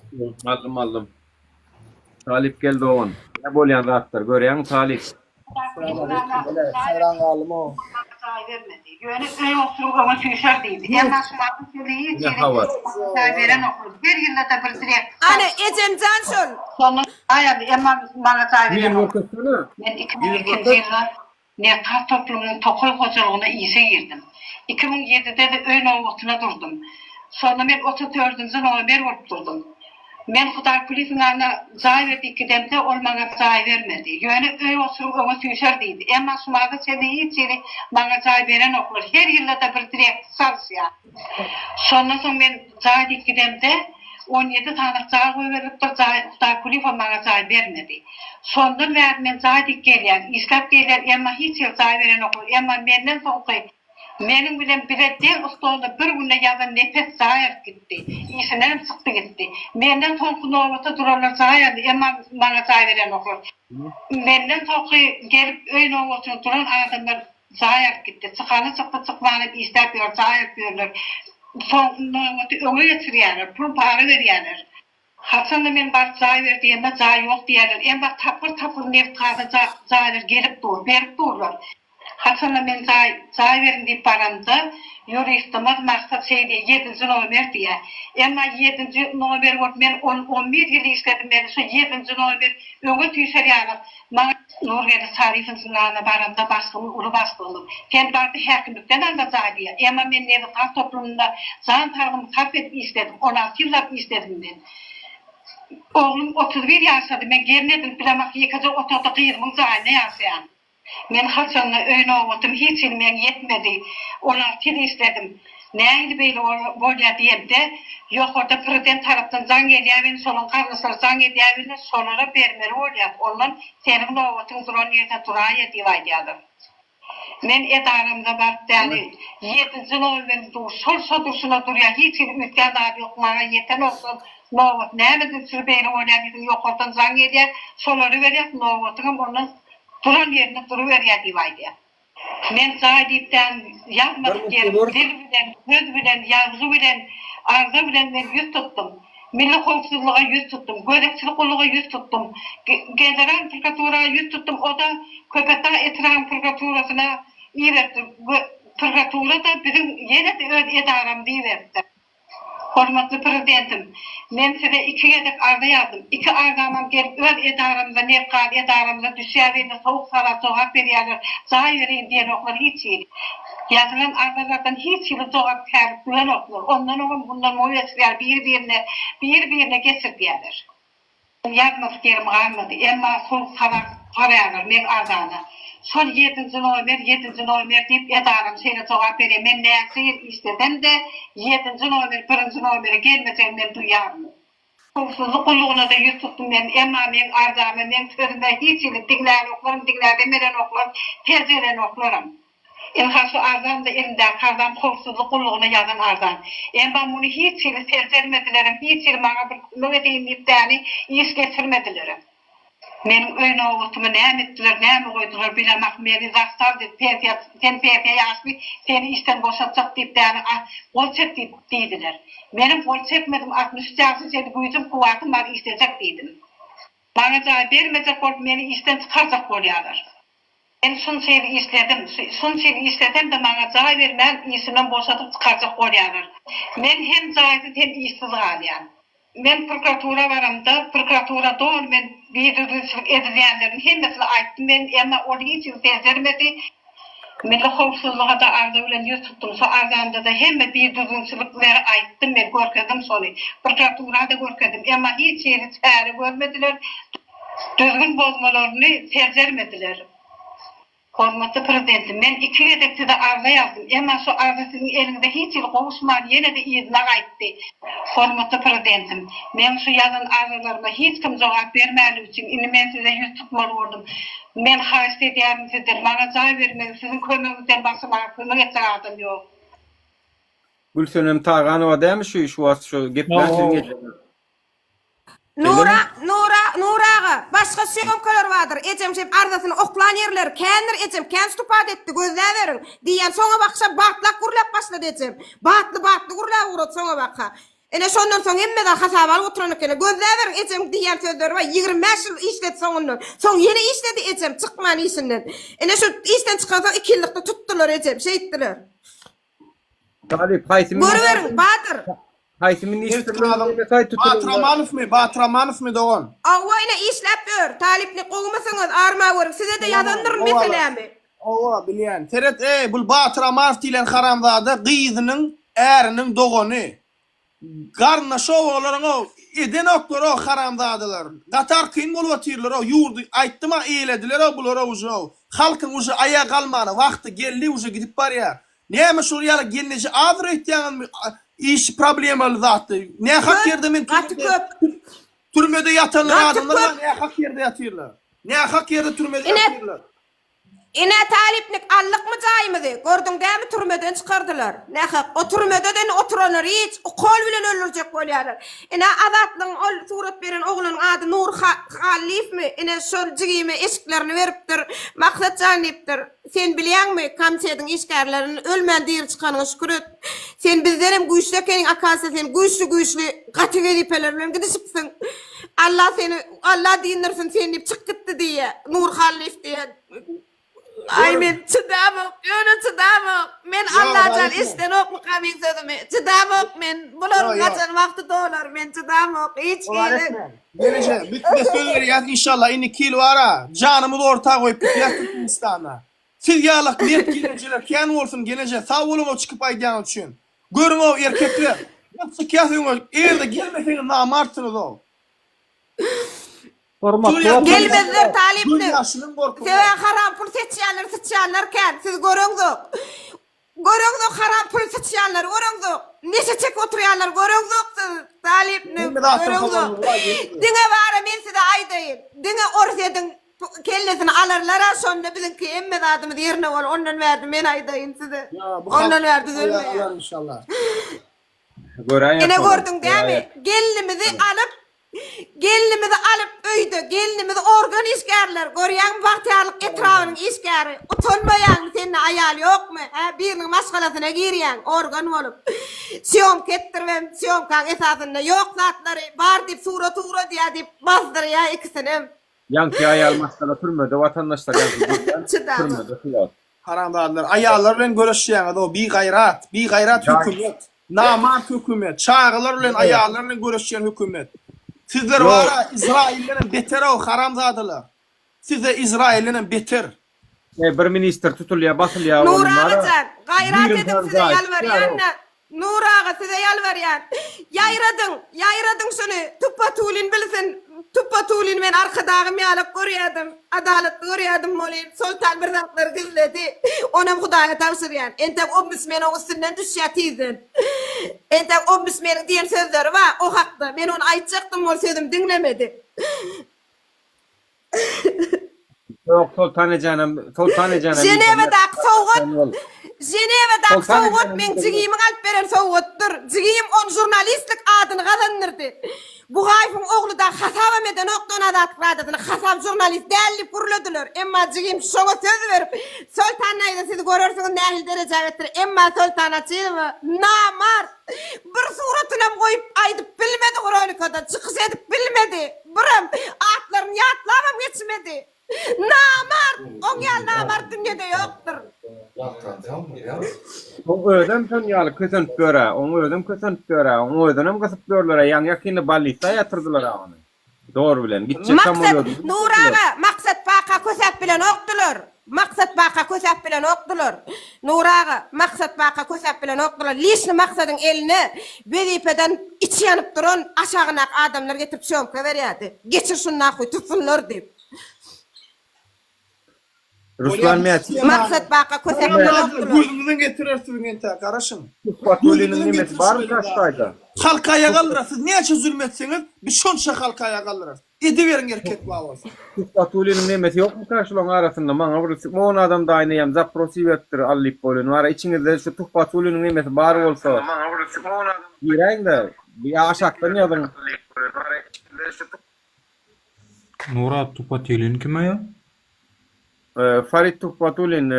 Aldym aldym. Talyp gel dogan. Ne bolýan zatlar görýäňmi Talyp. Haýran galdym o. Jaý bermedi. Ýöne öý oturyp öňe süýşer diýdi. Emma şu wagta çenli hiç Ne ýere habar. jaý berenoklar. Her ýylda-da bir direktor. Ana ejemjan şol. Şondan jaý aldy. Emma maňa jaý Ýüzüni berenoklar. görkezsene. Men Ýüzüni 2002-nji görkez. ýylda Nerkar toplumynyň tokaý hojalygyna işe girdim. 2007-de-de öý nobatyna durdum. Şonda men 34-nji nomer bolup durdum. Men Hudaýkulyýewiň ýanyna jaý ber diýip gidemde, ol maňa jaý bermedi. Ýöne öý oturyp öňe süýşer diýdi. Emma şu maza çenli hiç hili maňa jaý berenoklar. Her ýylda-da bir direktor çalyşýar. Şondan soň men jaý diýip gidemde, 17 sany jaý goýberilipdir, jaý Hudaýkulyýewem maňa jaý bermedi. Şondan bäri men jaý diýip gelýän, işläp gelýän, emma hiç hili jaý berenoklar. Emma menden soňky meniň bilen bile deň stolda bir günde ýazan Nepes jaý alyp gitdi. Işindenem çykdy gitdi. Menden soňky nobata duranlar jaý aldy, emma maňa jaý berenoklar. Menden soňky gelip öý nobatyna duran adamlar Jaý alyp gitdi. Çykany çykdy, çykmanam işläp ýör, jaý alyp ýörler. Soň nobaty öňe geçirýärler, pul para berýärler. Haçanda men baryp jaý ber diýende jaý ýok diýýärler. Emma tapgyr-tapgyr nebit-gaza jaýlar gelip dur, berip durlar. Haçanda men jaý, jaý beriň diýip baramda, ýuristimiz Maksat şeý diýýär, ýedinji nomer diýýär. Emma ýedinji nomer bolup men on, on bir ýyl işledim, meni şu ýedinji nomer öňe süýşer ýaly Maňa Nurgeldi Çaryýewiň zyndanyna baramda başlygymyz uly başlygymyz, Sen bardy häkimlikden al-da jaý diýýär. Emma men nebit-gaz toplumynda jan saglygymy sarp edip işledim. 16 ýyllap işledim men. Oglum 31 ýaşady, men gelin edinip bilemok, ýekeje otagda gyzymyň jaýynda ýaşaýan. Men haçanda öý nobatym hiç hili meň ýetmedi. 16 ýyl işledim. Nähili beýle bolýar diýemde, ýokarda prezident tarapdan jaň gelýär welin, şolaň garyndaşlary jaň edýär welin, şolara bermeli bolýas, ondan seniň nobatyň duran ýerde duraýýar diýip aýdýarlar. Men edaramyza baryp däli, ýedinji nomerim dur, şol şo durşuna durýar, hiç hili üýtgän zady ýok, maňa ýetenok şol nobat, nämeden üçin beýle bolýar diýdim, ýokardan jaň gelýär, şolara berýäs, nobatyňam ondan duran ýerinde duruberýär diýip aýdýar. Men jaý diýip däl ýazmadyk ýerim dil bilen, söz bilen, ýazgy bilen, arza bilen men ýüz tutdum. Milli howpsuzlyga ýüz tutdum, gözegçilik gulluga ýüz tutdum, General prokuratura ýüz tutdum, o-da Köpetdag etrabyň prokuraturasyna iberipdir. Prokuratura-da biziň ýene-de öz edaramyza iberipdir. Hormatly Prezidentim, men size iki gezek arza ýazdym. Iki arzamam gelip öz edaramyza, nebitgaz edaramyza düşýär indi sowuk sala jogap berýärler, jaý bereýin diýenoklar hiç hili. Ýazylan arzalardan hiç hili jogapkärlik duýanoklar. Ondan oňam mundan muňa geçirýär, biri-birine, biri-birine geçirdýärler. Ýazmadyk ýerim galmady. Emma sowuk habar garaýarlar meň arzama. Şol ýedinji nomer, ýedinji nomer diýip edaram şeýle jogap berýär. Men näçe ýyl işlesem-de, ýedinji nomer birinji nomere gelmejegini men duýýaryn. Howpsuzlyk gullugyna-da ýüz tutdum men. Emma meň arzamy, meň sözüme hiç hili diňlänoklarm, diňläbem edenoklar, seljerenoklarm. Ynha şu arzam-da elimdäki arzam howpsuzlyk gullugyna ýazan arzam. Emma muny hiç hili seljermedilerem, hiç hili maňa bir kömek edeýin diýip däni iş geçirmedilerem. Meniň öý nobatymy näme etdiler, näme goýdular bilemok, meni zastal diýip pensiýa, sen pensiýa ýaşly, seni işden boşatjak diýip däni gol çek diýip diýdiler. Menem gol çekmedim, 63 ýaşa çenli güýjüm, kuwwatym bar işlejek diýdim. Maňa jaý bermejek bolup meni işden çykarjak bolýarlar. Men şunça ýyl işledim, şunça ýyl işlesem-de maňa jaý bermän işimden boşadyp çykarjak bolýarlar. Men hem jaýsyz hem işsiz galýan. Men prokuratura baramda, prokuratura doly men bidüzgünçilik edilýänleriň hemmesini aýtdym men, emma ol hiç hili seljermedi. Milli howpsuzlyga-da arza bilen ýüz tutdum. Şo arzamda-da hemme bidüzgünçilikleri aýtdym men, görkezdim şony. Prokuratura-da görkezdim. Emma hiç hili çäre görmediler. Düzgün bozmalaryny seljermediler. Hormatly Prezidentim, men iki gezek size arza ýazdym, emma şu arza siziň eliňize hiç hili gowuşman ýene-de yzyna gaýtdy. Hormatly Prezidentim, meň şu ýazan arzalaryma hiç kim jogap bermänligi üçin indi men size ýüz tutmaly boldum. Men haýyşt edýärin sizden, maňa jaý bermegi siziň kömegiňizden başga maňa kömek etjek adam ýok. Gülsenem Taganowa dämi şu şu wagt şu geplän siziň ejeňiz? Nura, Nura, Nury aga, başga sýomkalar bardyr, ejem şeýdip arzasyny oklan ýerleri kändir, ejem kän stupat etdi, gözläberiň, diýýän, soňa bakşa batlap gürläp başlady ejem. Batly-batly gürläp ugrady soňa baka. Ine şondan soň hemme zat hasaba alyp oturan ekeni. Gözläberiň ejem diýýän sözleri bar, 25 ýyl işledi soňundan. Soň ýene işledi ejem, çykman işinden. Ine şu işden çykansoň iki ýyllykda tutdular ejem, şeýtdiler. Talyp haýsy Görüberiň, Batyr. Haýsy ministrligiň Batyr Amanowmy, Batyr Amanowmy dogan? Hawa ine işläp ýör. Talypnik gowumysyňyz, arma görüň. Size-de ýazandyryn meselämi. Hawa, bilýän. Seret eý, bul Batyr Amanow diýlen haramzada gyzynyň äriniň dogany. Garyndaş-ow olaryň-ow, edenoklar-ow haramzadalar. Gaty arkaýyn bolup otyrlar-ow, ýurdy aýtdym-a eýelediler-ow bular-ow uje-ow. Halkyň uje aýaga galmana wagty geldi uje gidip barýar. Näme şol ýaly gelneje azdyr öýtýäňizmi işi problemaly zatdy. Nähak ýerde men Gaty köp. Türmede ýatanlar Gaty adamlar bar köp. nähak ýerde ýatyrlar. Nähak ýerde türmede Ine ýatyrlar. Ine talypnik allykmy jaýymyzy gördüň dämi türmeden çykardylar nähak o türmede-de indi oturanlary hiç ukol bilen öldürjek bolýarlar ine azatlygyň ol surat beren oglanyň ady Nury Hallyýewmi ine şol jigime eşiklerini beripdir Maksat jan diýipdir sen bilýäňmi komitetiň işgärlerini ölmän diri çykanyňa şükür et sen bizdenem güýçli ekeniň akazsa sen güýçli güýçli gaty wezipeler bilen gidişipsiň Alla seni Alla dindirsin seni diýip çyk gitdi diýýä Nury Hallyýew diýýä. Aý men çydamok ýöne çydamok. Men Allajan eşidenokmyka meň sözümi. Çydamok men. Bularyň haçan wagty dolar men çydamok hiç hili. Gelneje biz size söz berýäs inşallah indiki ýyl bara janymyzy orta goýup gitýäs Türkmenistana. Siz ýalak mert gelnejeler kän bolsun gelneje sag boluňow çykyp aýdýanyňyz üçin. Görüňow erkekler. Biz çykýas öňe eger-de gelmeseňiz namartsyňyzow. Hormatly watandaşlar! Gelmezler talyplar. Sebäbi haram pul seçýänler syçýanlar kän. Siz göreňzok. Göreňzok haram pul syçýanlary göreňzok. Neşe çekip oturýanlary göreňzok siz talyplar. Göreňzok. Diňe bara men size aýdaýyn. Diňe Orsýetiň kellesini alarlara şonda biziňki hemme zadymyz ýerine bolar. Ondan bärde men aýdaýyn size. Ondan bäri düzelmeýär. Göräýer Ine soňam, gördüň dämi? göräýer. Gelnimizi alyp, gelnimizi alyp öýde, gelnimizi organ işgärler, görýäňmi Bagtyýarlyk etrabynyň işgäri, utanmaýaňmy sende aýal ýokmy, hä, biriniň maşgalasyna girýäň organ bolup. Sýomka etdiribem, sýomkaň esasynda ýok zatlary bar diýip surat ugradýa diýip bazdyrýa ikisinem. Ýaňky aýal maşgala türmede watandaşlar ýaňky gürlän türmede şu wagt. Haramzadalar aýallar bilen göreşýäňiz o bigaýrat bigaýrat hökümet namart hökümet çagalar bilen aýallar bilen göreşýän hökümet sizler bara Izraildenem beter o haramzadalar size Izraildenem beter. E bir ministr tutulýa basylýa Nury agajan gaýrat ediň size ýalbarýan-da Nury aga size ýalbarýan. Ýaýradyň, ýaýradyň şuny. Tupbatulin bilsin. Tupbatulini men arkadagym ýalak görýädim. Adalatly görýädim welin, Soltan bir zatlary gizledi. Onam Hudaýa tabşyrýan. Entek ombudsmen oň üstünden düşýär tizden. Entek ombudsmeniň diýen sözleri bar o hakda. Men ony aýtjakdym, ol sözümi diňlemedi. Ýok, Soltan ejänem, Soltan ejänem Ženewadaky sowgat, Ženewadaky sowgat meň jigimiň alyp beren sowgatdyr. Jigim on žurnalistlik adyny gazandyrdy. Bugaýewiň ogly dagy hasabam edenokdy ony Azatlyk Radiosyna hasap žurnalist däl diýip gürlediler. Emma jigim şoňa söz berip, Soltan daýza sizi görersiňiz nähili derejä getir. Emma Soltan Açylowa namart! Bir suratynam goýup aýdyp bilmedi hronikada, çykyş edip bilmedi. Birem atlaryny ýatlabam geçmedi. Namart! Oň ýaly namart dünýede ýokdur. Oň özem şon ýaly kösenip ýör-ä. Oň özem kösenip ýör-ä. Oň özünem gysyp ýörler-ä. Ýaňy-ýakynda bolnisa ýatyrdylar-a ony. Zor bilen. Gitjek Maksat, samolýodyny Nury aga, Maksat paka kösäp bilenokdylar. Maksat baka kösäp bilenokdylar. Nury aga, Maksat baka kösäp bilenokdylar. Lişni Maksadyň eline wezipeden içi ýanyp duran aşagyndaky adamlar getirip sýomka berýärdi. Geçir şuny nahuý tutsunlar diýip. Ruslan Mäti. Maksat baka kösäp bilenokdylar. Gözüňiziň getirer siziň entäk garaşyň. Tuhbatulliniň nemesi barmy kaşgaýda? Halky aýaga galdyrar. Siz näçe zulum etseňiz, biz şonça halky aýaga galdyrarys. Ediberiň erkek bar bolsa. Tuhbatulliniň nemesi ýokmyka şulaň arasynda maňa bir on adam daýynaýam zapros iberipdir allyp bolýan wara içiňizde şu Tuhbatulliniň nemesi bar bolsa giräýiňde ýa aşakdan ýazyň. Nurat Tuhbatullin kim aýa? Farid Tuhbatullin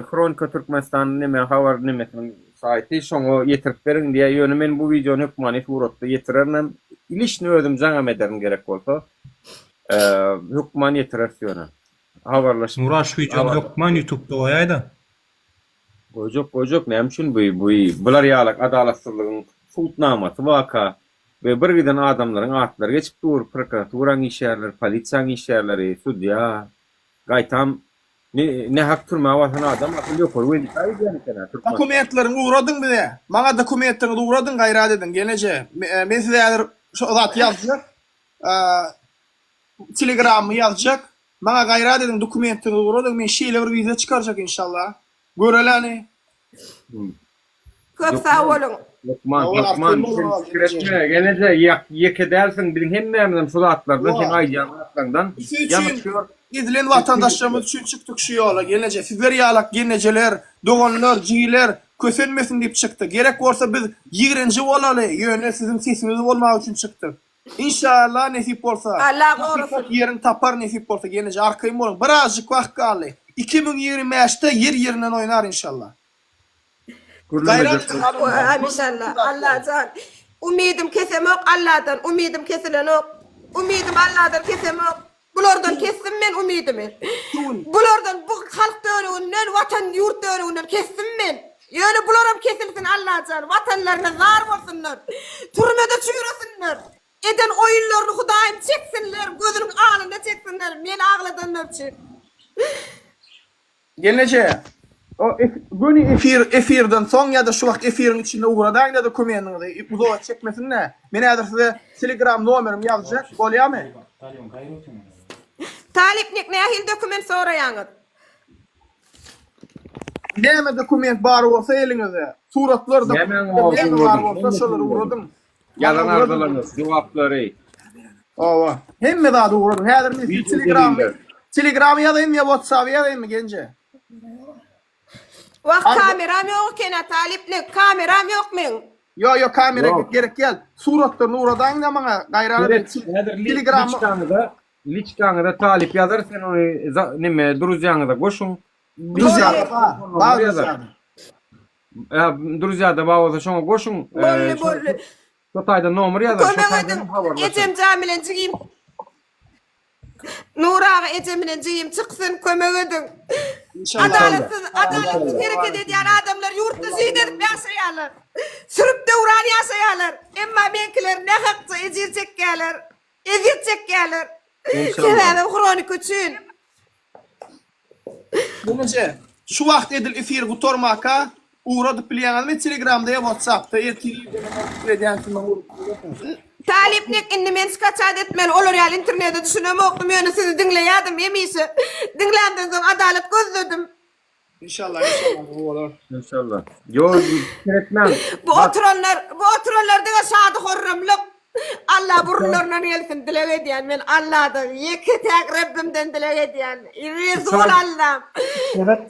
Hronika Türkmenistan neme habar nemesiniň saýty şoňa ýetirip beriň diýýär ýöne men bu wideony hökmany suratda ýetirerinem lişni özüm jaňam ederin gerek bolsa hökman ýetireris ýöne habarlaşyp Nurat şu wideony hökman ýutubda goýaýda. Goýjak goýjak näme üçin bu bu bular ýalak adalatsyzlygyň subutnamasy waka we bir giden adamlaryň atlary geçip dur prokuraturaň işgärleri polisiýaň işgärleri sudýa gaýtam nähak türmä basan adam asyl ýokary wezipä gidýän eken-ä türkmen. Dokumentleriňi ugradyň bize. Maňa dokumentleriňizi ugradyň gaýrat ediň gelneje. Men size häzir şo zat ýazjak. Telegramymy ýazjak. Maňa gaýrat ediň dokumentleriňizi ugradyň men şeýle bir wiza çykarjak inşallah. Göreli hany. Köp sag boluň. Lukman, lukman, sen pikir etme, gelneje, ýeke dälsiň, biziň hemmämizem şu zatlardan, seň aýdýan zatlaryňdan ýanyp ýör. Ezilen watandaşlarymyz üçin çykdyk şu ýola, gelneje. Sizler ýalak gelnejeler, doganlar, jigiler kösenmesin diýip çykdyk. Gerek bolsa biz ýigrenji bolaly, ýöne siziň sesiňiz bolmak üçin çykdyk. Inşallah nesip bolsa. Allah gorasyn. Hakykat ýerini tapar nesip bolsa gelneje arkaýyn boluň. Birazjyk wagt galdy. 2025-de ýer ýerinden oýnar inşallah. Gürlemejek bol. Inşallah. Allajan. Umydym kesemok Alladan. Umydym kesilenok. Umydym Alladan kesemok. Bulardan kesdim men umydymy. Bulardan bu halk dönüginden, watan ýurt dönüginden kesdim men. Ýöne bularam kesilsin Allajan. Watanlaryna zar bolsunlar. Türmede çüýresinler. Eden oýunlaryny Hudaýym çeksinler, gözüniň alynda çeksinler meni agladanlar üçin. Gelneje, o göni efir efirden soň ýa-da şu wagt efiriň içinde ugradaýyň-da dokumendiňizi, uzaga çekmesin-de. Men häzir size telegram nomerimi ýazjak, bolýamy? Talypnik nähili dokument soraýaňyz? Näme dokument bar bolsa eliňizde, suratlar, dokumentler näme bar bolsa şolary ugradyň. Ýazan arzalaryňyz, jogaplary. Hawa. Hemme zady ugradyň. Häzir men size Telegramy, Telegramy ýazaýynmy ýa WhatsAppy ýazaýynmy genje? Wah kameram ýok eken-ä talyplyk, kameram ýok meň. Ýok, ýok kamera gerek däl. Suratlaryny ugradaýyň-da maňa gaýrat Seret, häzir liçkaňyza, liçkaňyza talyp ýazar, sen ony neme druzýaňyza goşuň. Druzýada bar, bar druzýada. Druzýada bar bolsa şoňa goşuň. Boldy, boldy. Şo taýda nomer ýazar, şo Kömek taýdan ediň. habarlaşyň. Ejem jan bilen jigim. Nury aga ejem bilen jigim çyksyn, kömek ediň. Adalatsyz, adalatsyz hereket edýän adamlar ýurtda jyn edip ýaşaýarlar. Sürüp döwran ýaşaýarlar. Emma meňkiler nähakça ejir çekýärler. Ezýet çekýärler. Sebäbem hronika üçin. Gelneje, şu wagt edil efir gutarmaka ugradyp bilýäňizmi telegramda ýa whatsappda ertir irden hem pikir edýän siz maňa ugradyp bilersiňiz. Talypnik indi men skaçat etmeli olar ýaly internete düşünemokdym ýöne sizi diňleýädim hemişe diňlämden soň adalat gözledim. Inşallah inşallah gowy bolar. Inşallah. Ýok, pikir etmäň. Bu oturanlar bu oturanlar diňe şady horramlyk. Allah burunlaryndan gelsin dileg edýän men Allahdan ýeke täk Rabbimden dileg edýän. Resul Allam.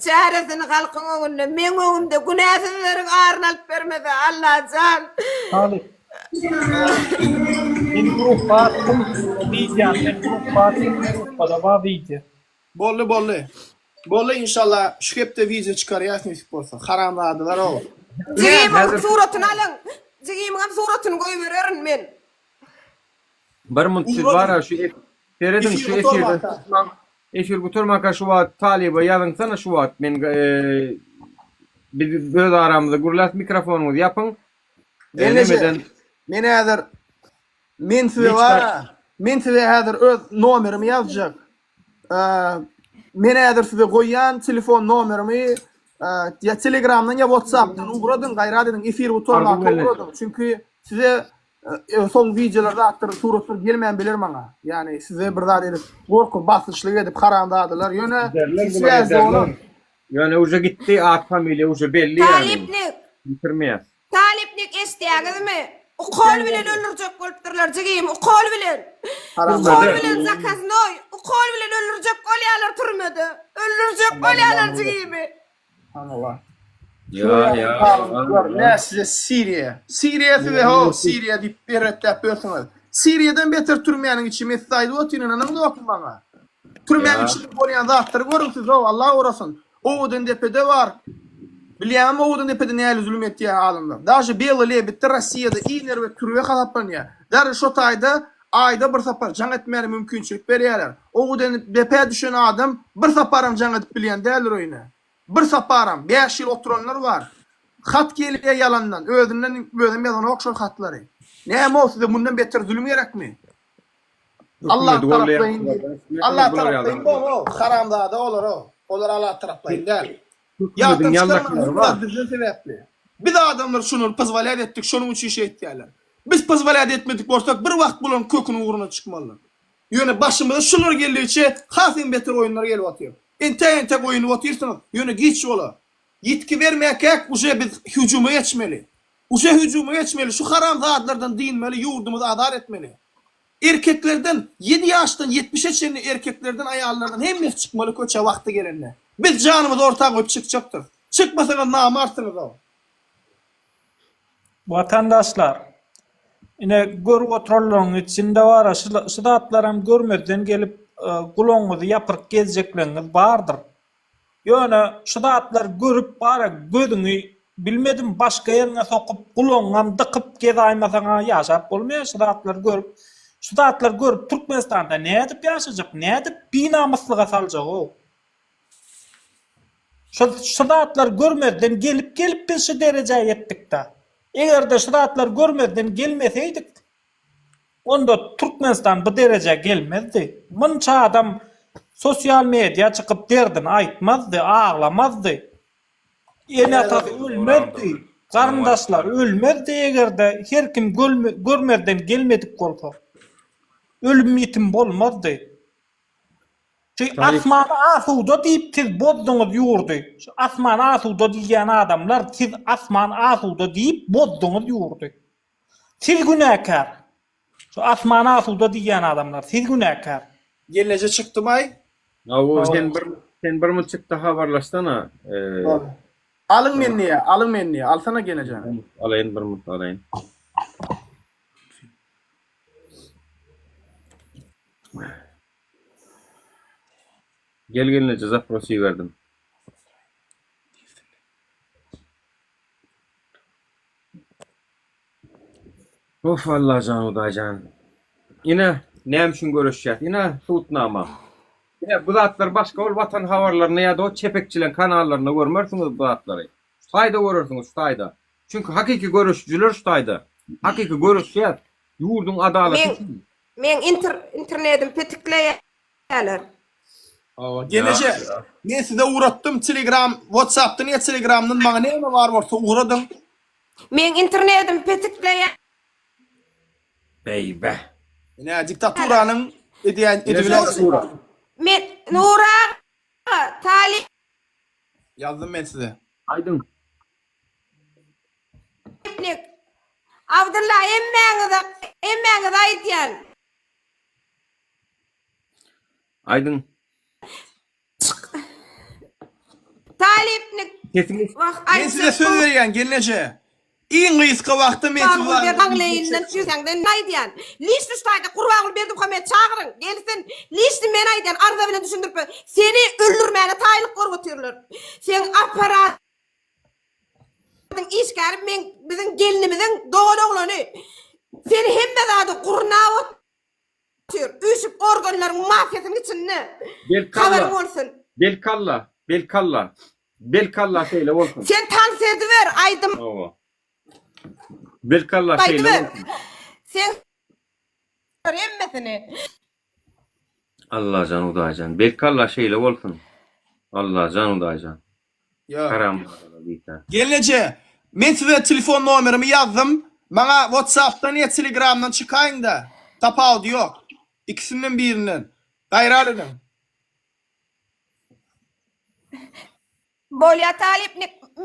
Çäresini halkyň öňünde meň öňümde günäsizleriň aryny alyp bermese Allajan. Talyp. Men grupba atdym wideony men grupba atdym grupbada bar wideo. Boldy boldy. Boldy inşallah şu hepde wideo çykarýas nesip bolsa. Haramzadalar o. Jigimiň suratyny alyň. Jigimiňem suratyny goýbererin men. Bir munt siz bara şu serediň şu efirden çykmaň. Efir gutarmaka şu wagt talyba ýazyňsana şu wagt men biz öz aramyzda gürläs mikrofonyňyzy ýapyň. Gelneje men häzir men size bara men size häzir öz nomerimi ýazjak. Men häzir size goýýan telefon nomerimi ýa Telegramdan ýa WhatsAppdan ugradyň, gaýrat ediň, efir gutarmaka ugradyň. Çünki size soň wideolar zatlar, suratlar gelmän biler maňa. Ýani size bir zat edip, gorky basyşlyk edip haramzadalar. Ýöne swýazda bolan. Ýöne uje gitdi, at familiýa uje belli ýani. Talyplyk. Ýitirmeýäs. Talypnik eşdýäňizmi? Ukol bilen öldürjek bolupdyrlar jigim, ukol bilen. Ukol bilen zakaznoý, ukol bilen öldürjek bolýarlar türmede. Öldürjek bolýarlar jigimi. Hawa. Ýa ýa. Nä size Siriýa. Siriýa size ho, Siriýa diýip eretläp ýörsüňiz. Siriýadan beter türmäniň içi, men size aýdyp otyryn, ynanyňzokmy maňa? Türmäniň içinde bolýan zatlary görüň siz how Allah gorasyn. Owadandepede bar. Bilýäňmi Owadandepede näli zulum etýär adamlar. Daže Bela Lebedde Rossiýada iň erbet türme hasaplanýar. Daže şo taýda aýda bir sapar jaň etmäne mümkinçilik berýärler. Owadandepä düşen adam bir saparam jaň edip bilýän däldir öýüne. Bir saparam. 5 ýyl oturanlar bar. Hat gelýär ýalandan. Özünden özem ýazanok şol hatlary. Näme o size mundan beter zulum gerekmi? Allah taraplaýyn diýip. Allah taraplaýyn bol, haramzada olar o. Olar Allah taraplaýyn däl. Ýatdan çykarmaň, bu bizden sebäpli. Biz adamlar şuny pozwolýat etdik, şonuň üçin şeýtýärler. Biz pozwolýat etmedik bolsak, bir wagt bularyň köküniň ugruna çykmalylar. Ýöne başymyza şular geldigiçe has hem beter oýunlar gelip otyr. Entek-entek oýunyp otyrsyňyz, ýöne giç bolar. Ýitgi bermäkäk uje biz hüjüme geçmeli. Uje hüjüme geçmeli, şu haramzadalardan dynmaly, ýurdumyzy azat etmeli. Erkeklerden ýedi ýaşdan ýetmişe çenli erkeklerden aýallardan hemmesi çykmaly köçä wagty gelende. Biz janymyzy orta goýup çykjakdyrys. Çykmasaňyz namartsyňyz-ow. Watandaşlar, ine görüp oturanlaryň içinde bara şu zatlaram görmezden gelip gulagyňyzy ýapyryp gezjekleriňiz bardyr. Ýöne şu zatlary görüp bara gözüňi bilmedim başga ýeriňe sokup gulagyňam dykyp gezaýmasaňa ýaşap bolmaýar şu zatlary görüp şu zatlary görüp Türkmenistanda nädip ýaşajak nädip binamyslyga saljagow şu şu zatlary görmezden gelip gelip biz şu derejä ýetdikda egerde şu zatlary görmezden gelmeseýdik Onda Türkmenistan bu derejä gelmezdi. Munça adam sosial media çykyp derdini aýtmazdy, aglamazdy. Ene-atasy ölmezdi, garyndaşlary ölmezdi egerde her kim görmezden gelmedik bolsa. Ölüm-ýitim bolmazdy. Şu asman asuda diýip siz bozduňyz ýurdy. Şu asman asuda diýýän adamlar siz asman asuda diýip bozduňyz ýurdy. Siz günäkär. Şu asman asuda diýýän adamlar siz günäkär. Gelneje çykdymaý. Hawa sen bir sen bir munçukda habarlaşsana. Alyň meni diýýä, alyň meni diýýä. Alsana gelnejäni. Alaýyn bir munt alaýyn. Gel gelneje zapros iberdim. Of Allajan Hudaýjan. Ine, näme üçin göreşýäs? Ine, subutnama. Ine, bu zatlar başga ol Watan habarlarynda ýa-da o çepekçileň kanallarynda görmersiňiz bu zatlary. Şu taýda görersiňiz, şu taýda. Çünki hakyky göreşijiler şu taýda. Hakyky göreşýäs. Ýurduň adalaty Meň üçin. meň inter internedim petikleýärler. Hawa, gelneje, men size ugratdym Telegram, WhatsAppdan ýa Telegramdan maňa näme bar bolsa ugradyň. Meň internetim petikleýär. Beýbe. Ine, diktaturanyň edýän edibilen. Men Nury aga, talyp. Ýazdym men size. Aýdyň. Abdylla hemmäňize hemmäňize aýdýan. Aýdyň. Talypnik. Sesiňiz. Wah, Men size söz berýän gelneje. Iň gysga wagtda men sizi Gurbanguly Berdimuhamed aýdýan. Lişni şu taýda Gurbanguly Berdimuhamed çagyryň. Gelsin. Lişni men aýdýan arza bilen düşündirip. Seni öldürmäge taýlyk görüp otyrlar. Seň apparatyň işgäri meň biziň gelnimiziň dogan oglany. Seni hemme zady gurnap otyr. Üýşüp organlaryň mafiýasynyň içinde. Habaryň bolsun. Belkalla, belkalla. Belkalla şeýle bolsun. Sen tans ediber, aýdym. Hawa. Belkalla şeýle bolsun. Sen hemmesini. Allajan Hudaýjan. Belki Allah şeýle bolsun. Allajan Hudaýjan. Ýok. Haramzadalar diýsä. Gelneje, men size telefon nomerimi ýazdym. Maňa WhatsApp-dan ýa Telegram-dan çykaýyň-da. Tapawudy ýok. Ikisinden birinden. Gaýrat ediň. Bolýa talyp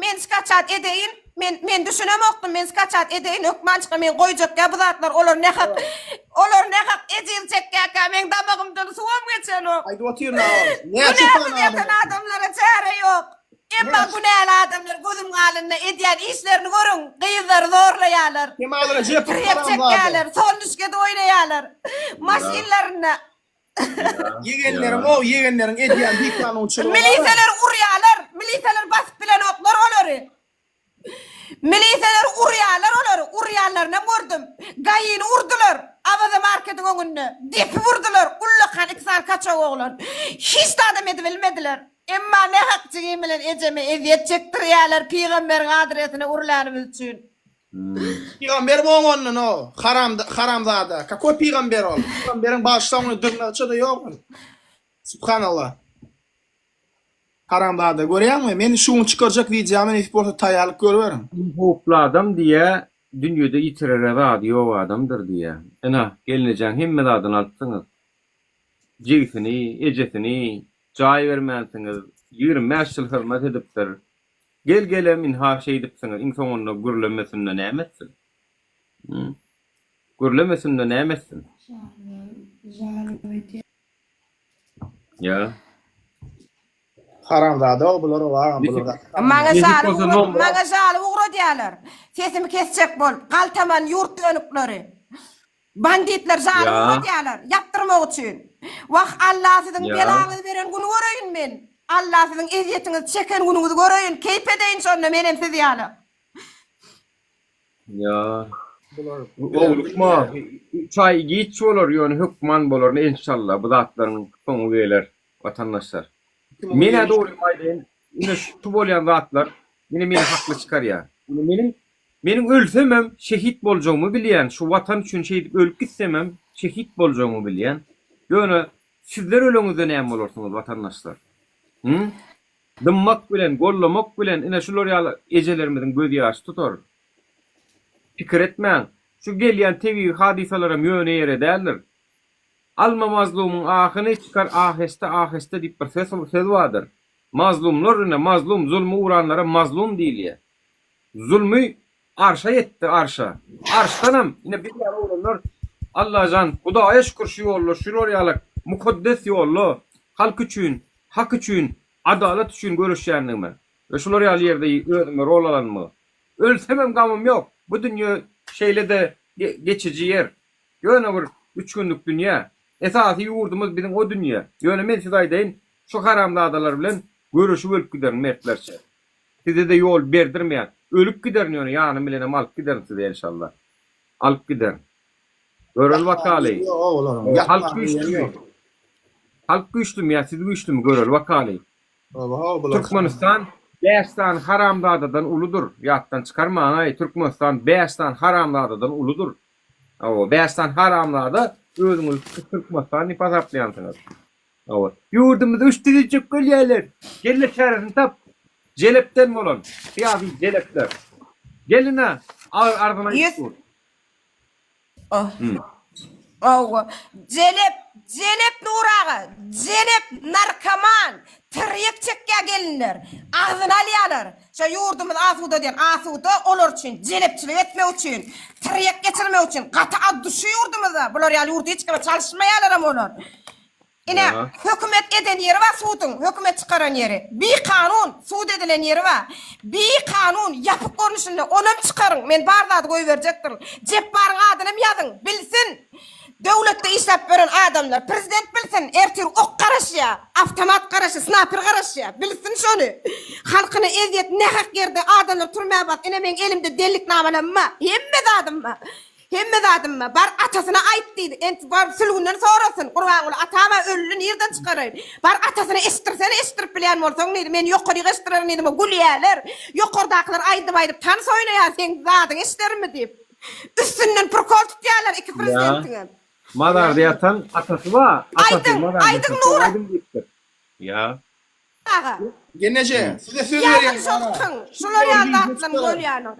men skaçat edeýin men men düşünemokdym men skaçat edeýin hökman çyka men goýjakýa bu zatlar olar nähak olar nähak ejir çekýäkä meň damagymdan suwam geçenok. Aýdyp otyryn agam. Näçe Günäsiz sany ýatan adam. adamlara çäre ýok. Emma günäli adamlar gözüň alynda edýän işlerini görüň gyzlary zorlaýarlar. Kemal Rejepow Tirýek haramzada. çekýärler, solnuşkada oýnaýarlar. Maşynlarynda. Ýegenleriň o ýegenleriň edýän bikanunçylygy. Miliseler urýarlar. Miliseler basyp bilenoklar olary. Miliseler urýarlar olary. Urýanlarynam gördüm. Gaýyny urdular. Awaza marketiň öňünde. Depip urdular. Ullakan iki sany kaçok oglan. Hiç zadam edibilmediler. Emma nähak jigim bilen ejeme ezýet çekdirýärler pygamberiň adresine urlanymyz üçin. Pygamber mi oňondan o? Haram haramzada. Kakoý pygamber ol? Pygamberiň bagyşla ony dyrnagyça-da ýok ol. Subhanallah. Haramzada görýäňmi? Men şu gün çykarjak wideomy nesip bolsa taýýarlyk görüberiň. Iň howply adam diýýä dünýede ýitirere zady ýok adamdyr diýýä. Ynha gelnejeň hemme zadyny alypsyňyz. Jigisini, ejesini, jaý bermänsiňiz, 25 ýyl hyzmat edipdir. Gel gelem ynha şeýdipsiňiz iň soňunda gürlemesinde näme etsin? Hum. Gürlemesinde näme etsin? Ýa. Haramzada o bular o agam bular gaty Maňa Nesip žalyp bolsa ugrat, nomra. maňa žalyp ugradýarlar. Sesimi kesjek bolup, galtaman ýurt dönükleri. Banditler žalyp Ýa. ugradýarlar, ýapdyrmak üçin. Wah, Alla siziň Ýa. belaňyzy beren güni göreýin men. Alla siziň ezýetiňizi çeken günüňizi göreýin, keýp edeýin şonda menem siz ýaly. Ýa. Howlukma, üç aý giç bolar, ýöne hökman bolar, enşalla bu zatlaryň soňy geler, watandaşlar. Men-ä dogrymy aýdaýyn, ine şu bolýan zatlar ine meni hakly çykarýar. Ine meniň meniň ölsemem şehit boljagymy bilýän, şu watan üçin şeýdip ölüp gitsemem şehit boljagymy bilýän. Ýöne sizler öleňizde näme bolarsyňyz watandaşlar? Hü? Dymmak bilen, gollamak bilen ine şular ýaly ejelerimiziň gözýaşy tutar. Pikir etmäň, şu gelýän tebigy hadysalaram ýöne ýere däldir. Alma mazlumyň ahyny çykar aheste-aheste diýip bir söz söz bardyr. Mazlumlar ine mazlum zulmy uranlara mazlum diýilýär. Zulmy arşa ýetdi arşa. Arşdanam ine biz ýaly oglanlar Allajan Hudaýa şükür şu ýolda şular ýaly mukaddes ýolda halk üçin hak üçin adalat üçin göreşýändigime we şular ýaly ýerde özüme rol alanyma ölsemem gamym ýok bu dünýe şeýle-de geçiji ýer Ýöne bir üç günlük dünýä. Esasy ýurdumyz biziň o dünýe. Ýöne men size aýdaýyn, şu haramzadalar bilen göreşip ölüp giderin mertlerçe. Size-de ýol berdirmeýän. Ölüp giderin ýöne ýanym bilenem alyp giderin sizi enşalla. Alyp giderin. Göreli bakaly. Halk güýçlümi? Halk güýçlümi ýa siz güýçlümi göreli bakaly. Türkmenistan bäş sany haramzadadan uludyr. Ýatdan çykarmaň-aý, Türkmenistan bäş sany haramzadadan uludyr. Hawa, bäş sany haramzada özüňizi Türkmenistan diýip hasaplaýansyňyz. Hawa. Ýurdumyzy üç düzüljek bolýarlar. Gel-le çäresini tap. Jelepden bolan syýasy jelepler. Gel ine, agyr arzyny aýdyp dur. Hawa. Jelep, jelep Nur aga, jelep narkoman, tirýek çekýär gelinler. Agzyny alýarlar. Şo ýurdumyz asuda diýen asuda olar üçin jelepçilik etmek üçin, tirýek geçirmek üçin gaty ad duşy ýurdumyzda. Bular ýaly ýurdy hiç kime çalyşmaýarlaram olar. Ine, hökümet eden ýeri bar suduň, hökümet çykaran ýeri. Bikanun sud edilen ýeri bar. Bikanun, ýapyk görnüşinde, onam çykaryň, men bar zady goýberjekdirin. Jepbaryň adynam ýazyň, bilsin! Döwletde işläp ýören adamlar, prezident bilsin, ertir ok garaşýar, awtomat garaşýar, snaper garaşýar, bilsin şony. Halkyna ezýet, nähak ýerde adamlar türmä bas, ine meň elimde delliknamalarym bar, hemme zadym bar. Hemme zadym bar. Bar atasyna aýt diýdi. Ent bar Sülgünden sorasyn. Gurbanguly atam-a öldi, nirden çykaraýyn? Bar atasyna eşitdirsene, eşitdirip bilýän bolsaň diýdi. Men ýokaryk eşitdirerin diýdim. Gülýärler. Ýokardakylar aýdyp-aýdyp tans oýnaýar, seň zadyňy eşidermi diýip. Üstünden prokol tutýarlar iki prezidentiňem. Mazarda ýatan atasy bar. Atasy Aýdyň, mazarda aýdyň ýatan Nury aýdym diýipdir. Ýa. aga. Gelneje, size söz berýän. Ýazyň şol kyň. Şular ýaly zatlaryň bolýanyny.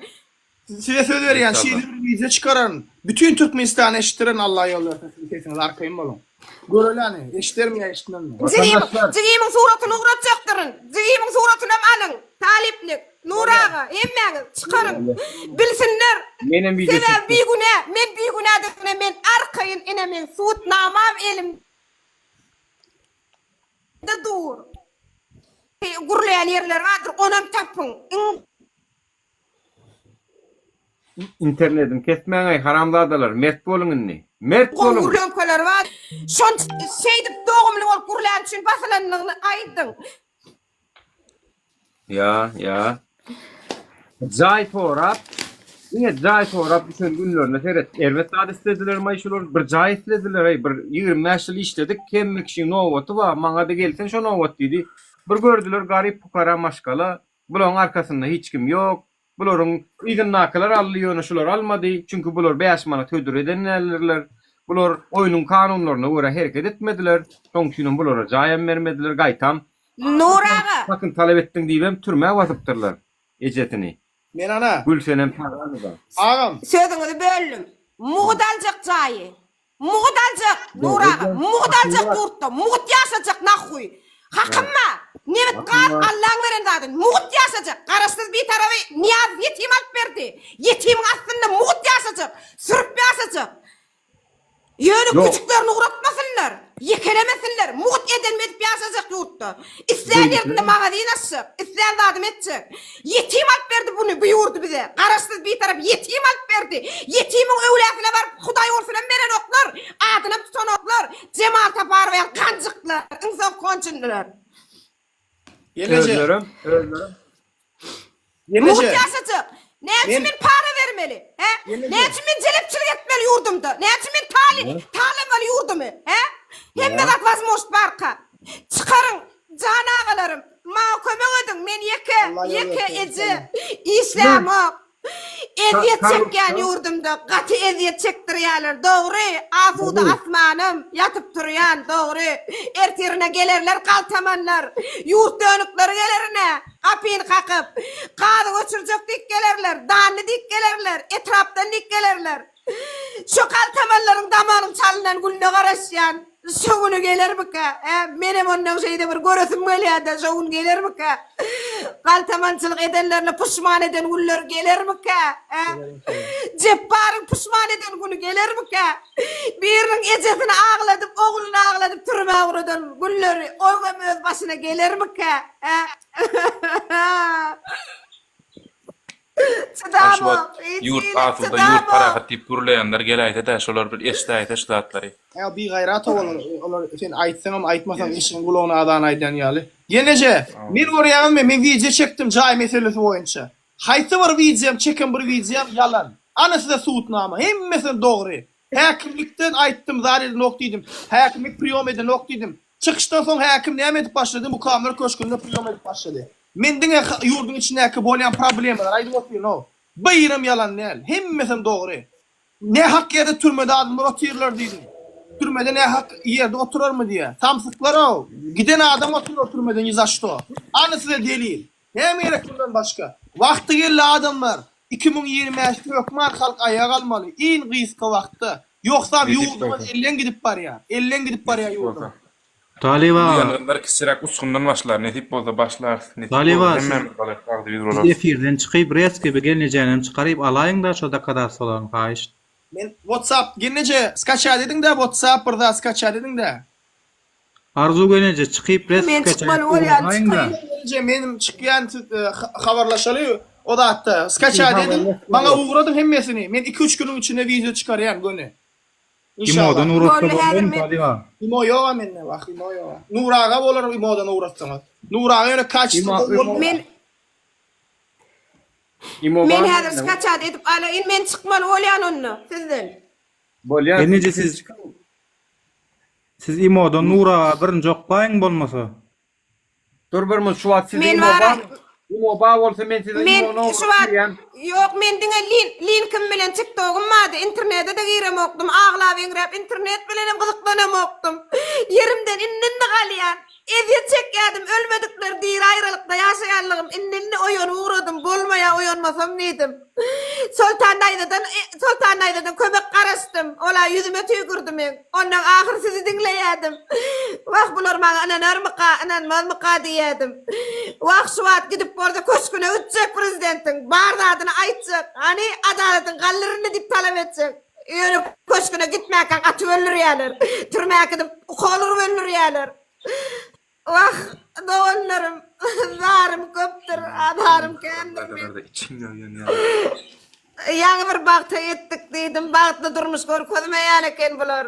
Size söz berýän, şeýle bir wideo çykararyn. Bütin Türkmenistana eşitdirerin Allah ýol berse siziň sesiňizi arkaýyn boluň. Göreli hany, eşidermi ýa eşitmezmi. Jigim, jigimiň suratyny ugratjakdyryn. Jigimiň suratynam alyň. Talypnik, Nury aga, hemmäňiz çykaryň. Bilsinler. Menem wideo Sebäbi çekdim. bigünä, men bigünädigine men arkaýyn ine meň subutnamam elimde dur. Gürleýän ýerleri bardyr, onam tapyň. Iň Internedini kesmäňaý haramzadalar mert boluň indi. Mert Gowy boluň. gürleňkeleri bar. Şon şeýdip dogumly bolup gürläni üçin basylandygyny aýdyň. Ýa, ýa. Jaý sorap, diňe jaý sorap düşen günlerine seret. Erbet zat isledilermaý şular? Bir jaý islediler-eý, bir 25 ýyl işledik, hemme kişiň nobaty bar, maňa-da gelsin şo nobat diýdi. Bir gördüler garyp pukara maşgala, Bularyň arkasynda hiç kim ýok. Bularyň yzyndakylar aldy, ýöne şular almady. Çünki bular bäş manat hödür eden däldirler. Bular oýnuň kanunlaryna görä hereket etmediler. Şonuň üçinem bulara jaýam bermediler. Gaýtam, Nur aga. Hakyny talap etdiň diýibem türmä basypdyrlar ejesini. Men ana. Gülsenem Taganowa. Agam. Sözüňizi böldüm. Mugt aljak jaýy. Mugt aljak, Nur aga, mugt aljak ýurtda, mugt ýaşajak nahhuý. Hakym bar. Nebit gaz Allaň beren zady. Mugt ýaşajak. Garaşsyz Bitaraby Nyýazow ýetim alyp berdi. Ýetimiň astynda mugt ýaşajak. Sürüp ýaşajak. Ýöne küçüklerini ugratmasynlar. Ýekelemesinler. Mugt edenimi edip ýaşajak ýurtda. Islän ýerinde magazin açjak. Islän zadymy etjek. Ýetim alyp berdi buny, bu ýurdy bize. Garaşsyz Bitarap ýetim alyp berdi. Ýetimiň öwläsine baryp Hudaý bolsunam berenoklar, adynam tutanoklar. Jemal Saparowa ýaly ganjyklar, iň soňky konçundylar. Özlerem, özlerem. Mugt ýaşajak. Näme üçin men para bermeli? Hä? Näme üçin men jelepçilik etmeli ýurdumda? Näme üçin men tali, talamaly ýurdumy? Hä? Hemme zat wazmožt barka. Çykaryň, jan agalarym, maňa kömek ediň, men ýeke, ýeke eje, işlämok. Ezýet çekýän ýurdumda, gaty ezýet çekdirýärler, dogry, asuda asmanym, ýatyp turýan, dogry, ertirine gelerler galtamanlar, ýurt dönükleri geler ine, gapyny kakyp, gazy göçürjek diýip gelerler, danly diýip gelerler, etrapdan diýip gelerler. Şu galtamanlaryň damagynyň çalynan gününe garaşýan. Şo güni gelermikä? Hä, menem ondan şeýle bir göresim gelýär-dä, şo gün gelermikä? Galtamançylyk edenlerine puşman eden günleri gelermikä? Hä? Jepbaryň puşman eden güni gelermikä? Biriniň ejesini agladyp, ogluny agladyp türmä ugradan günleri oňam öz başyna gelermikä? Hä? Ay şu wagt ýurt asuda, ýurt parahat diýip gürleýänler geläýse-dä, şolar bir eşdäýse şu zatlary. Ýa bigaýrat olar, olar sen aýtsaňam aýtmasaň eşegiň gulagyna azan aýdýan ýaly. Gelneje, men görýäňizmi, men wideo çekdim jaý meselesi boýunça. Haýsy bir wideom, çeken bir wideom ýalan. Ana size subutnama, hemmesi dogry. Häkimlikden aýtdym, zat edenok diýdim. Häkimlik priýom edenok diýdim. Çykyşdan soň häkim näme edip başlady? Mukamlar köşgünde priýom edip başlady. Men diňe ýurduň içindäki bolýan problemalary aýdyp otyryn-ow. Birem ýalan däl. Hemmesem dogry. Nähak ýerde türmede adamlar otyrlar diýdim. Türmede nähak ýerde oturarmy diýýä. Samsyklar-ow. Giden adam oturar türmede ni za şto. Ana size delil. Näme gerek mundan başga? Wagty geldi adamlar. 2025-de hökman halk aýaga galmaly. Iň gysga wagtda. Ýogsam ýurdumyz elden gidip barýar. Elden gidip barýar ýurdumyz. Talyp Bu aga. ýangynlar kiçiräk uçgundan başlar, nesip bolsa başlarys, nesip Talyp bolsa aga siz hemmämiz galarys, agzybir siz bolarys. efirden çykyp rezki bir gelnejänem çykaryp alaýyňda şo dakadaswalaryny haýyşt. Men whatsapp gelneje skaçat ediňdä whatsapp bir zat skaçat ediňdä. Arzuw gelneje çykyp rezki Men skaçat çykmaly edip bolýan ugradaýyňda. çykaýyn. Gelneje menim çykýan siz habarlaşaly o zatda skaçat ediň maňa ugradyň hemmesini men iki üç günüň içinde wideo çykarýan göni. İnşallah. Imodan ugratsa Boldy häzir bolmazmy men. Talyp aga. Imo ýoga mende wah imo ýoga. Nur aga bolar imodan ugratsaňyz. Nur aga ýöne kaçestwo Imo gowy imo bolmaýar. Men imo men bar häzir mende. skaçat edip alaýyn men çykmaly bolýan onda sizden. Bolýar Gelneje siz siz siz çykyň. siz imodan Nur aga birinji oklaýyň bolmasa. Dur bir minut şu wagt sizde Men imo bara barmy? Imo bar bolsa men size Men imo nomer şu wagt berýän. ýok men diňe lin linkim bilen tiktogym bardy internete-de giremokdym aglap eňräp internet bilenem gyzyklanamokdym ýerimden indi-indi galýan ezýet çekýädim ölmedikler diri aýralykda ýaşaýanlygym indi-indi oýanyp ugradym bolmaýa oýanmasam diýdim Soltan daýzadan Soltan daýzadan kömek garaşdym ola ýüzüme tüýkürdi meň ondan ahyr sizi diňleýädim wah bular maňa ynanarmyka ynanmazmyka diýýädim Wah şu wagt gidip bolsa köşgüne gitjek prezidentiň, bar zadyny aýtjak, hany adalatyň galdyryny diýip talap etjek. Ýöne köşgüne gitmäkäň atyp öldürýärler. Türmä äkidip ukol urup öldürýärler. Wah doganlarym zarym köpdür, azarym kändir meň. Ýaňy bir bagta ýetdik diýdim, bagtly durmuş görkezmeýän eken bular.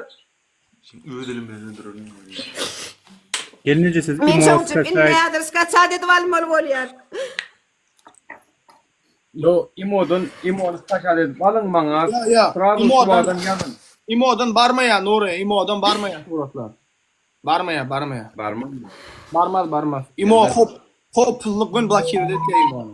Gelneje siz Men imo şoň üçin indi skaçaýt. häzir skaçat edip almaly bolýan. Ýo imodan imony skaçat edip alyň maňa Ýa ýa srazu imodan şuwadan ýazyň. imodan barmaýar Nury imodan barmaýar suratlar. Barmaýar barmaýar. Barmazmy? Barmaz barmaz. Imo hop howpsuzlyk gün blokirowat etýär imony.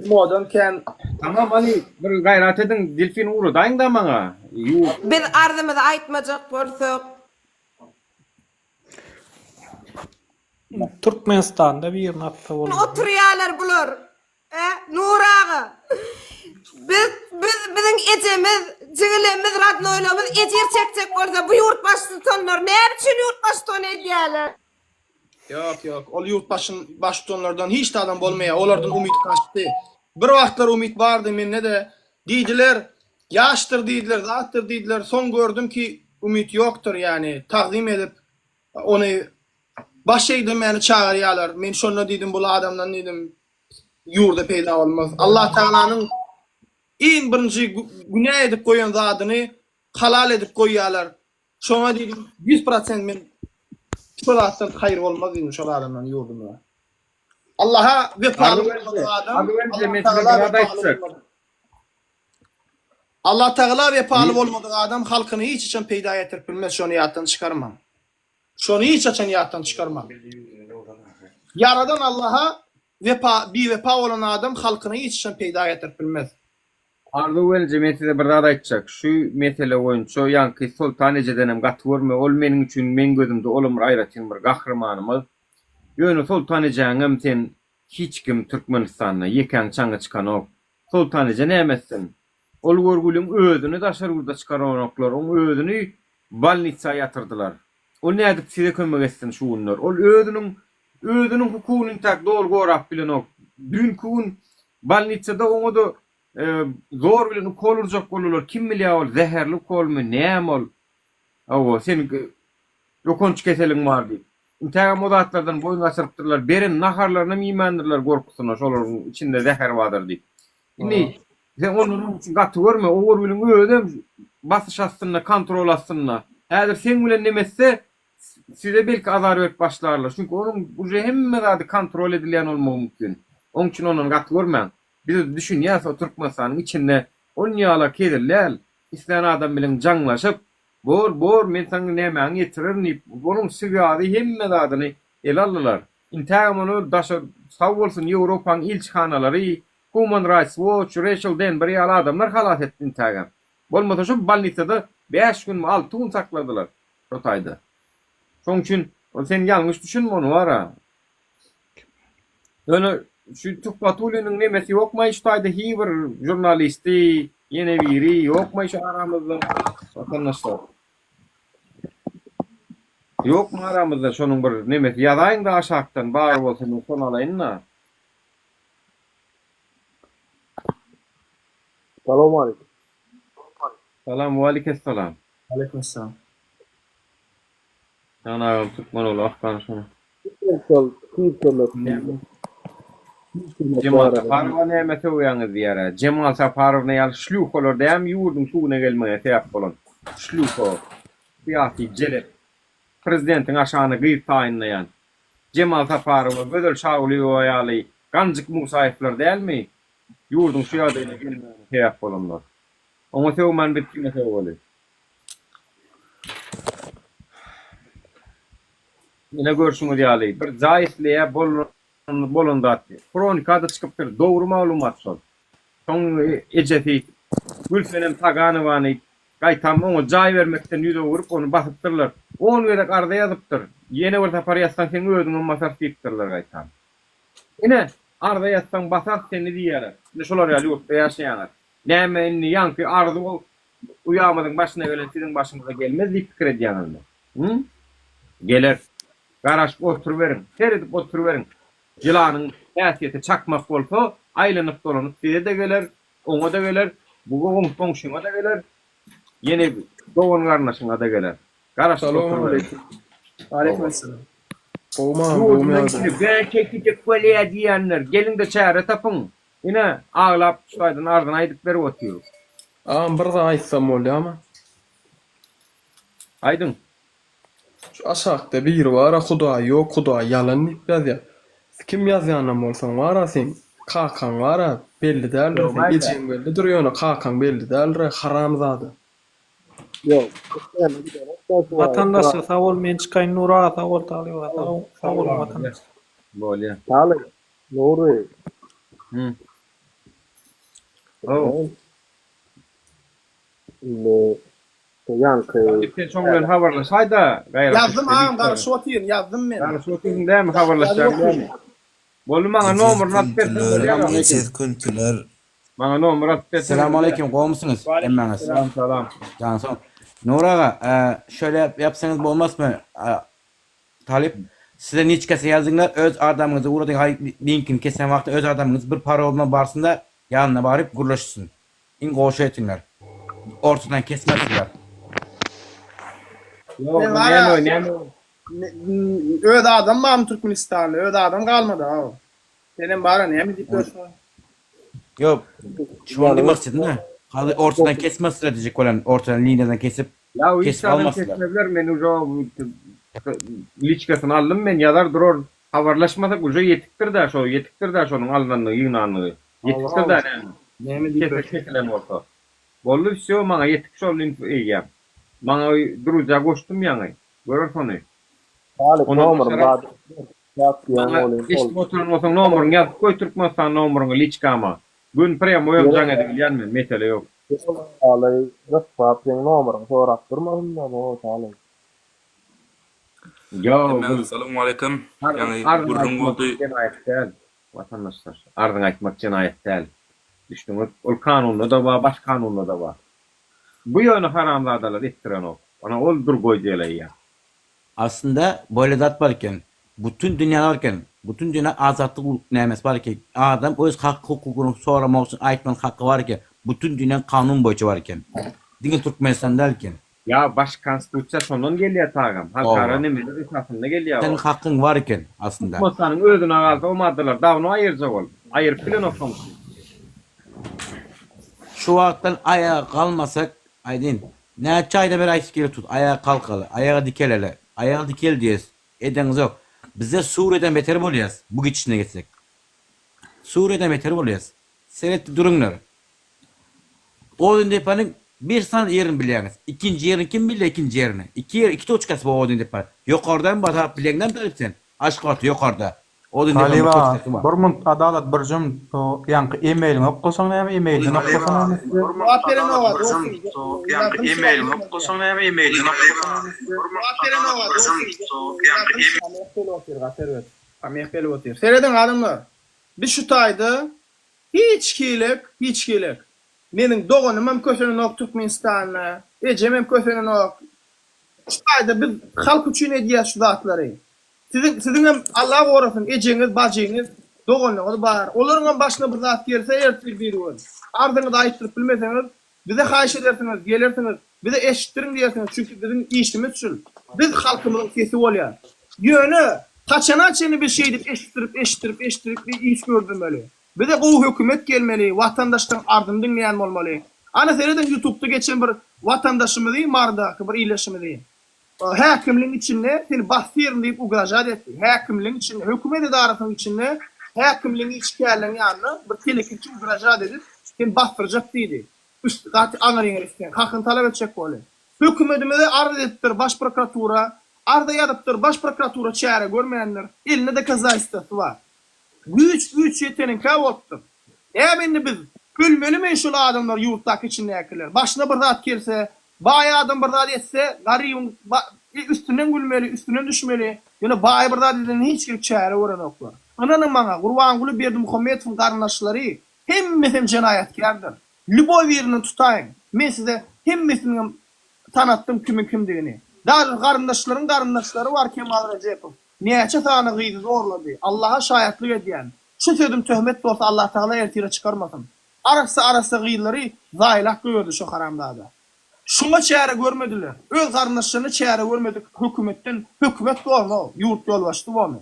Imodan kän. Tamam hany bir gaýrat ediň delfin ugradaýyňda maňa. Ýurt. Biz arzymyzy aýtmajak bolsak. Türkmenistanda birini atsa bolmaz. Oturýalar bular. Ä, Nury aga. Biz biz biziň ejemiz, jigilerimiz, radnoýlarymyz ejir çekjek bolsa bu ýurt baştutanlary näme üçin ýurt baştutany edýäler? Ýok, ýok. Ol ýurt başyn baştutanlardan hiç zadam bolmaýar. Olardan umyt gaçdy. Bir wagtlar umyt bardy mende-de. Diýdiler, ýaşdyr diýdiler, zatdyr diýdiler. Soň gördüm ki, umyt ýokdur, ýagny tagzym edip, ony baş egdirmäne çagyrýarlar. Men şonda diýdim, bul adamdan diýdim, ýurda peýda bolmaz. Allatagalanyň iň birinji günä edip goýan zadyny halal edip goýýarlar. Şoňa diýdim, 100% men şol zatdan haýyr bolmaz diýdim şol adamdan ýurdumyza. Allaha wepaly bolmadyk adam, Allah Tagala wepaly bolmadyk. Allah Tagala wepaly bolmadyk adam halkyna hiç haçan peýda getirip bilmez, şony ýatdan çykarmaň. Şony hiç haçan ýatdan çykarmaň. Ýaradan Allaha wepa, biwepa bolan adam halkyna hiç haçan peýda getirip bilmez. Arzuw gelneje men size bir zat aýtjak şu mesele boýunça ýaňky Soltan ejedenem gaty görme ol meniň üçin meň gözümde olam bir aýratyn bir gahrymanymyz ýöne Soltan ejäňem sen hiç kim Türkmenistanda ýekäň çaňy çykanok Soltan eje näme etsin ol görgüliň özüni daşary ýurda çykaranoklar oň özüni bolnitsa ýatyrdylar ol nädip size kömek etsin şu günler ol özüniň özüniň hukugyny intäk doly gorap bilenok düýnki gün Bolnitsada oňa-da zor bilen ukol urjak boldular. Kim bilýär ol zäherli ukolmy, näme ol. Hawa, sen ýokanç keseliň bar diýip. Intägem o zatlardan boýun gaçyrypdyrlar. Beren naharlarynam iýmändirler gorkusyna, şolaryň içinde zäher bardyr diýip. Indi sen ondan üçin gaty görme. Ogurgülüň özem basyş astynda, kontrol astynda. Häzir seň bilen neme etse, Size belki azar berip başlarlar. Çünki onuň uje hemme zady kontrol edilýän bolmagy mümkin. Oň üçin ondan gaty görmäň. Biz düşünýäs o Türkmenistanyň içinde onýalak hezil däl. Islän adam bilen jaňlaşyp, bor bor men saňa nämäňi ýetirerin diýip, onuň swýazy hemme zadyny ele aldylar. Intägem ony daşa sag bolsun Ýewropaň ilçihanalary, Human Rights Watch, Reçel Denber ýaly adamlar halas etdi intägem. Bolmasa şo bolnisada bäş günmi alty gün sakladylar. Şo taýda. Şoň üçin sen ýalňyş düşünme ony bara. Ýöne şu Tuhbatulliniň nemesi ýokmaý şu taýda hiý bir žurnalisti, ýene biri ýokmaý şu aramyzda watandaşlar. Ýokmy aramyzda şonuň bir nemesi ýazaýyňda aşakdan bar bolsa men şony alaýynda. Salowmaleýkim. Salam waleýkessalam. Aleyküm selam. Jan agam türkmen ogly afgan şony. Şol tiz kömek diýdi. Tiz kömek Jemal barada. Saparowa näme sögýäňiz diýýärä. Jemal Saparowna ýaly şlýuhalar dämi ýurduň suwuna gelmegine sebäp bolan. Şlýuha. Syýasy jelep. Prezidentiň aşagyna gyz taýynlaýan. Jemal Saparowa, Gözel Şagulyýewa ýaly Ganjyk Musaýewler dälmi ýurduň şu ýagdaýyna gelmegine sebäp bolanlar. Oňa sögmän biz kime sögeli. Ine görşüňiz ýaly, bir jaý isleýär, bolan zat. Hronikada çykypdyr, dogry maglumat şol. Şoň ejesi Gülsenem Taganowany gaýtam oňa jaý bermekden ýüz öwürip, ony basypdyrlar. On gezek arza ýazypdyr. Ýene bir sapar ýazsaň, seň özüňem basarys diýipdirler gaýtam. Ine, arza ýazsaň basarys seni diýýärler. Ine şolar ýaly ýurtda ýaşaýaňyz. Näme indi ýaňky arzuw uýamyzyň başyna gelen siziň başyňyza gelmez diýip pikir edýäňizmi? Hü? Geler. Garaşyp oturyberiň. Seredip oturyberiň. Ýylanyň häsiýeti çakmak bolsa, aýlanyp-dolanyp size-de geler, oňa-da geler, bu goňşyňa-da geler, ýene dogan-garyndaşyňa-da geler. Garaşyp oturyberiň. Salowmaleýkim. Aleýkum Gowmy agam, gowmy Ýurduň ýagdaý? içinde bäşekijek bolýa diýýänler, geliň-de çäre tapyň. Ine, aglap şu taýdan arzyny aýdyp berip otyr. Agam bir zat aýtsam bolýamy? Aýdyň. Şu aşakda biri bara hudaý ýok hudaý ýalan diýip ýazýar. Kim ýazýanam bolsaň bara seň kakaň bara belli däldir seň ejeň bellidir ýöne kakaň belli däldir haramzada. Watandaşlar sag bol men çykaýyn Nury aga sag bol Talyp aga sag boluň watandaşlar. Bolýa. Talyp Nury. Hı. Haw. Indi ýaňky Talyp sen şoň bilen habarlaşaýda gaýrat Ýazdym agam garaşyp otyryn ýazdym men. Garaşyp otyrsyň dämi habarlaşýaň dämi? Boldy maňa Ejiz nomeryny atyp berseň küntüler, bolýar. ejiz küntüler. Maňa nomer atyp berseň bolýar. Salamaleýkim gowmysyňyz hemmäňiz. Salam salam. Janyň sag. Nury aga şöyle ýapsaňyz bolmasmy Talyp size niçkesi ýazdyňlar öz adamyňyzy ugradyň haý linkini kesen wagty öz adamyňyz bir paroluna barsynda ýanyna baryp gürleşsin iň gowy şo etiňler ortadan kesmezsiler. Ýok Men bu bara näme näme öz adam barmy Türkmenistanda öz adam galmady aw. Senem bara näme diýip ýörsüň. Ýok şony diýmek istedim-de haly ortadan kesmezsiler diýjek bolýan ortadan liniýadan kesip Ýa hiç kesip zadam almazsylar. kesmezler men uje liçkasyny aldym men ýazar durar habarlaşmasak uje ýetikdir-dä şo ýetikdir-dä şonuň alnandygy ýygnandygy ýetikdir-dä näme Näme diýip kese kesilen bolsa boldy wsýo maňa ýetik şol info eýýäm maňa druzýa goşdum ýaňy göreris ony Talyp ondan nomeryň başarak bar zat diýen maňa bolýan ol. eşidip oturan bolsaň nomeryňy ýazyp goý Türkmenistan nomeryňy liçkama gün prýamoý hem jaň edibilýän men mesele ýok. Talyp gyssap seň nomeryňy sorap durmasynda bu Talyp. Ýok Hemmäňize salowmaleýkim. Ýaňy arzyňy gürrüň aýtmak boldy. jenaýat däl watandaşlar. Arzyňy aýtmak jenaýat däl. Düşdüňiz? Ol kanunda-da bar, baş kanunda-da bar. Bu ýöne haramzadalar etdirenok. Ana ol drugoý delaýýar. Aslynda boýle zat bar eken. Butun dünýäde bar eken. Butun dünýäde azatlyk nämesi bar eken. Adam öz hak hukugyny soramak üçin aýtmagyň haky bar eken. Butun dünýäň kanun boýunça bar eken. Diňe Türkmenistanda däl eken. Ýa baş konstitusiýa şondan gelýär tagam. Halkara Hawa. nemeler esasynda gelýär Seň ol. hakyň bar eken aslynda. Türkmenistanyň özüne galsa o maddalar dawno aýyrjak ol. Aýyryp bilenok şoň üçin. Şu wagtdan aýaga galmasak aýdyn. Näçe aýda beri aýtyp gelip tut aýaga galkaly, aýaga dikeleli, aýaga dikel diýes, edeňzok. Bizler Suriýadan beter bolýas bu gidişine gitsek. Suriýadan beter bolýas. Seretdi duruňlar. Odundepäniň bir sany ýerini bilýäňiz. Ikinji ýerini kim bilýär ikinji ýerini? Iki ýer, iki toçkasy bar Odundepäniň. Ýokardan bar tarap bileňdämi Talyp sen? Aşgabatda ýokarda. Odundepäniň bir Talyp aga, toçkasy bar. bir munt Adalat birjim o ýaňky emailiňi oklasaň näme emailden oklasaň näme size? Jogap berenoga dostum. Ýaňky emailiňi oklasaň näme emailden oklasaň näme size? Jogap berenoga dostum. Ameh bolup otyr gaty erbet. Ameh bolup otyr. Serediň adamlar. Biz şu taýda Hiç hilek, hiç hilek. Meniň doganymam kösenenok Türkmenistanda, ejemem kösenenok. Şu taýda biz halk üçin edýäs şu zatlary. Siziň siziňem Allah gorasyn ejeňiz, bajyňyz, doganlaryňyz bar. Olaryňam başyna bir zat gelse ertir birigün arzyňyzy aýtdyryp bilmeseňiz bize haýyş edersiňiz, gelersiňiz, bize eşitdiriň diýersiňiz, çünki biziň işimiz şul. Biz halkymyzyň sesi bolýas. Ýöne haçana çenli biz şeýdip eşitdirip, eşitdirip, eşitdirip bir iş gördürmeli. Bize gowy hökümet gelmeli, watandaşlaryň arzyny diňleýän bolmaly. Ana serediň ýutubda geçen bir watandaşymyzy Marydaky bir ildeşimizi häkimligiň içinde seni basyryn diýip ugražat etdi. Häkimligiň içinde, hökümet edarasynyň içinde häkimligiň işgärleriniň ýanynda bir telekeçi ugražat edip seni basdyrjak diýdi. Üst gaty aňryňa gitseň hakyny talap etjek boldy. Hökümetimize arz edipdir baş prokuratura. Arza ýazypdyr, baş prokuratura çäre görmändir. Elinde dokazalstwasy bar. Güýç güýç ýeteniňkä bolupdyr. Näme indi biz ölmelimi şol adamlar ýurtdaky içindäkiler. Başyna bir zat gelse, baý adam bir zat etse, garybyň üstünden gülmeli, üstünden düşmeli. Ýöne baý bir zat edende hiç gelip çäre görenoklar. Ynanyň maňa, Gurbanguly Berdimuhamedowyň garyndaşlary hemmesem jenaýatkärdir. Lýuboý birinden tutaýyň. Men size hemmesiniňem tanatdym kimiň kimdigini. Daže garyndaşlaryň garyndaşlary bar Kemal Rejepow. Näçe sany gyzy zorlady. Allaha şaýatlyk edýän. Şu sözüm töhmet bolsa Allatagala ertire çykarmasyn. Arassa arassa gyzlary zaýalap goýberdi şo haramzada. Şuňa çäre görmediler. Öz garyndaşlaryna çäre görmedik hökümetden hökümet bormy ýurt ýolbaşçysy bormy.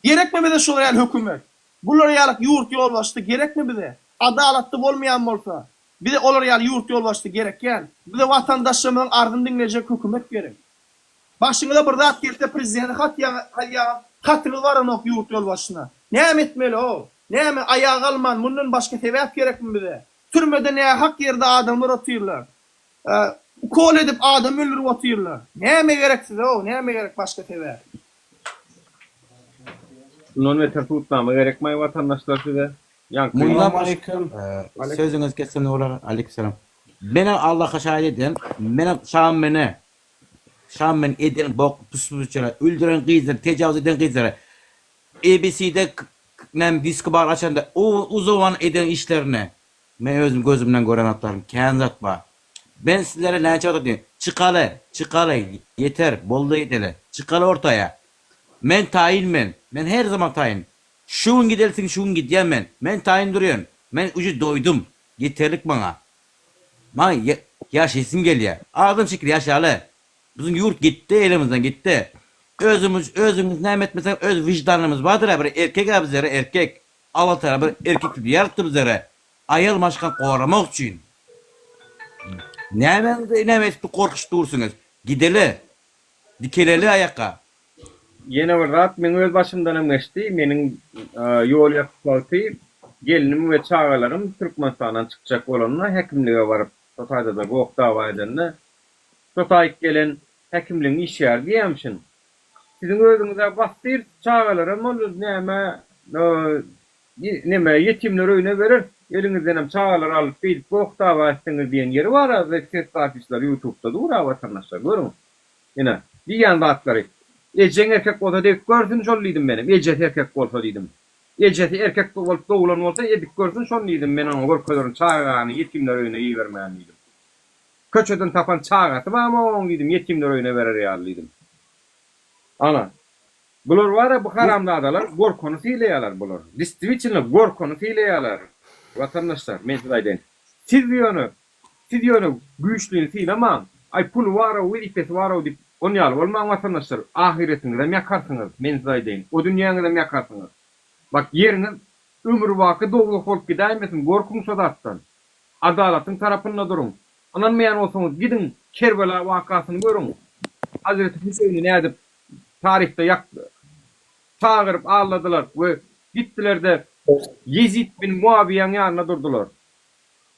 Gerekmi bize şolar ýaly hökümet. Bular ýalyk ýurt ýolbaşçysy gerekmi bize. Adalatly bolmaýan bolsa. Bize olar ýaly ýurt ýolbaşçysy gerek däl. Bize watandaşlarymyzyň arzyny diňlejek hökümet gerek. Başyňyza bir zat gelse prezidente hat ýazýaňyz, hatyňyz baranok ýurt ýolbaşçysyna. Näme etmeli how? Näme aýaga galman mundan başga sebäp gerekmi bize? Türmede nähak ýerde adamlar otyrlar. Ukol edip adam öldürip otyrlar. Näme gerek size how? Näme gerek başga sebäp? Mundan beter subutnama gerekmaý watandaşlar size? Ýaňky. Mundan başga sözüňizi kessem Nury aga. Aleýkumsalam. Menem Allaha şaýat edýän, menem şam mene Şam men eden bok püs-püsçere, öldüren gyzlary, tejawuz eden gyzlary, ABC-de näme disko bar açanda o uzawan eden işlerine men özüm gözümden gören zatlarym kän zat bar. Men sizlere näçe wagt aýtdym, çykaly, çykaly, ýeter, boldy edeli, çykaly ortaýa. Men taýyn men, men her zaman taýyn. Şu gün gidelsiň şu gün gidýän men, men taýyn durýan, men uje doýdum, ýeterlik maňa. Maňa ýaşaýsym gelýär. Adam şekilli ýaşaly. Biziň ýurt gitdi elimizden gitdi. Özümiz özümiz näme etmesek öz wyždanymyz bardyr-a bir erkek-ä bizlere erkek. Allah Tagala bir erkek diýip ýaratdy bizlere. Aýal maşgala goramak üçin. Näme näme edip gorkuşyp dursuňyz. Gideli. Dikeleli aýakga. Ýene bir zat meň öz başymdanam geçdi. Meniň ýol ýapyk wagty gelnim we çagalarym Türkmenistandan çykjak bolanda häkimlige baryp şo taýda-da goh dawa edende şo taýyk gelen häkimligiň işgäri diýýämişin. Siziň özüňiz-ä basdyrys çagalaram ol näme neme ýetimler öýüne bereris eliňizdenem çagalary alyp beýdip goh dawa etseňiz diýen ýeri bar-a ses zapisleri ýutubda dur-a watandaşlar görüň. Ine, diýýän zatlary. Ejeň erkek bolsa degip görsün şol diýdim menem. Ejesi erkek bolsa diýdim. Ejesi erkek bolup doglan bolsa edip görsün şony diýdim. Men oňa görkezerin çagany ýetimler öýüne ibermän diýdim. Köçeden tapan çagasy barmy oň diýdim ýetimler öýüne berer ýaly diýdim. Ana. Bular bara bu haramzadalar gorkany sylaýarlar bular. Distwitelno gorkany sylaýarlar. Watandaşlar men size aýdaýyn. Siz ýöne Siz ýöne güýçlini sylamaň. Aý puly barow wezipesi barow diýip on ýaly bolmaň watandaşlar ahyretiňizem ýakarsyňyz men size aýdaýyn o dünýäňizem ýakarsyňyz. Bak ýeriňiz ömürbaky dowzah bolup gidäýmesin gorkuň şo zatdan. Adalatyň tarapynda duruň. Ynanmaýan bolsaňyz gidiň Kerbela wakasyny görüň. Hazreti Hüseýni nädip taryhda ýak çagyryp aldadylar we gitdilerde Ýezit bin Muawiýaň ýanynda durdular.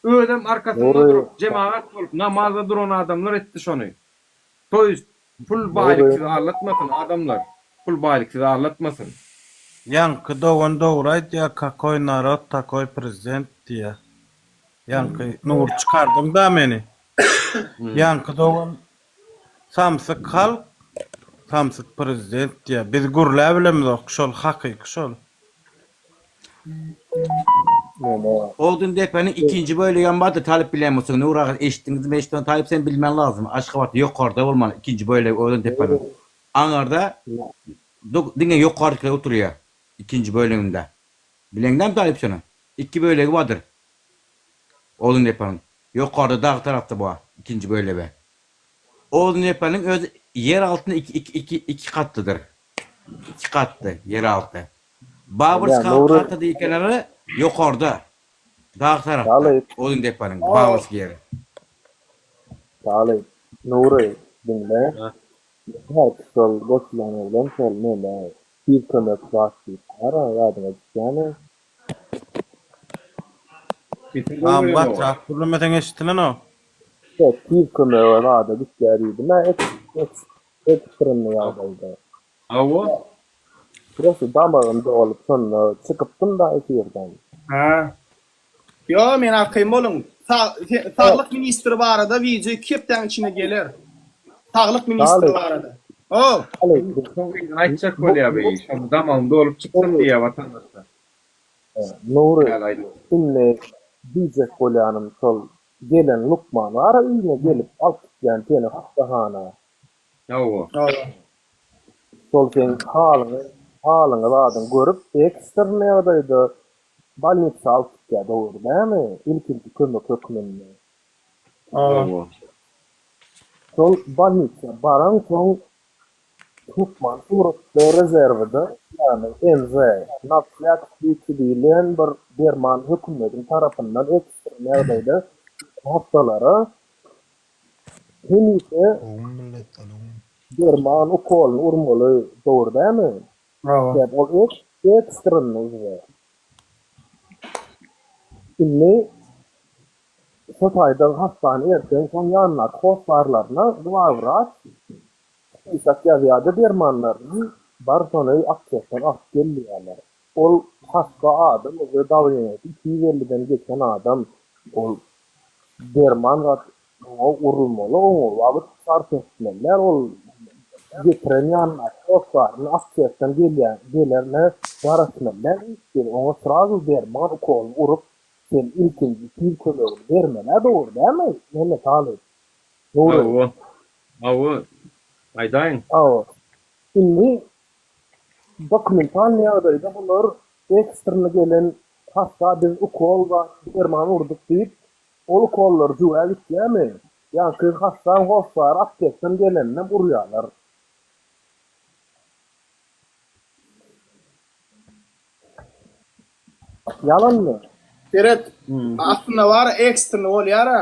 Özem arkasynda durup, jemagat bolup, namaza duran adamlar etdi şony. To ýest, pul baýlyk sizi aldatmasyn, adamlar. Pul baýlyk sizi aldatmasyn. Ýaňky dogan dogry aýdýar kakoý narod takoý prezident diýýär. Ýaňky Nury çykardyň da meni. Ýaňky dogan samsyk halk samsyk prezident diýýär. Biz gürläbilemzok şol hakyky şol. Odun depäniň ikinji bölegem bardyr talyp bilýän bolsaň Nury aga eşitdiňizmi eşitmän talyp sen bilmen lazym Aşgabatda ýokarda bolmaly ikinji bölegi odun depäniň aňyrda diňe ýokardakylar oturýar ikinji böleginde bileňdämi talyp şony iki bölegi bardyr odun depäniň ýokarda dag tarapda bar ikinji bölegi odun depäniň özi ýer altynda iki iki iki iki katlydyr iki katly ýer alty Babyrska karta diýkenleri ýokarda, dag tarapda, Odun depeniň Babyrsk ýeri. Talyp, Nury, diňle. Häki şol goşulan oglan şol neme, tiz kömek zat diýip bar-a, ýadyňa düşýämi? Agam gatyrak gürlemeseň eşidilenok. Ýok, tiz kömege zada gitýär diýdim-ä, eks. Ekstrenny ýagdaýda. Hawa. Prosto damagym dolup şonda çykypdym-da efirden. Hä. Ýo men arkaýyn boluň. Saglyk ministri barada wideo iki hepdäň içinde geler. Saglyk ministri barada. Ow. Şoň gyzyny aýtjak bolýa bi. Şonda damagym dolup çykdym diýýä watandaşlar. Nury, indi diýjek bolýanym şol gelen lukman bar-a öýüňe gelip alyp gitýän seni hassahana. Hawa. Şol seň halyňy, halyňy zadyň görüp ekstrny ýagdaýda bolnitsa alyp gitýär dogry dämi? Ilkinji kömek hökmünde. Hawa. Şol bolnitsa baraňsoň hökman suratda rezerwde ýagny NZ, na wsýakiý sluçiý diýlen bir derman hökümediň tarapyndan ekstrny ýagdaýda hassalara Hemişe derman ukolyny urmaly dogry dälmi? Sebäbi ol ekstrenny uzra. Indi şo taýda hassany erten soň ýanyndaky hossarlaryna glawwraç spisak ýazýarda dermanlaryny bar şony aptekdan alyp gel diýýärler. Ol hassa adam we dawleniýasy 250-den geçen adam ol derman zat oňa urulmaly oňa wagt sarp etmeli däl ol getiren ýanyndaky dostlaryny aptekdan gelýän gelerine garaşmaly däl hiç bir oňa srazu derman ukolyny urup sen ilkinji tiz kömegini bermelä dogry dälmi Mehmet Aly Nury. Hawa hawa aýdaýyň. Hawa indi dokumentalnyý ýagdaýda bular ekstrny gelen hassa biz ukol zat derman urduk diýip ol ukollar jüwä gitýämi? Ýaňky hassaň hossary aptekdan geleninem urýalar. Ýalanmy? Seret, aslynda bar ekstrny bolýara.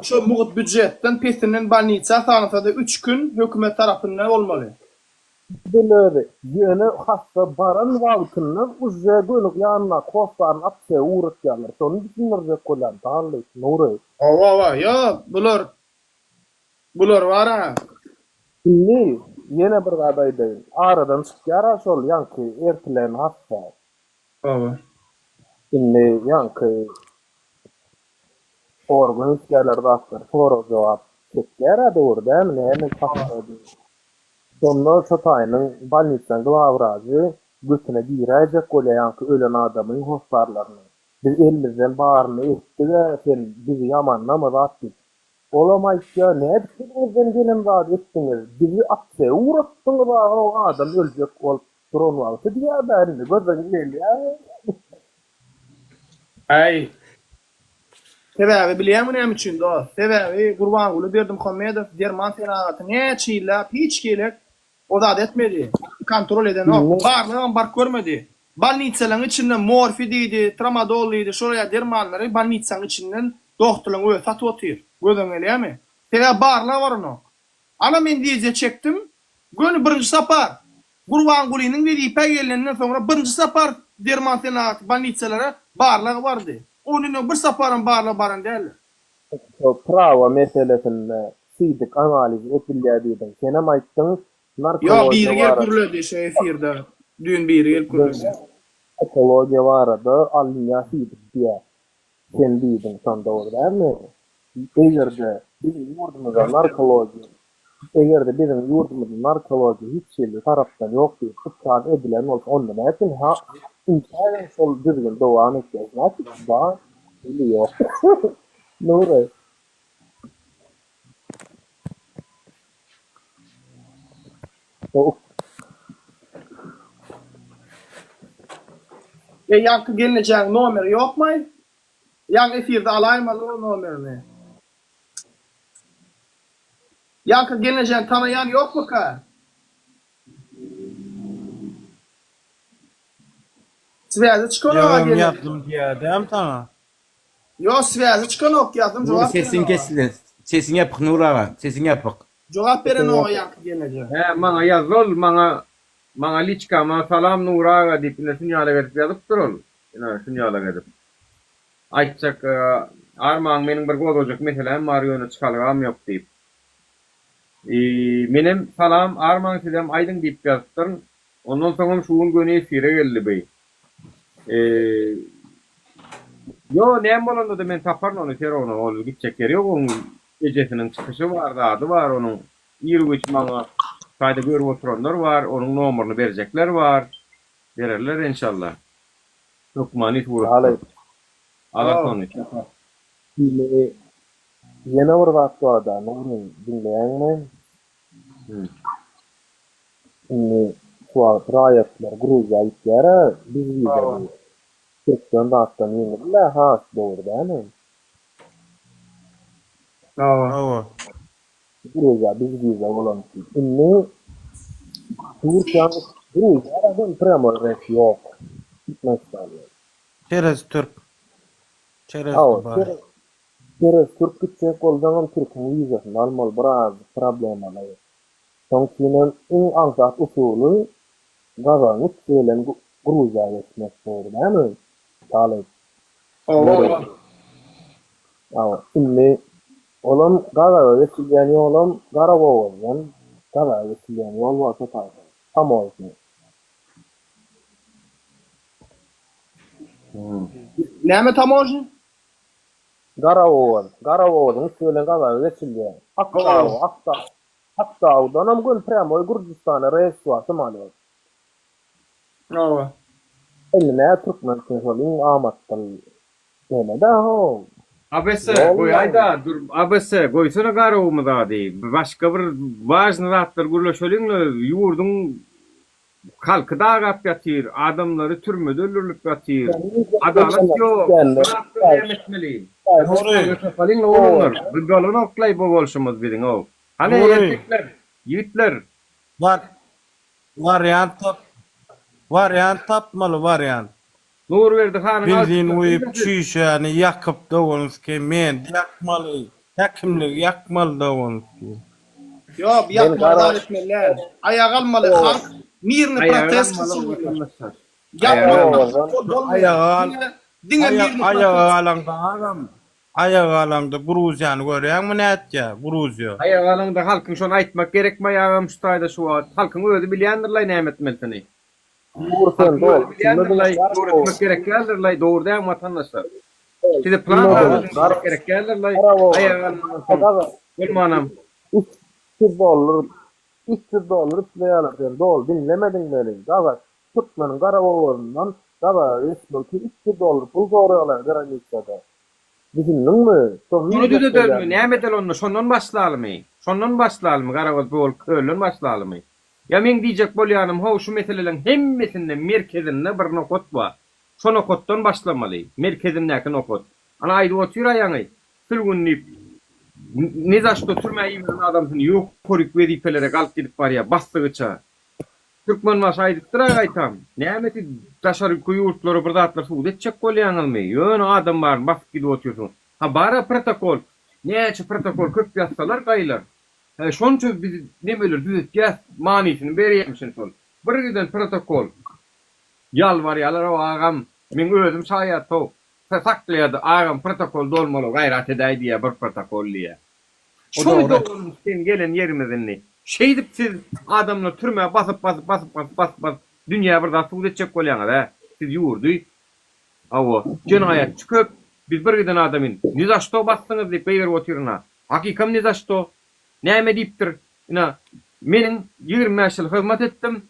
Şo mugt býujetden pesinden bolnitsa salynsa-da üç gün hökümet tarapyndan bolmaly. Edil özi. Ýöne hassa baran wagtyndan uje göni ýanyndaky hossaryny aptega ugratýarlar. Şony düşündirjek bolýan Garly, Nury. Hawa hawa ýok bular bular bara. Indi ýene bir zat aýdaýyn. Aradan çykýara şol ýaňky ertilen hassa. Hawa. Indi ýaňky organ işgärleri zatlar sorag jogap çekýärä dogry dälmi näme hassa diýip. Şonda şo taýynyň bolnitsaň glawwrajy götüne giräýjek bolýa ýaňky ölen adamyň hossarlarynyň. Biz elimizden baryny etdig-ä sen bizi ýamanlama zat diýip. Olam aýtýa nädip eliňizden gelen zady etdiňiz bizi aptega ugratdyňyz aga o adam öljek bolup duran wagty diýýä-dä indi gözüň gelýä. Äý. Sebäbi bilýäňmi näme üçin dost? Sebäbi Gurbanguly Berdimuhamedow derman senagaty näçe ýyllap hiç gezek o zat etmedi. Kontrol edenok. Barlagam baryp görmedi. Bolnisalaryň içinde morfi diýdi, tramadol diýdi, şol ýaly dermanlary bolnisanyň içinden dogtorlaryň özi satyp otyr. Gözüň gelýärmi? Sebäbi barlag baranok. Ana men wideo çekdim. Göni birinji sapar Gurbangulynyň wezipä gelnenden soňra birinji sapar derman senagaty bolnisalara barlag bardy. Ondan öň bir saparam barlag baran däldir. Şo prawa meselesinde siýdik analiz edilýär diýdiň. Senem aýtdyň, Ýok narkologiýa biri gelip barada. gürledi şo efirde. Düýn biri gelip gürledi. Ekologiýa barada alynýar siýdik diýýär. Sen diýdiň şon dogry dälmi? Eger-de biziň ýurdumyzda narkologiýa Eger-de biziň ýurdumyzda narkologiýa hiç hili tarapdan ýok diýip ykrar edilen bolsa onda näme üçin ha intägem şol düzgün dowam etýär значit bar ili ýok. Nury. Eý ýaňky gelnejäň nomeri ýokmaý? Ýaňy efirde alaýmaly ol nomerini. Ýaňky gelnejäni tanaýan ýokmyka? Swýazy çykanok-a Ýöem gelneje. ýazdym diýýädäm saňa. Ýok swýazy çykanok ýazdym Nur jogap sesiň berenok-a. kesildi. Sesiň ýapyk Nur aga. Sesiň ýapyk. Jogap berenok-a ýaňky gelneje. Hä maňa ýazdy ol maňa maňa liçkama salam Nury aga diýip ine şunýalak edip ýazypdyr ol ine şunýalak edip. Aýtjak armaň meniň bir gozgajak meseläm bar ýöne çykalgam ýok diýip. Menem salam armaň sizem aýdyň diýip ýazypdyryn. Ondan soňam şu gün göni efire geldi bi. Ýo näme bolanda-da men taparyn ony serowno ol gitjek ýeri ýok oň ejesiniň çykyşy bar zady bar onuň ir-güýç maňa taýda görüp oturanlar bar onuň nomeryny berjekler bar bererler enşalla hökmany suratda alar ony tapar. Indi ýene bir zat barda Nury diňleýäňmi? Indi şu wagt raýatlar Gruziýa gitýärä biz wizaly. Türkden zatdan ýeňil-dä has dogry dälmi? Hawa. Gruziýa biz wiza bolan üçin. Indi Türkiýäň Gruziýa hem prýamoý reýs ýok. Türkmenistanda. Çerez türk. Çerez Hawa, Dubaý. çerez çerez türk gitjek bolsaňam türküň wizasyny almaly biraz problemaly. Şoň üçinem iň aňsat usuly Gazagyň üsti bilen Gruziýa geçmek dogry dälmi talyp? Hawa. Hawa indi olam Gazaga geçilýän ýolam Garabogazdan Gazaga geçilýän ýol bolsa taýda tamožny. Näme tamožny? Garabogaz, Garabogazyň üsti bilen Gazaga geçilýär. Aktaw, Aktaw, Aktaudanam göni prýamoý Gürjüstana reýs bar samolýot. Hawa. Indi nä türkmen üçin şol iň amatly neme-dä ho. Abs goýaýda dur abs goýsana garawumy zady başga bir wažny zatlar gürleşeliňle ýurduň Halky dagap ýatyr, adamlary türmede öldürilip ýatyr. Adalat ýok. Bu zatlar näme etmeli? Nury. Tapalyň oglanlar. Bu bolanok-laý bu bolşumyz biziň-ow. Hany erkekler, ýigitler. War wariant tap wariant tapmaly wariant. Nurberdi hanyň Benzin alkyşlary guýup nirede? çüýşäni ýakyp doganski mendi ýakmaly häkimligi ýakmaly doganski. Ýok, Men ýakmaly gara zat etmeli däl. Aýaga almaly halk mirny Aýaga protest almaly geçirmeli. watandaşlar. Ýakmak Aýaga almaly. Owadan. ol bolmaýar. Aýaga al Diňe diňe aýa mirny aýaga protest. galaňda agam aýaga galaňda Gruziýany görýäňmi nätýä Gruziýa. Aýaga galaňda halkyň şony aýtmak gerekmi agam şu taýda şu wagt. Halkyň özi bilýändirlaý näme etmelisini. Nur sen Halkyň dol. özi bilýändirlaý, öwretmek gerek däldirlaý, dogry dälmi watandaşlar? Size plan zady gerek däldirlaý, aýaga galmandan soň bolmanam. 300 dollar 300 dollar isleýärler sen doly diňlemediň meni gazak türkmeniň garabogazyndan gazaga geçmek üçin 300 dollar pul soraýarlar granisada düşündiňmi şony Şony diýjek düzedelmi, bolýan. näme edeli onda, şondan başlalymy? Şondan başlalymy, Garagöz bol kölden başlalymy? Ýa meň diýjek bolýanym how şu meseleleň hemmesinde merkezinde bir nokat bar. Şo nokatdan başlamaly. Merkezindäki nokat. Ana aýdyp otyr-a ýaňy, sülgün diýip, nizaşto türmä iberen adamsyny ýokaryk wezipelere galyp gidip barýa basdygyça. Türkmenbaşy aýdypdyr-a gaýtam, näme siz daşarky ýurtlara bir zatlar subut etjek bolýaňyzmy? Ýöne adam baryny basyp gidip otyrsyňyz. Ha bar-a protokol. Näçe protokol köp ýazsalar gaýylar. Hä şonça biz nemeleri düzetýäs manysyny berýämişin şol. Bir giden protokol. Ýalbarýalar-ow agam, meň özüm şaýat-ow. Saklaýardy agam protokol dolmaly gaýrat edäý diýýä bir protokol diýýä. Şony dogrumy sen gelen ýerimiz indi. Şeýdip siz adamlary türmä basyp basyp basyp basyp basyp basyp dünýä bir zat subut etjek bolýaňyz hä. Siz ýurdy hawa jenaýatçy köp biz bir giden adamy nizaşto basdyňyz diýip gygyryp otyryn-a. Hakykam nizaşto. Näme diýipdir? Ina, meniň 25 ýyl hyzmat etdim,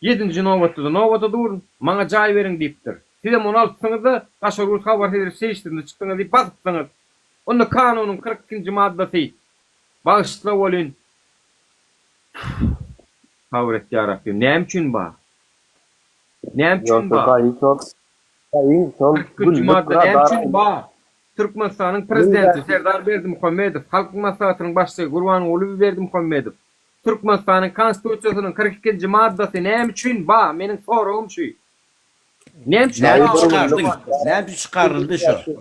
ýedinji nobatda-da nobata durun, maňa jaý beriň diýipdir. Sizem ony alypsyňyz-da, daşary ýurt habar edilip serişdesinde çykdyňyz diýip basypsyňyz. Onda kanunyň 42-nji maddasy, bagyşla welin, sabyr et ýa Rabbim, näme üçin bar? Näme üçin Ýogsa bar? daýy şol daýy şol 42-nji günlük madda näme radar üçin bar? Türkmenistanyň Prezidenti Serdar Berdimuhamedow, Halk Maslahatynyň Başlygy Gurbanguly Berdimuhamedow, Türkmenistanyň Konstitusiýasynyň 42-nji maddasy näme üçin ba? Meniň soragym şu. Näme üçin Näme ba? üçin çykardyň? Näme üçin çykaryldy şu?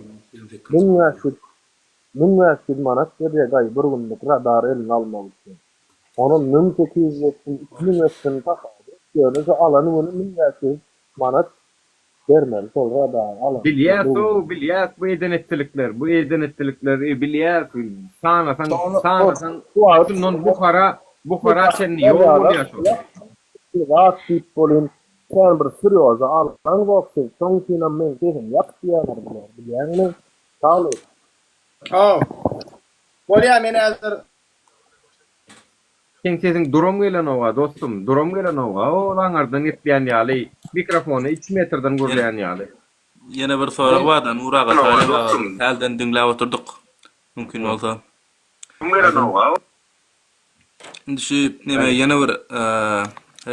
1500 1500 manat berýär daýy bir günlük radar eline almak üçin. Onam 1800 etsin, 2000 etsin tapawudy ýok. Ýöne şu alan güni 1500 manat. bermeli şol zadany alan. Bilýäs-ow, bilýäs bu eden etdilikler, bu eden etdilikleri bilýäs. Sanasaň, sanasaň, şundan Buhara, Buhara çenli ýol bolýar şol. Zat diýip bolyn, kän bir serýoza alaňzok siz, şoň üçinem meň sesim ýakyp diýýäňiz bular, bilýäňmi? Talyp. Haw. Bolýa men häzir Seň sesiň duram gelenoga dostum, duram gelenoga, ol aňardan gepleýän ýaly, mikrofona üç metrden gürleýän ýaly. Ýene bir sorag barda Nur aga Talyp aga hälden diňläp oturdyk mümkin bolsa. Indi şu neme ýene bir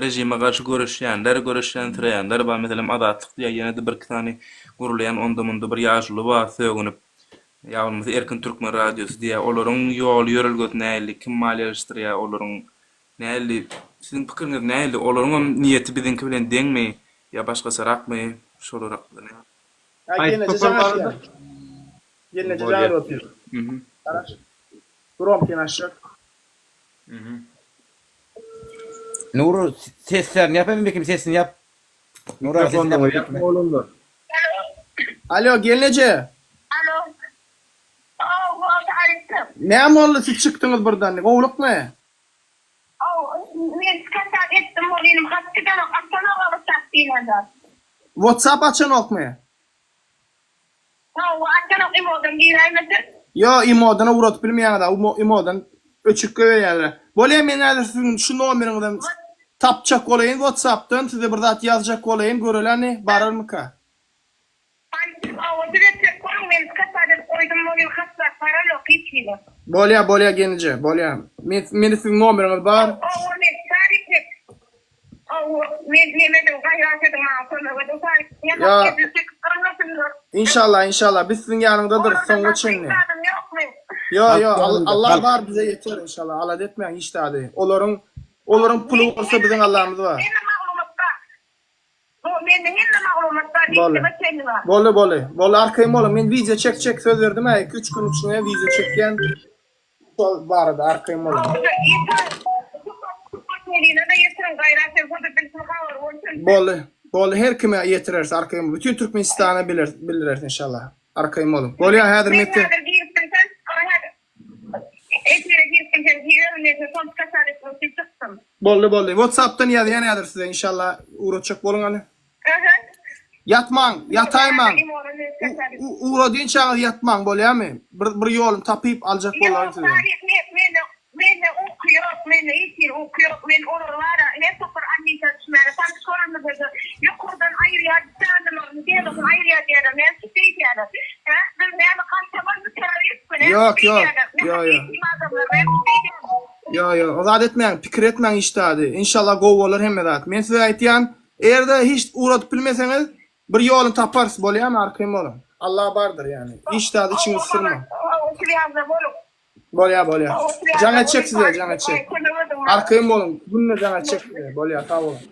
režime garşy göreşýänler, göreşýän sireýänler bar meselem Azatlyk diýýär ýene-de birki sany gurulýan onda-munda bir ýaşuly bar sögünip Ýa bolmasa Erkin Türkmen radiosy diýýär. Olaryň ýoly ýörelgesi nähili, kim maliýeleşdirýär olaryň nähili, siziň pikiriňiz nähili, olaryňam niýeti biziňki bilen deňmi ýa başgaçarakmy, şolar hakda näme? Aý Haýsy gelneje topar jaň barada? açýar. Gelneje jaň Bolýar. edip otyr. Garaş. Gromkini açjak. Nury seslerini ýap hem kim sesini ýap. Nury aga sesini ýap Mikrofonyňy ýap oglanlar. Alo gelneje. Alo. Hawa, Talypym. Näme boldy siz çykdyňyz birden gowlukmy? Hawa, men skaçat etdim bol inim hat gidenok açanok whatsapp diýlen zat. Whatsapp açanokmy? Hawa açanok imodan giräýmesin. Ýo imodan ugradyp bilmeýäňiz imodan öçürip goýberýärler. Bolýa men häzir siziň şu nomeriňizem tapjak bolaýyn whatsappdan size bir zat ýazjak bolaýyn göreleni bararmyka. Hawa siz etjek boluň men skaçat edip goýdum welin hatda baranok hiç hili. Bolýa bolýa gelneje bolýa men meni siziň nomeriňiz bar. Hawa men Tarik Hawa, men neme ediň, gaýrat ediň, maňa kömek ediň, Tarik. Ýa. Inşallah, inşallah. Biz siziň ýanyňdadyrys soňuna çenli. Ýo, ýo, Allah bar bize ýeter inşallah. Alada etmäň hiç zady. Olaryň olaryň puly bolsa biziň Allamyz bar. Boldy. Boldy, boldy. Boldy, arkaýyn boluň. Men wideo çekjek söz berdim-ä, iki-üç gün içinde wideo çekýän. Şol barada arkaýyn boluň. Boldy. Boldy her kime ýetireris arkaýyn boluň. Bütin Türkmenistana biler bildireris inşallah. Arkaýyn boluň. Bolýa häzir men size Boldy boldy. Whatsappdan ýazýan häzir size inşallah ugratjak boluň hany. Ýatmaň, ýataýmaň. Ugradynçaňyz ýatmaň, bolýamy? Bir bir ýoluny tapyp aljak bolaýyn size. Ýok, Taryk, men mende mende uky ýok, mende hiç hili uky ýok. Men olar bara her sapar Anita düşmäge tanyş bolanymyzda ýokardan aýyrýar janlylaryny, delosyny aýyrýar diýýärler. Näme üçin beýdýärler? Hä? Biz näme galtamanmy, terroristmi? Näme Ýok, üçin ýok. beýdýärler? Ýok, ýok. Nähak ýetim adamlar, näme üçin beýdýärler? Ýok, ýok. O zat etmäň, pikir etmäň hiç zady. Inşallah gowy bolar hemme zat. Men size aýtýan, Eger-de hiç ugradyp bilmeseňiz, bir ýoluny taparys, bolýamy, arkaýyn boluň. Allah bardyr, ýagny. Hiç zady içiňizi syrmaň. Bolýa, bolýa. Jaň etjek size, jaň etjek. Arkaýyn boluň, günde jaň etjek size. Bolýa, sag boluň.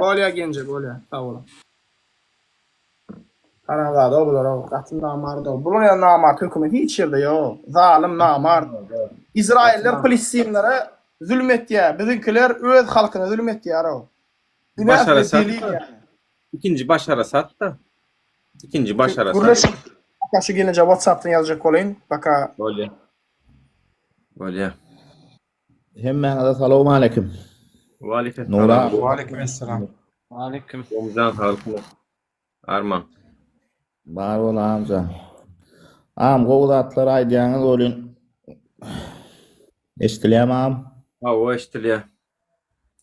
Bolýa, Genje, bolýa, sag boluň. Haramzada bular ow gaty namart ow. Bular ýaly namart hökümet hiç ýerde ýok. Zalym namart. Izrailler palestinlere zülüm etýär. Biziňkiler öz halkyna zülüm etýär ow. Ine Başara size delil sat. ýaly. Ikinji Başara sat-da. İkinji Başara sat. Gürleşiň. Baka şu gelinje WhatsAppdan ýazjak bolaýyn. Baka. Bolýa. Bolýa. Hemmäňize salowmaleýkim. Waleýkim Nura. salam. Waleýkim Waleýkim. Gowujan saglyk. Arman. Bar bol amca. Agam gowy zatlar aýdýaňyz welin eşdilýämi agam? Hawa eşdilýär.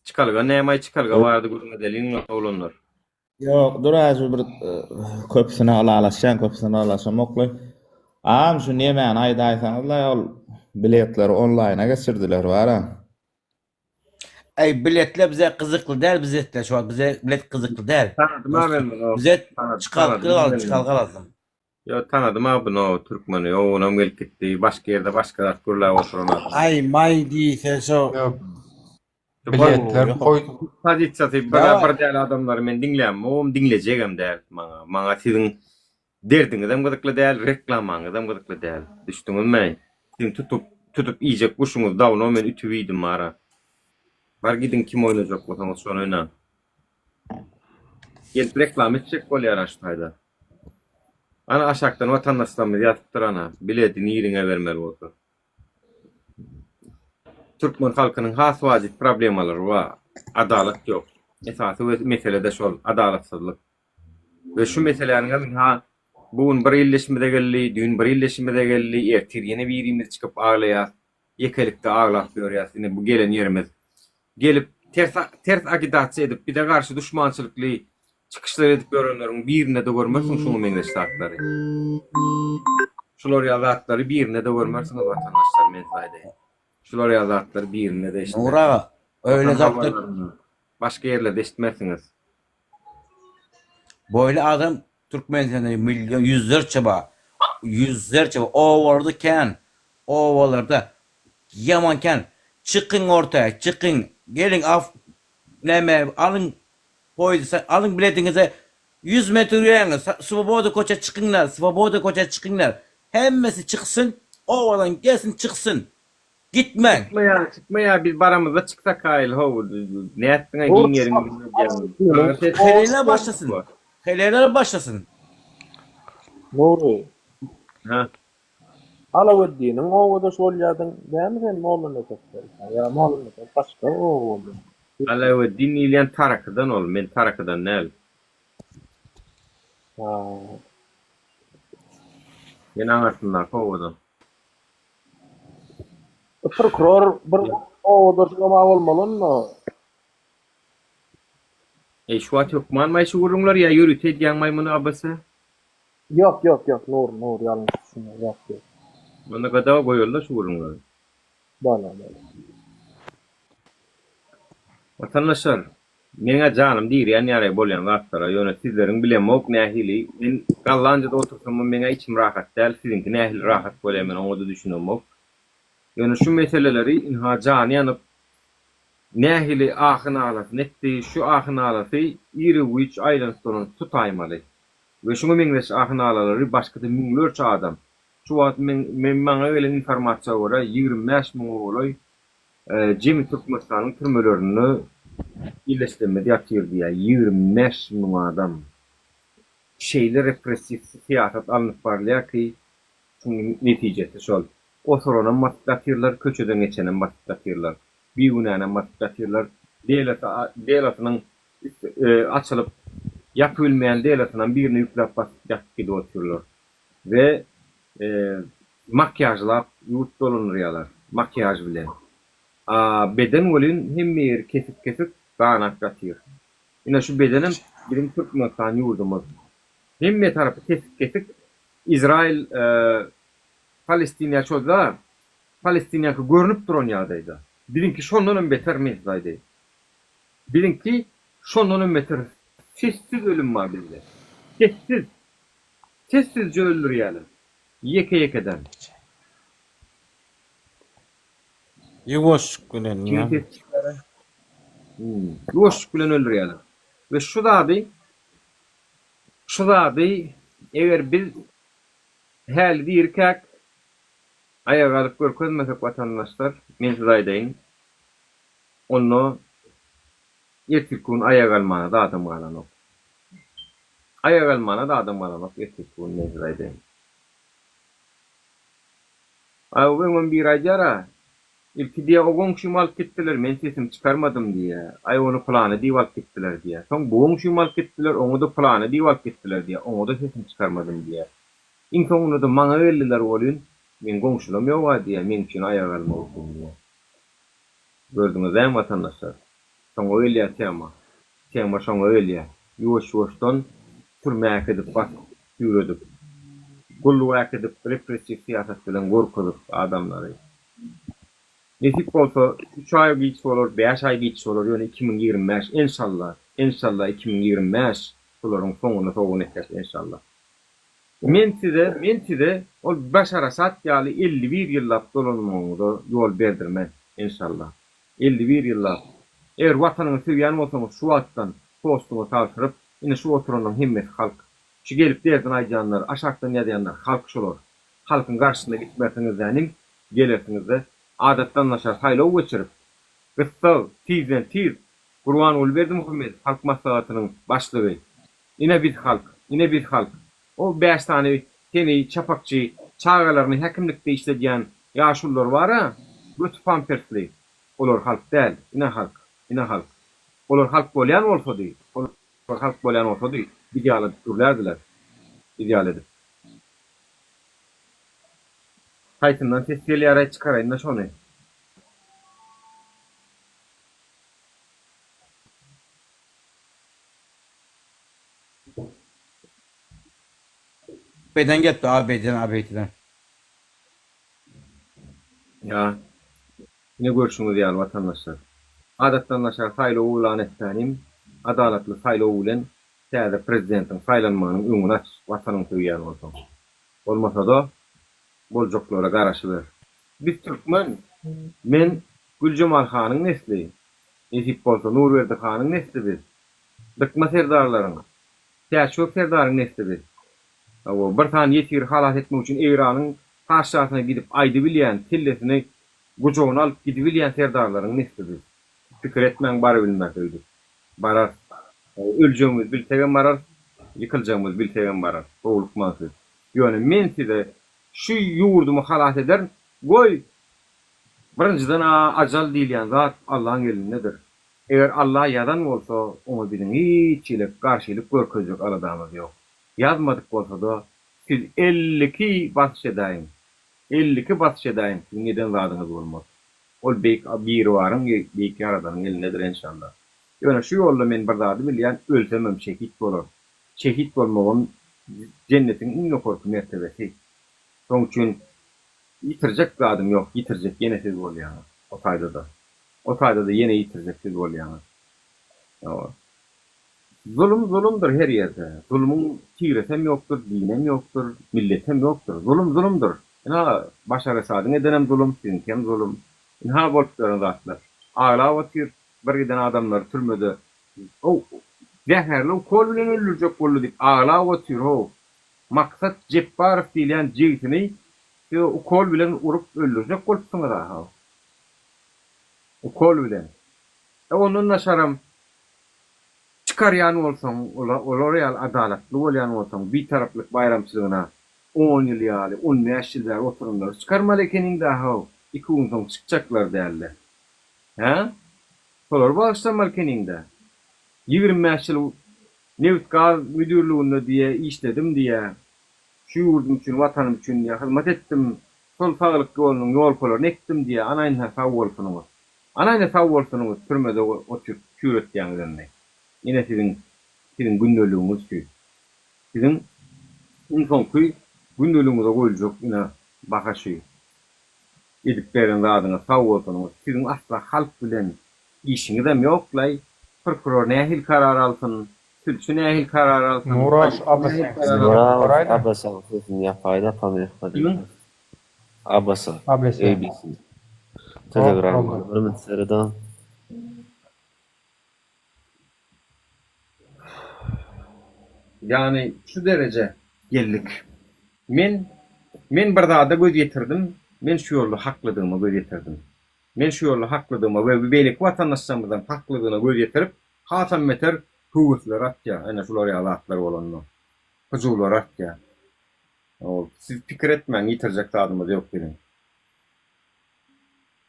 Çykalga nämaý çykalga barada gürrüň edeliň oglanlar. Ýok dur häzir bir köpüsine ylalaşýan köpüsine ylalaşamokly. Agam şu nemäni aýdaýsaňyzla ol biletleri onlaýna geçirdiler bara. Ey biletler bize gyzykly däl bizetler şu wagt bize bilet gyzykly däl. Tanadym ha ben bunu. Bize Tanadym, çykalga tanadym lazym ben bunu. çykalga lazym. Yo tanadym ha bunu türkmeni. Yo onam gelip gitdi. Başga ýerde başga zat gürläp oturan adam. Ay may diýse şo. Ýok. Biletler goý. Pozisiýasy bir bir däl adamlary men diňlämok, oňam diňlejegem däl maňa. Maňa siziň Derdiňizem gyzykly däl, reklamaňyzam gyzykly däl. Düşdüňizmi? Siziň tutup, tutup iýjek guşuňyzy dawno men ütüp iýdim ara. Bar gidiň kim oýnajak bolsaňyz şony oýnaň. Gelip reklama etjek bolýar şu taýda. Ana aşakdan watandaşlarymyz ýazypdyr ana biledi niriňe bermeli bolsa. Türkmen halkynyň has wajyp problemalary bar. Adalat ýok. Esasy we mesele-de şol, adalatsyzlyk. We şu meseläniň hem ynha bu gün bir ildeşimize geldi, düýn bir ildeşimize geldi, ertir ýene birimiz çykyp aglaýas. Ýekelikde aglap ýörýäs ine bu gelen ýerimiz. Gelip ters ters agitasiýa edip bize garşy duşmançylykly çykyşlar edip ýörenleriň birinde-de görmersiň şuňa meňzeş zatlary. Şular ýaly zatlary birinde-de görmersiňiz watandaşlar men size aýdaýyn. Şular ýaly zatlary birinde-de Nury aga, eşitmersiňiz. öýle zatlar Başga ýerlerde eşitmersiňiz. Boýly adam Türkmenistanda million ýüzlerçe bar. Ýüzlerçe bar. Obalarda kän. Obalarda ýaman kän. Çykyň orta, çykyň. Geliň af näme alyň poýezd alyň biletiňizi 100 metr ýöräňiz. Swoboda koça çykyňlar, Swoboda koça çykyňlar. Hemmesi çyksyn, obadan gelsin çyksyn. Gitmäň. Çykmaýar, çykmaýar, biz baramyzda çyksak kaýyl how, nätdiňä giň ýeriň ýeriň. Heleýler başlasyn. Heleýler başlasyn. Nury. Ha. Alaweddiniň obadaşy bolýardyň dämi sen Mollanepesden? Ýa Mollanepes başga oba bolýar. Alaweddin diýilýän Tarakydan ol, men Tarakydan däl. Ha. Men aňyrsyndaky obadan. Prokuror bir obadaşyňam bolmaly onda. Eý şu wagt hökmanmaý şu gürrüňler ýa ýörite edýäňmaý muny abs? Ýok ýok ýok Nur Nur ýalňyş düşünýäň ýok ýok. Onda gadaga goýalyda şu gürrüňleri. Bolýa bolýa. Watandaşlar Meňä janym dirýän ýaly bolýan zatlara, ýöne sizleriň bilemok nähili, men Gollandiýada otursamam meňä içim rahat däl, siziňki nähili rahat bolýar men oňada düşünemok. Ýöne şu meseleleri ynha jany ýanyp nähili ahy-nalasyny etdi, şu ahy-nalasy iri-güýç aýlanyp dolanyp tutaýmaly. We şuňa meňzeş ahy-nalalary başga-da müňlerçe adam, şu wagt men maňa gelen informasiýa görä 25 müňe golaý Jemi Türkmenistanyň türmelerinde illeşdirmede ýatyr diýýär. 25 000 adam. Şeýle repressiw syýasat alnyp barylýar ki, şunuň netijesi şol. Oturanam basyp ýatyrlar, köçeden geçenem basyp ýatyrlar. Bigünänem basyp ýatyrlar. Delosy delosynyň açylyp ýapybilmeýän delosynam birine ýükläp basyp ýatyp gidip otyrlar. We Makiýažlap ýurt dolandyrýalar. Makiýaž bilen. A beden welin hemme ýeri kesik-kesik ganap ýatyr. Ine şu bedenem biziň Türkmenistan ýurdumyz. Hemme tarapy kesik-kesik. Izrail Palestinýa çozda, Palestinýaňky görnüp duran ýagdaýda. Biziňki şondanam beter men size aýdaýyn. Biziňki şondanam beter sessiz ölüm bar bizde. Sessiz. Sessizje öldürýäler. Ýeke-ýekeden. Ýuwaşlyk bilen Kimiň sesi çykýar? Ýuwaşlyk bilen öldürýärler. We şu zady şu zady eger biz häli dirikäk aýaga galyp görkezmesek watandaşlar, men size aýdaýyn, onda ertirki gün aýaga galmana-da adam galanok. Aýaga galmana-da adam galanok ertirki gün men size aýdaýyn. Aý öňem biri aýdýar-a, ilki diýýär, o goňşymy alyp gitdiler, men sesimi çykarmadym diýýär. Aý ony pylany diýip alyp gitdiler diýýär. Soň bu goňşymy alyp gitdiler, oňa-da pylany diýip alyp gitdiler diýýär, oňa-da sesimi çykarmadym diýýär. Iň soňunda-da maňa geldiler welin, meň goňşulam ýog-a diýýär, meň üçin aýaga galmak üçin diýýär. Gördüňiz dämi watandaşlar? Şoňa gelýär tema. Tema şoňa gelýär. Ýuwaş-ýuwaşdan türmä äkidip basyp süýredip, gulluga äkidip repressiw syýasat bilen gorkuzyp adamlary. Nesip bolsa üç aý giç bolar, bäş aý giç bolar, ýöne 2025 enşalla, enşalla 2025 şularyň soňuny sowun etjek enşalla. Men size, men size ol Başar Asad ýaly 51 ýyllap dolanmagyňyza ýol berdirmen enşalla. 51 ýyllap. Eger watanyňy söýýän bolsaňyz şu wagtdan postuňy tabşyryp, ine şu oturanlaryň hemmesi halk. Şu gelip derdini aýdýanlar, aşakdan ýazýanlar halk şolar. Halkyň garşysyna gitmersiňizdänim, gelersiňizde adatdan daşary saýlaw geçirip, Gyssag, tizden tiz Gurbanguly Berdimuhamedow Halk Maslahatynyň başlygy. Ine biz halk, ine biz halk. O bäş sany seni çapakçy çagalaryny häkimlikde işledýän ýaşulular bar-a, göti pampersli, olar halk däl, ine halk, ine halk. Olar halk bolýan bolsady, olar halk bolýan bolsady, biz ýaly edip gürlärdiler. Biz ýaly edip. Haýsyndan ses gelýäraý çykaraýynda şony. Beden gelipdi AB'den AB'den. Ýa. Ine görşüňiz ýaly watandaşlar. Adatdan daşary saýlaw yglan etmänim, adalatly saýlaw bilen täze prezidentiň saýlanmagynyň öňüni aç, watanyňy söýýän bolsaň. Bolmasada boljaklara garaşyber. Biz türkmen. Men Güljemal hanyň nesli. Nesip bolsa Nurberdi hanyň nesli biz. Dykma serdarlaryň, Täçgök serdaryň nesli biz. Hawa, bir sany ýesiri halas etmek üçin Eýranyň patyşasyna gidip aýdybilýän, kellesini gujagyna alyp gidibilýän serdarlaryň nesli biz. Pikir etmäň barybilmeris öýdüp. Bararys. Hawa, öljegimizi bilsegem bararys, ýykyljagymyzy bilsegem bararys. Howlukmaň siz. Ýöne men size şu ýurdumy halas ederin, goý, birinjiden-ä ajal diýilýän zat Allaň elindedir. Eger Alla ýazan bolsa, oňa biziň hiç hili garşylyk görkezjek aladamyz ýok. Ýazmadyk bolsa-da, siz 52 basyş edäýiň, 52 basyş edäýiň, siziň eden zadyňyz bolmaz. Ol Beýik Biribaryň, Beýik Ýaradanyň elindedir, enşalla. Ýöne şu ýolda men bir zady bilýän, ölsemem şehit bolaryn. Şehit bolmagam jennetiň iň ýokarky mertebesi. Şoň üçin ýitirjek zadym ýok, ýitirjek ýene siz bolýaňyz, o taýda-da. O taýda-da ýene ýitirjek siz bolýaňyz. Hawa. Zulum zulumdyr her ýerde. Zulumyň tiresem ýokdur, dinem ýokdur, milletem ýokdur. Zulum zulumdyr. Ynha, Başar Esadyň edenem zulum, siziňkem zulum. Ynha bolup ýören zatlar. Aglap otyr bir giden adamlary türmede How, zäherli ukol bilen öldürjek boldy diýip aglap otyr how. Maksat Jepbarow diýilýän jigisini siz ukol bilen urup öldürjek bolupsyňyz-a how. Ukol bilen. E ondan daşaram çykarýan bolsaň, olar ýaly adalatly bolýan bolsaň, Bitaraplyk baýramçylygyna on ýyl ýaly, on bäş ýyl bäri oturanlary çykarmaly ekeniň-dä how, iki gün soň çykjaklar däl-de. Hä? Şolary bagyşlamaly ekeniň-dä. 25 ýyl nebit-gaz müdirliginde diýe işledim diýe, şu ýurdum üçin, Watanym üçin diýe hyzmat etdim, şol saglyk ýolunyň ýolkalaryny ekdim diýe, ana indi sag bolsunyňyz. Ana indi sag bolsunyňyz, türmede oturyp çüýretýäňiz indi. Ine siziň siziň gündeligiňiz şu. Siziň iň soňky gündeligiňize goýuljak ine baha şu. Edip beren zadyňyz sag bolsunyňyz. Siziň asla halk bilen işiňizem ýoklaý. Prokuror nähili karar alsyn, sülçi nähili karar alsyn, Nuraş polisiýa nähili ABŞ-yň karar sesini alsyn. Bravo ýapaýda. ABŞ-yň sesini ýapaýda pomeha Kimiň? diýýär. ABŞ. ABC. ABC. Hop Telegramdan boldy. bir minut seredem. Ýagny şu dereje geldik. Men men bir zada göz ýetirdim, men şu ýolda haklydygyma göz ýetirdim. Men şu ýolda haklydygyma we beýleki watandaşlarymyzam haklydygyna göz ýetirip, hasam beter höwesleri artýar, ene şular ýaly zatlar bolanda. Hyjuwlary artýar. Ol siz pikir etmäň ýitirjek zadymyz ýok biziň.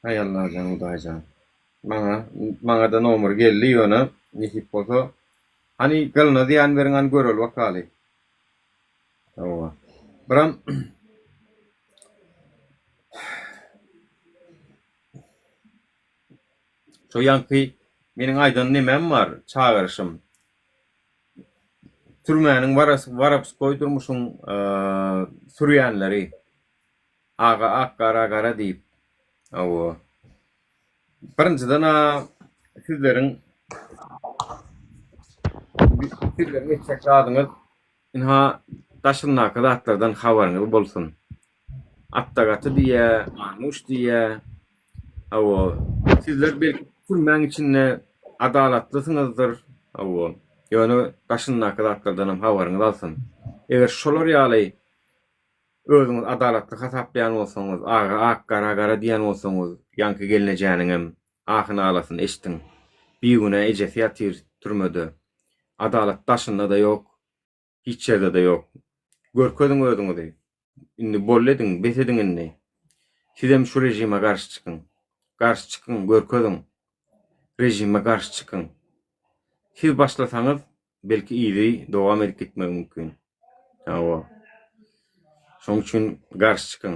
Haý Allajan Hudaýjan. Maňa maňada nomer geldi ýöne nesip bolsa hany gylyna zyýan beriň hany göreli bakaly. Hawa. Biram Şo ýaňky meniň aýdan nemem bar, çagyryşym. Türmäniň warowskoý durmuşyň sürýänleri. Aga ak gara gara diýip. Hawa. Birinjiden-ä sizleriň sizleriň etjek zadyňyz ynha daşyndaky zatlardan habaryňyz bolsun. Atda gaty diýýä, Annuş diýýä. Hawa. Sizler belki türmäň içinde adalatlysyňyzdyr. Hawa. Ýöne daşyndaky zatlardanam habaryňyz alsyn. Eger şolar ýaly Özüňizi adalatly hasaplaýan bolsaňyz, aga ak, gara gara diýen bolsaňyz, ýaňky gelnejäniňem. Ahy-nalasyny eşdiň. Bigünä ejesi ýatyr türmede. Adalat daşynda-da ýok, hiç ýerde-de ýok. Görkeziň özüňizi. Indi boldy ediň, bes ediň indi. Sizem şu režime garşy çykyň. Garşy çykyň, görkeziň. Režime garşy çykyň. Siz başlasaňyz, belki yzy dowam edip gitmegi mümkin. Hawa. Şonuň üçin garşy çykyň.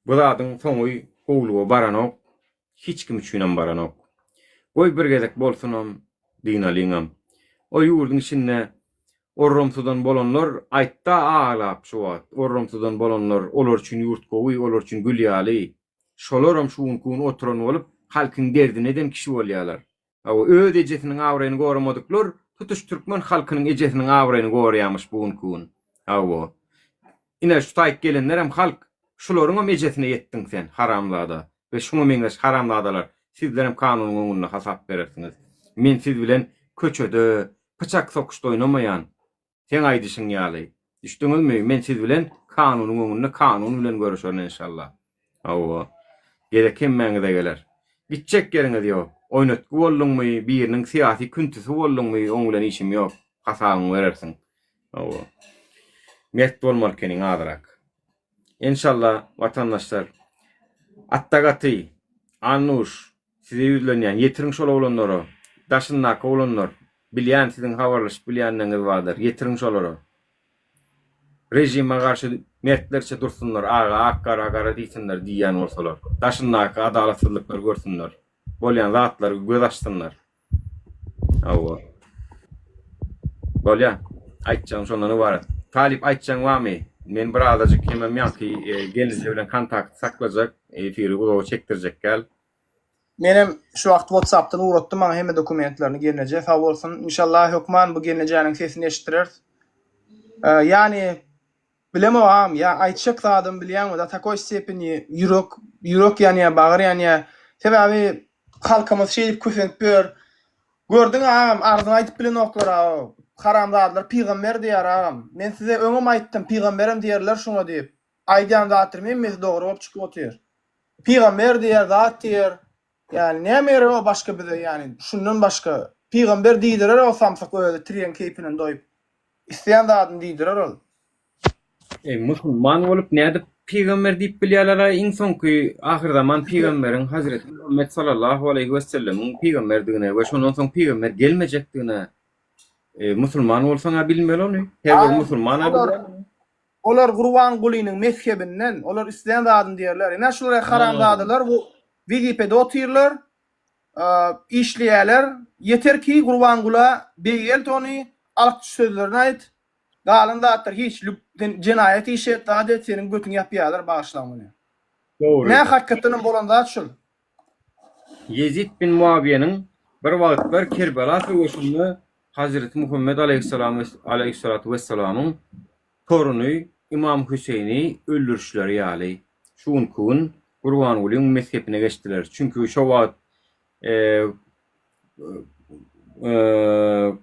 Bu zadyň soňy gowulyga baranok, hiç kim üçinem baranok. Goý bir gezek bolsunam, dynalyňam. O ýurduň içinde orramsydan bolanlar aýtda aglap şu wagt, orramsydan bolanlar olar üçin ýurt gowy, olar üçin gül ýaly. Şolaram şu günki gün oturan bolup halkyň derdini eden kişi bolýalar. Hawa, öz ejesiniň abraýyny goramadyklar tutuş türkmen halkynyň ejesiniň abraýyny goraýamyş bu günki gün. Hawa. Ine, şu taýyk gelenlerem halk, şularyňam ejesine ýetdiň sen, haramzada we şuňa meňzeş haramzadalar, sizlerem kanunyň öňünde hasap berersiňiz. Men siz bilen köçede pyçak sokuşda oýnamaýan. Seň aýdyşyň ýaly. Düşdüňizmi? Men siz bilen kanunyň öňünde kanun bilen görüşerin enşalla. Hawa. Gezek hemmäňize geler. Gitjek ýeriňiz ýok. Oýnatgy bolduňmy, biriniň syýasy küntüsi bolduňmy, oň bilen işim ýok. Hasabyňy berersiň. Hawa. Mert bolmaly ekeniň azyrak. Enşalla, watandaşlar. Atda gaty. Annuş. Size ýüzlenýän, ýetiriň şol oglanlara, daşyndaky oglanlar, bilýän siziň habarlaşyp bilýänleriňiz bardyr, ýetiriň şolara. Režime garşy mertlerçe dursunlar, aga ak gara gara diýsinler diýýän bolsalar. Daşyndaky adalatsyzlyklary görsünler. Bolýan zatlary göz açsynlar. Hawa. Bolýa. Aýtjagym şondan ybarat. Talyp aýtjaň barmy? Men bir azajyk hemem ýaňky gelneje bilen kontakt saklajak, efiri uzaga çekdirjek däl. Menem şu wagt WhatsAppdan ugratdy maňa hemme dokumentlerini gelneje sag bolsun. Inşallah hökman bu gelnejäniň sesini eşitdireris. Ýani Bilemok agam ýa aýtjak zadym bilýäňmi do takoý stepeni ýürek ýürek ýanýa bagyr ýanýa sebäbi halkymyz şeýdip kösenip ýör gördüň agam arzyny aýdyp bilenoklar a haramzadalar pygamber diýýär agam men size öňem aýtdym pygamberem diýerler şuňa diýip aýdýan zatlarym hemmesi dogry bolup çykyp otyr pygamber diýer zat diýer ýani näme gerek o başga bize ýani şundan başga pygamber diýdirer o samsyk özi tirýeň keýpinden doýup Isleýän zadyny diýdirer ol. Eý musulman bolup nädip pygamber diýip bilýärler-aý iň soňky ahyrzaman pygamberiň Hazreti Muhammet sallallahu aleýhi wesellemiň pygamberdigine we şondan soň pygamber gelmejekdigine musulman bolsaň-a bilmeli ony her bir musulman-a bilýär ony. Olar Gurbangulynyň mezhebinden, olar isleýän zadyny diýerler. Ine şular haramzadalar bu wezipede otyrlar. Işleýärler. Ýeter ki Gurbangula beýgelt ony, alkyş sözlerini aýt. Galan zatlar hiç. Sen jenaýat işi et, zat et, seniň götüňi ýapýarlar, bagyşlaň muny. Dogry. Nä hakykatdanam bolan zat şul. Ýezit bin Muawiýeniň bir wagtlar Kerbela söweşinde Hazreti Muhammet aleýhissalam aleýhissalatu wessalamyň toruny Ymam Hüseýni öldürişleri ýaly, şu günki gün Gurbangulyň mezhepine geçdiler. Çünki şo wagt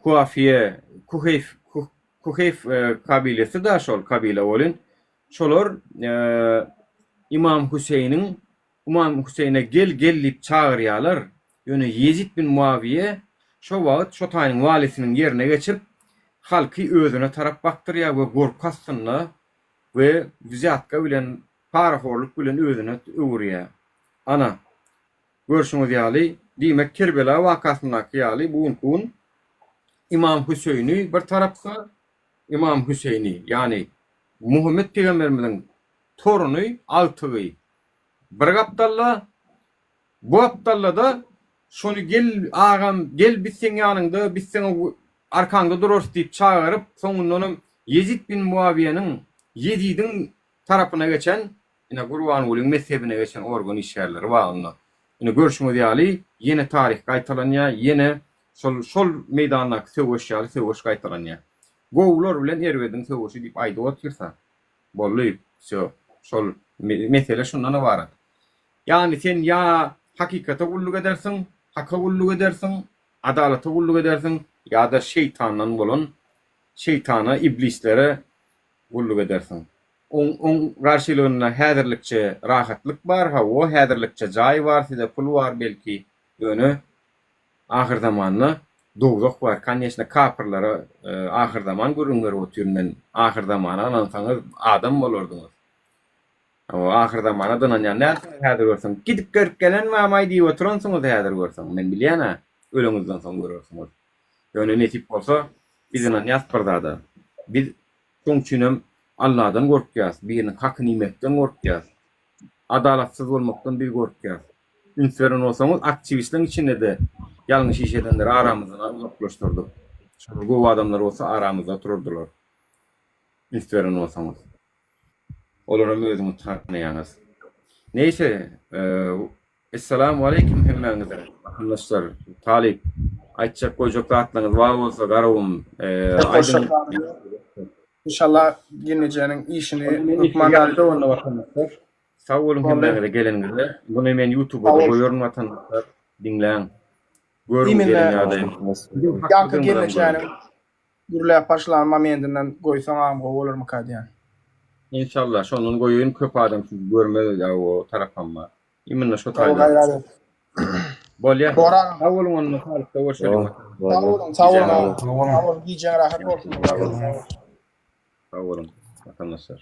Kuafiýe, Kuheýf, Kuheýf kabilesi-da şol kabile welin, şolar Ymam Hüseýniň Ymam Hüseýne gel, gel diýip çagyrýarlar. Ýöne Ýezit bin Muawiýe şo wagt şo taýyň walisiniň ýerine geçip, halky özüne tarap bakdyrýar we gorky astynda we wzýatka bilen, parahorluk bilen özüne öwürýär. Ana, görşüňiz ýaly, diýmek Kerbela wakasyndaky ýaly bu günki gün Ymam Hüseýni bir tarapda, Ymam Hüseýni, ýagny Muhammet pygamberimiziň toruny, agtygy Bir gapdalda, bu gapdalda-da şony gel agam, gel biz seň ýanyňda, biz seň arkaňda durarys diýip çagyryp, soňundanam Ýezit bin Muawiýeniň, Ýezidiň tarapyna geçen, ine Gurbangulyň mezhebine geçen organ işgärleri bar onda. Ine görşüňiz ýaly, ýene taryh gaýtalanýar, ýene şol şol meýdandaky söweş ýaly söweş gaýtalanýar. Gowular bilen erbediň söweşi diýip aýdyp otyrsa. Boldy, wsýo. Şol mesele şundan ybarat. Ýagny sen ýa hakykata gulluk edersiň, haka gulluk edersiň, adalata gulluk edersiň ýa-da şeýtandan bolan şeýtana, iblislere gulluk edersiň. Oň oň garşylygynda häzirlikçe rahatlyk bar, hawa, häzirlikçe jaý bar, size pul bar belki. Ýöne ahyrzamanda dowzah bar. Koneçne kapyrlara ahyrzaman gürrüň berip otyryn men. Ahyrzamana ynansaňyz adam bolardyňyz. Hawa ahyrzamana da ynanýan dälsiňiz häzir görseň. Gidip gelip gelen bamaý diýip oturansyňyz häzir görseň. Men bilýän-ä. Öleňizden soň görersiňiz. Ýöne nesip bolsa biz ynanýas bir zada. Biz şoň üçinem Alladan gorkýas, biriniň hakyny iýmekden gorkýas. Adalatsyz bolmakdan biz gorkýas. Üns beren bolsaňyz aktiwistleriň içinde-de ýalňyş iş edenleri aramyzdan uzaklaşdyrdyk. Şolar gowy adamlar bolsa aramyzda oturardylar. Üns beren bolsaňyz. Olaram özüňiz tanaýaňyz. Neýse, Essalamu aleýkum hemmäňize watandaşlar. Talyp, aýtjak goýjak zatlaryňyz bar bolsa Garagum, aýdyň. Inşallah gelnejäniň işini hökman watandaşlar. Sag boluň hemmäňize geleniňize. Muny men ýutubada goýaryn watandaşlar. Diňläň. Görüň gelen ýagdaýymy. Ýaňky gelnejäniň Gürläp başlan momentinden goýsaň agam gowy bolarmyka diýän. Enşallah şondan goýaýyn köp adam çünki görmez ýa o tarapam bar. Imенно şo Gowy taýdan. gaýrat et. Bolýa. Bor agam. Sag boluň onda saglykda görşeliň. Sag boluň, sag boluň agam. Sag boluň, gijäň rahat bolsun. Sag boluň. Sag boluň watandaşlar.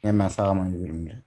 Hemmä sag aman ýüzüliň.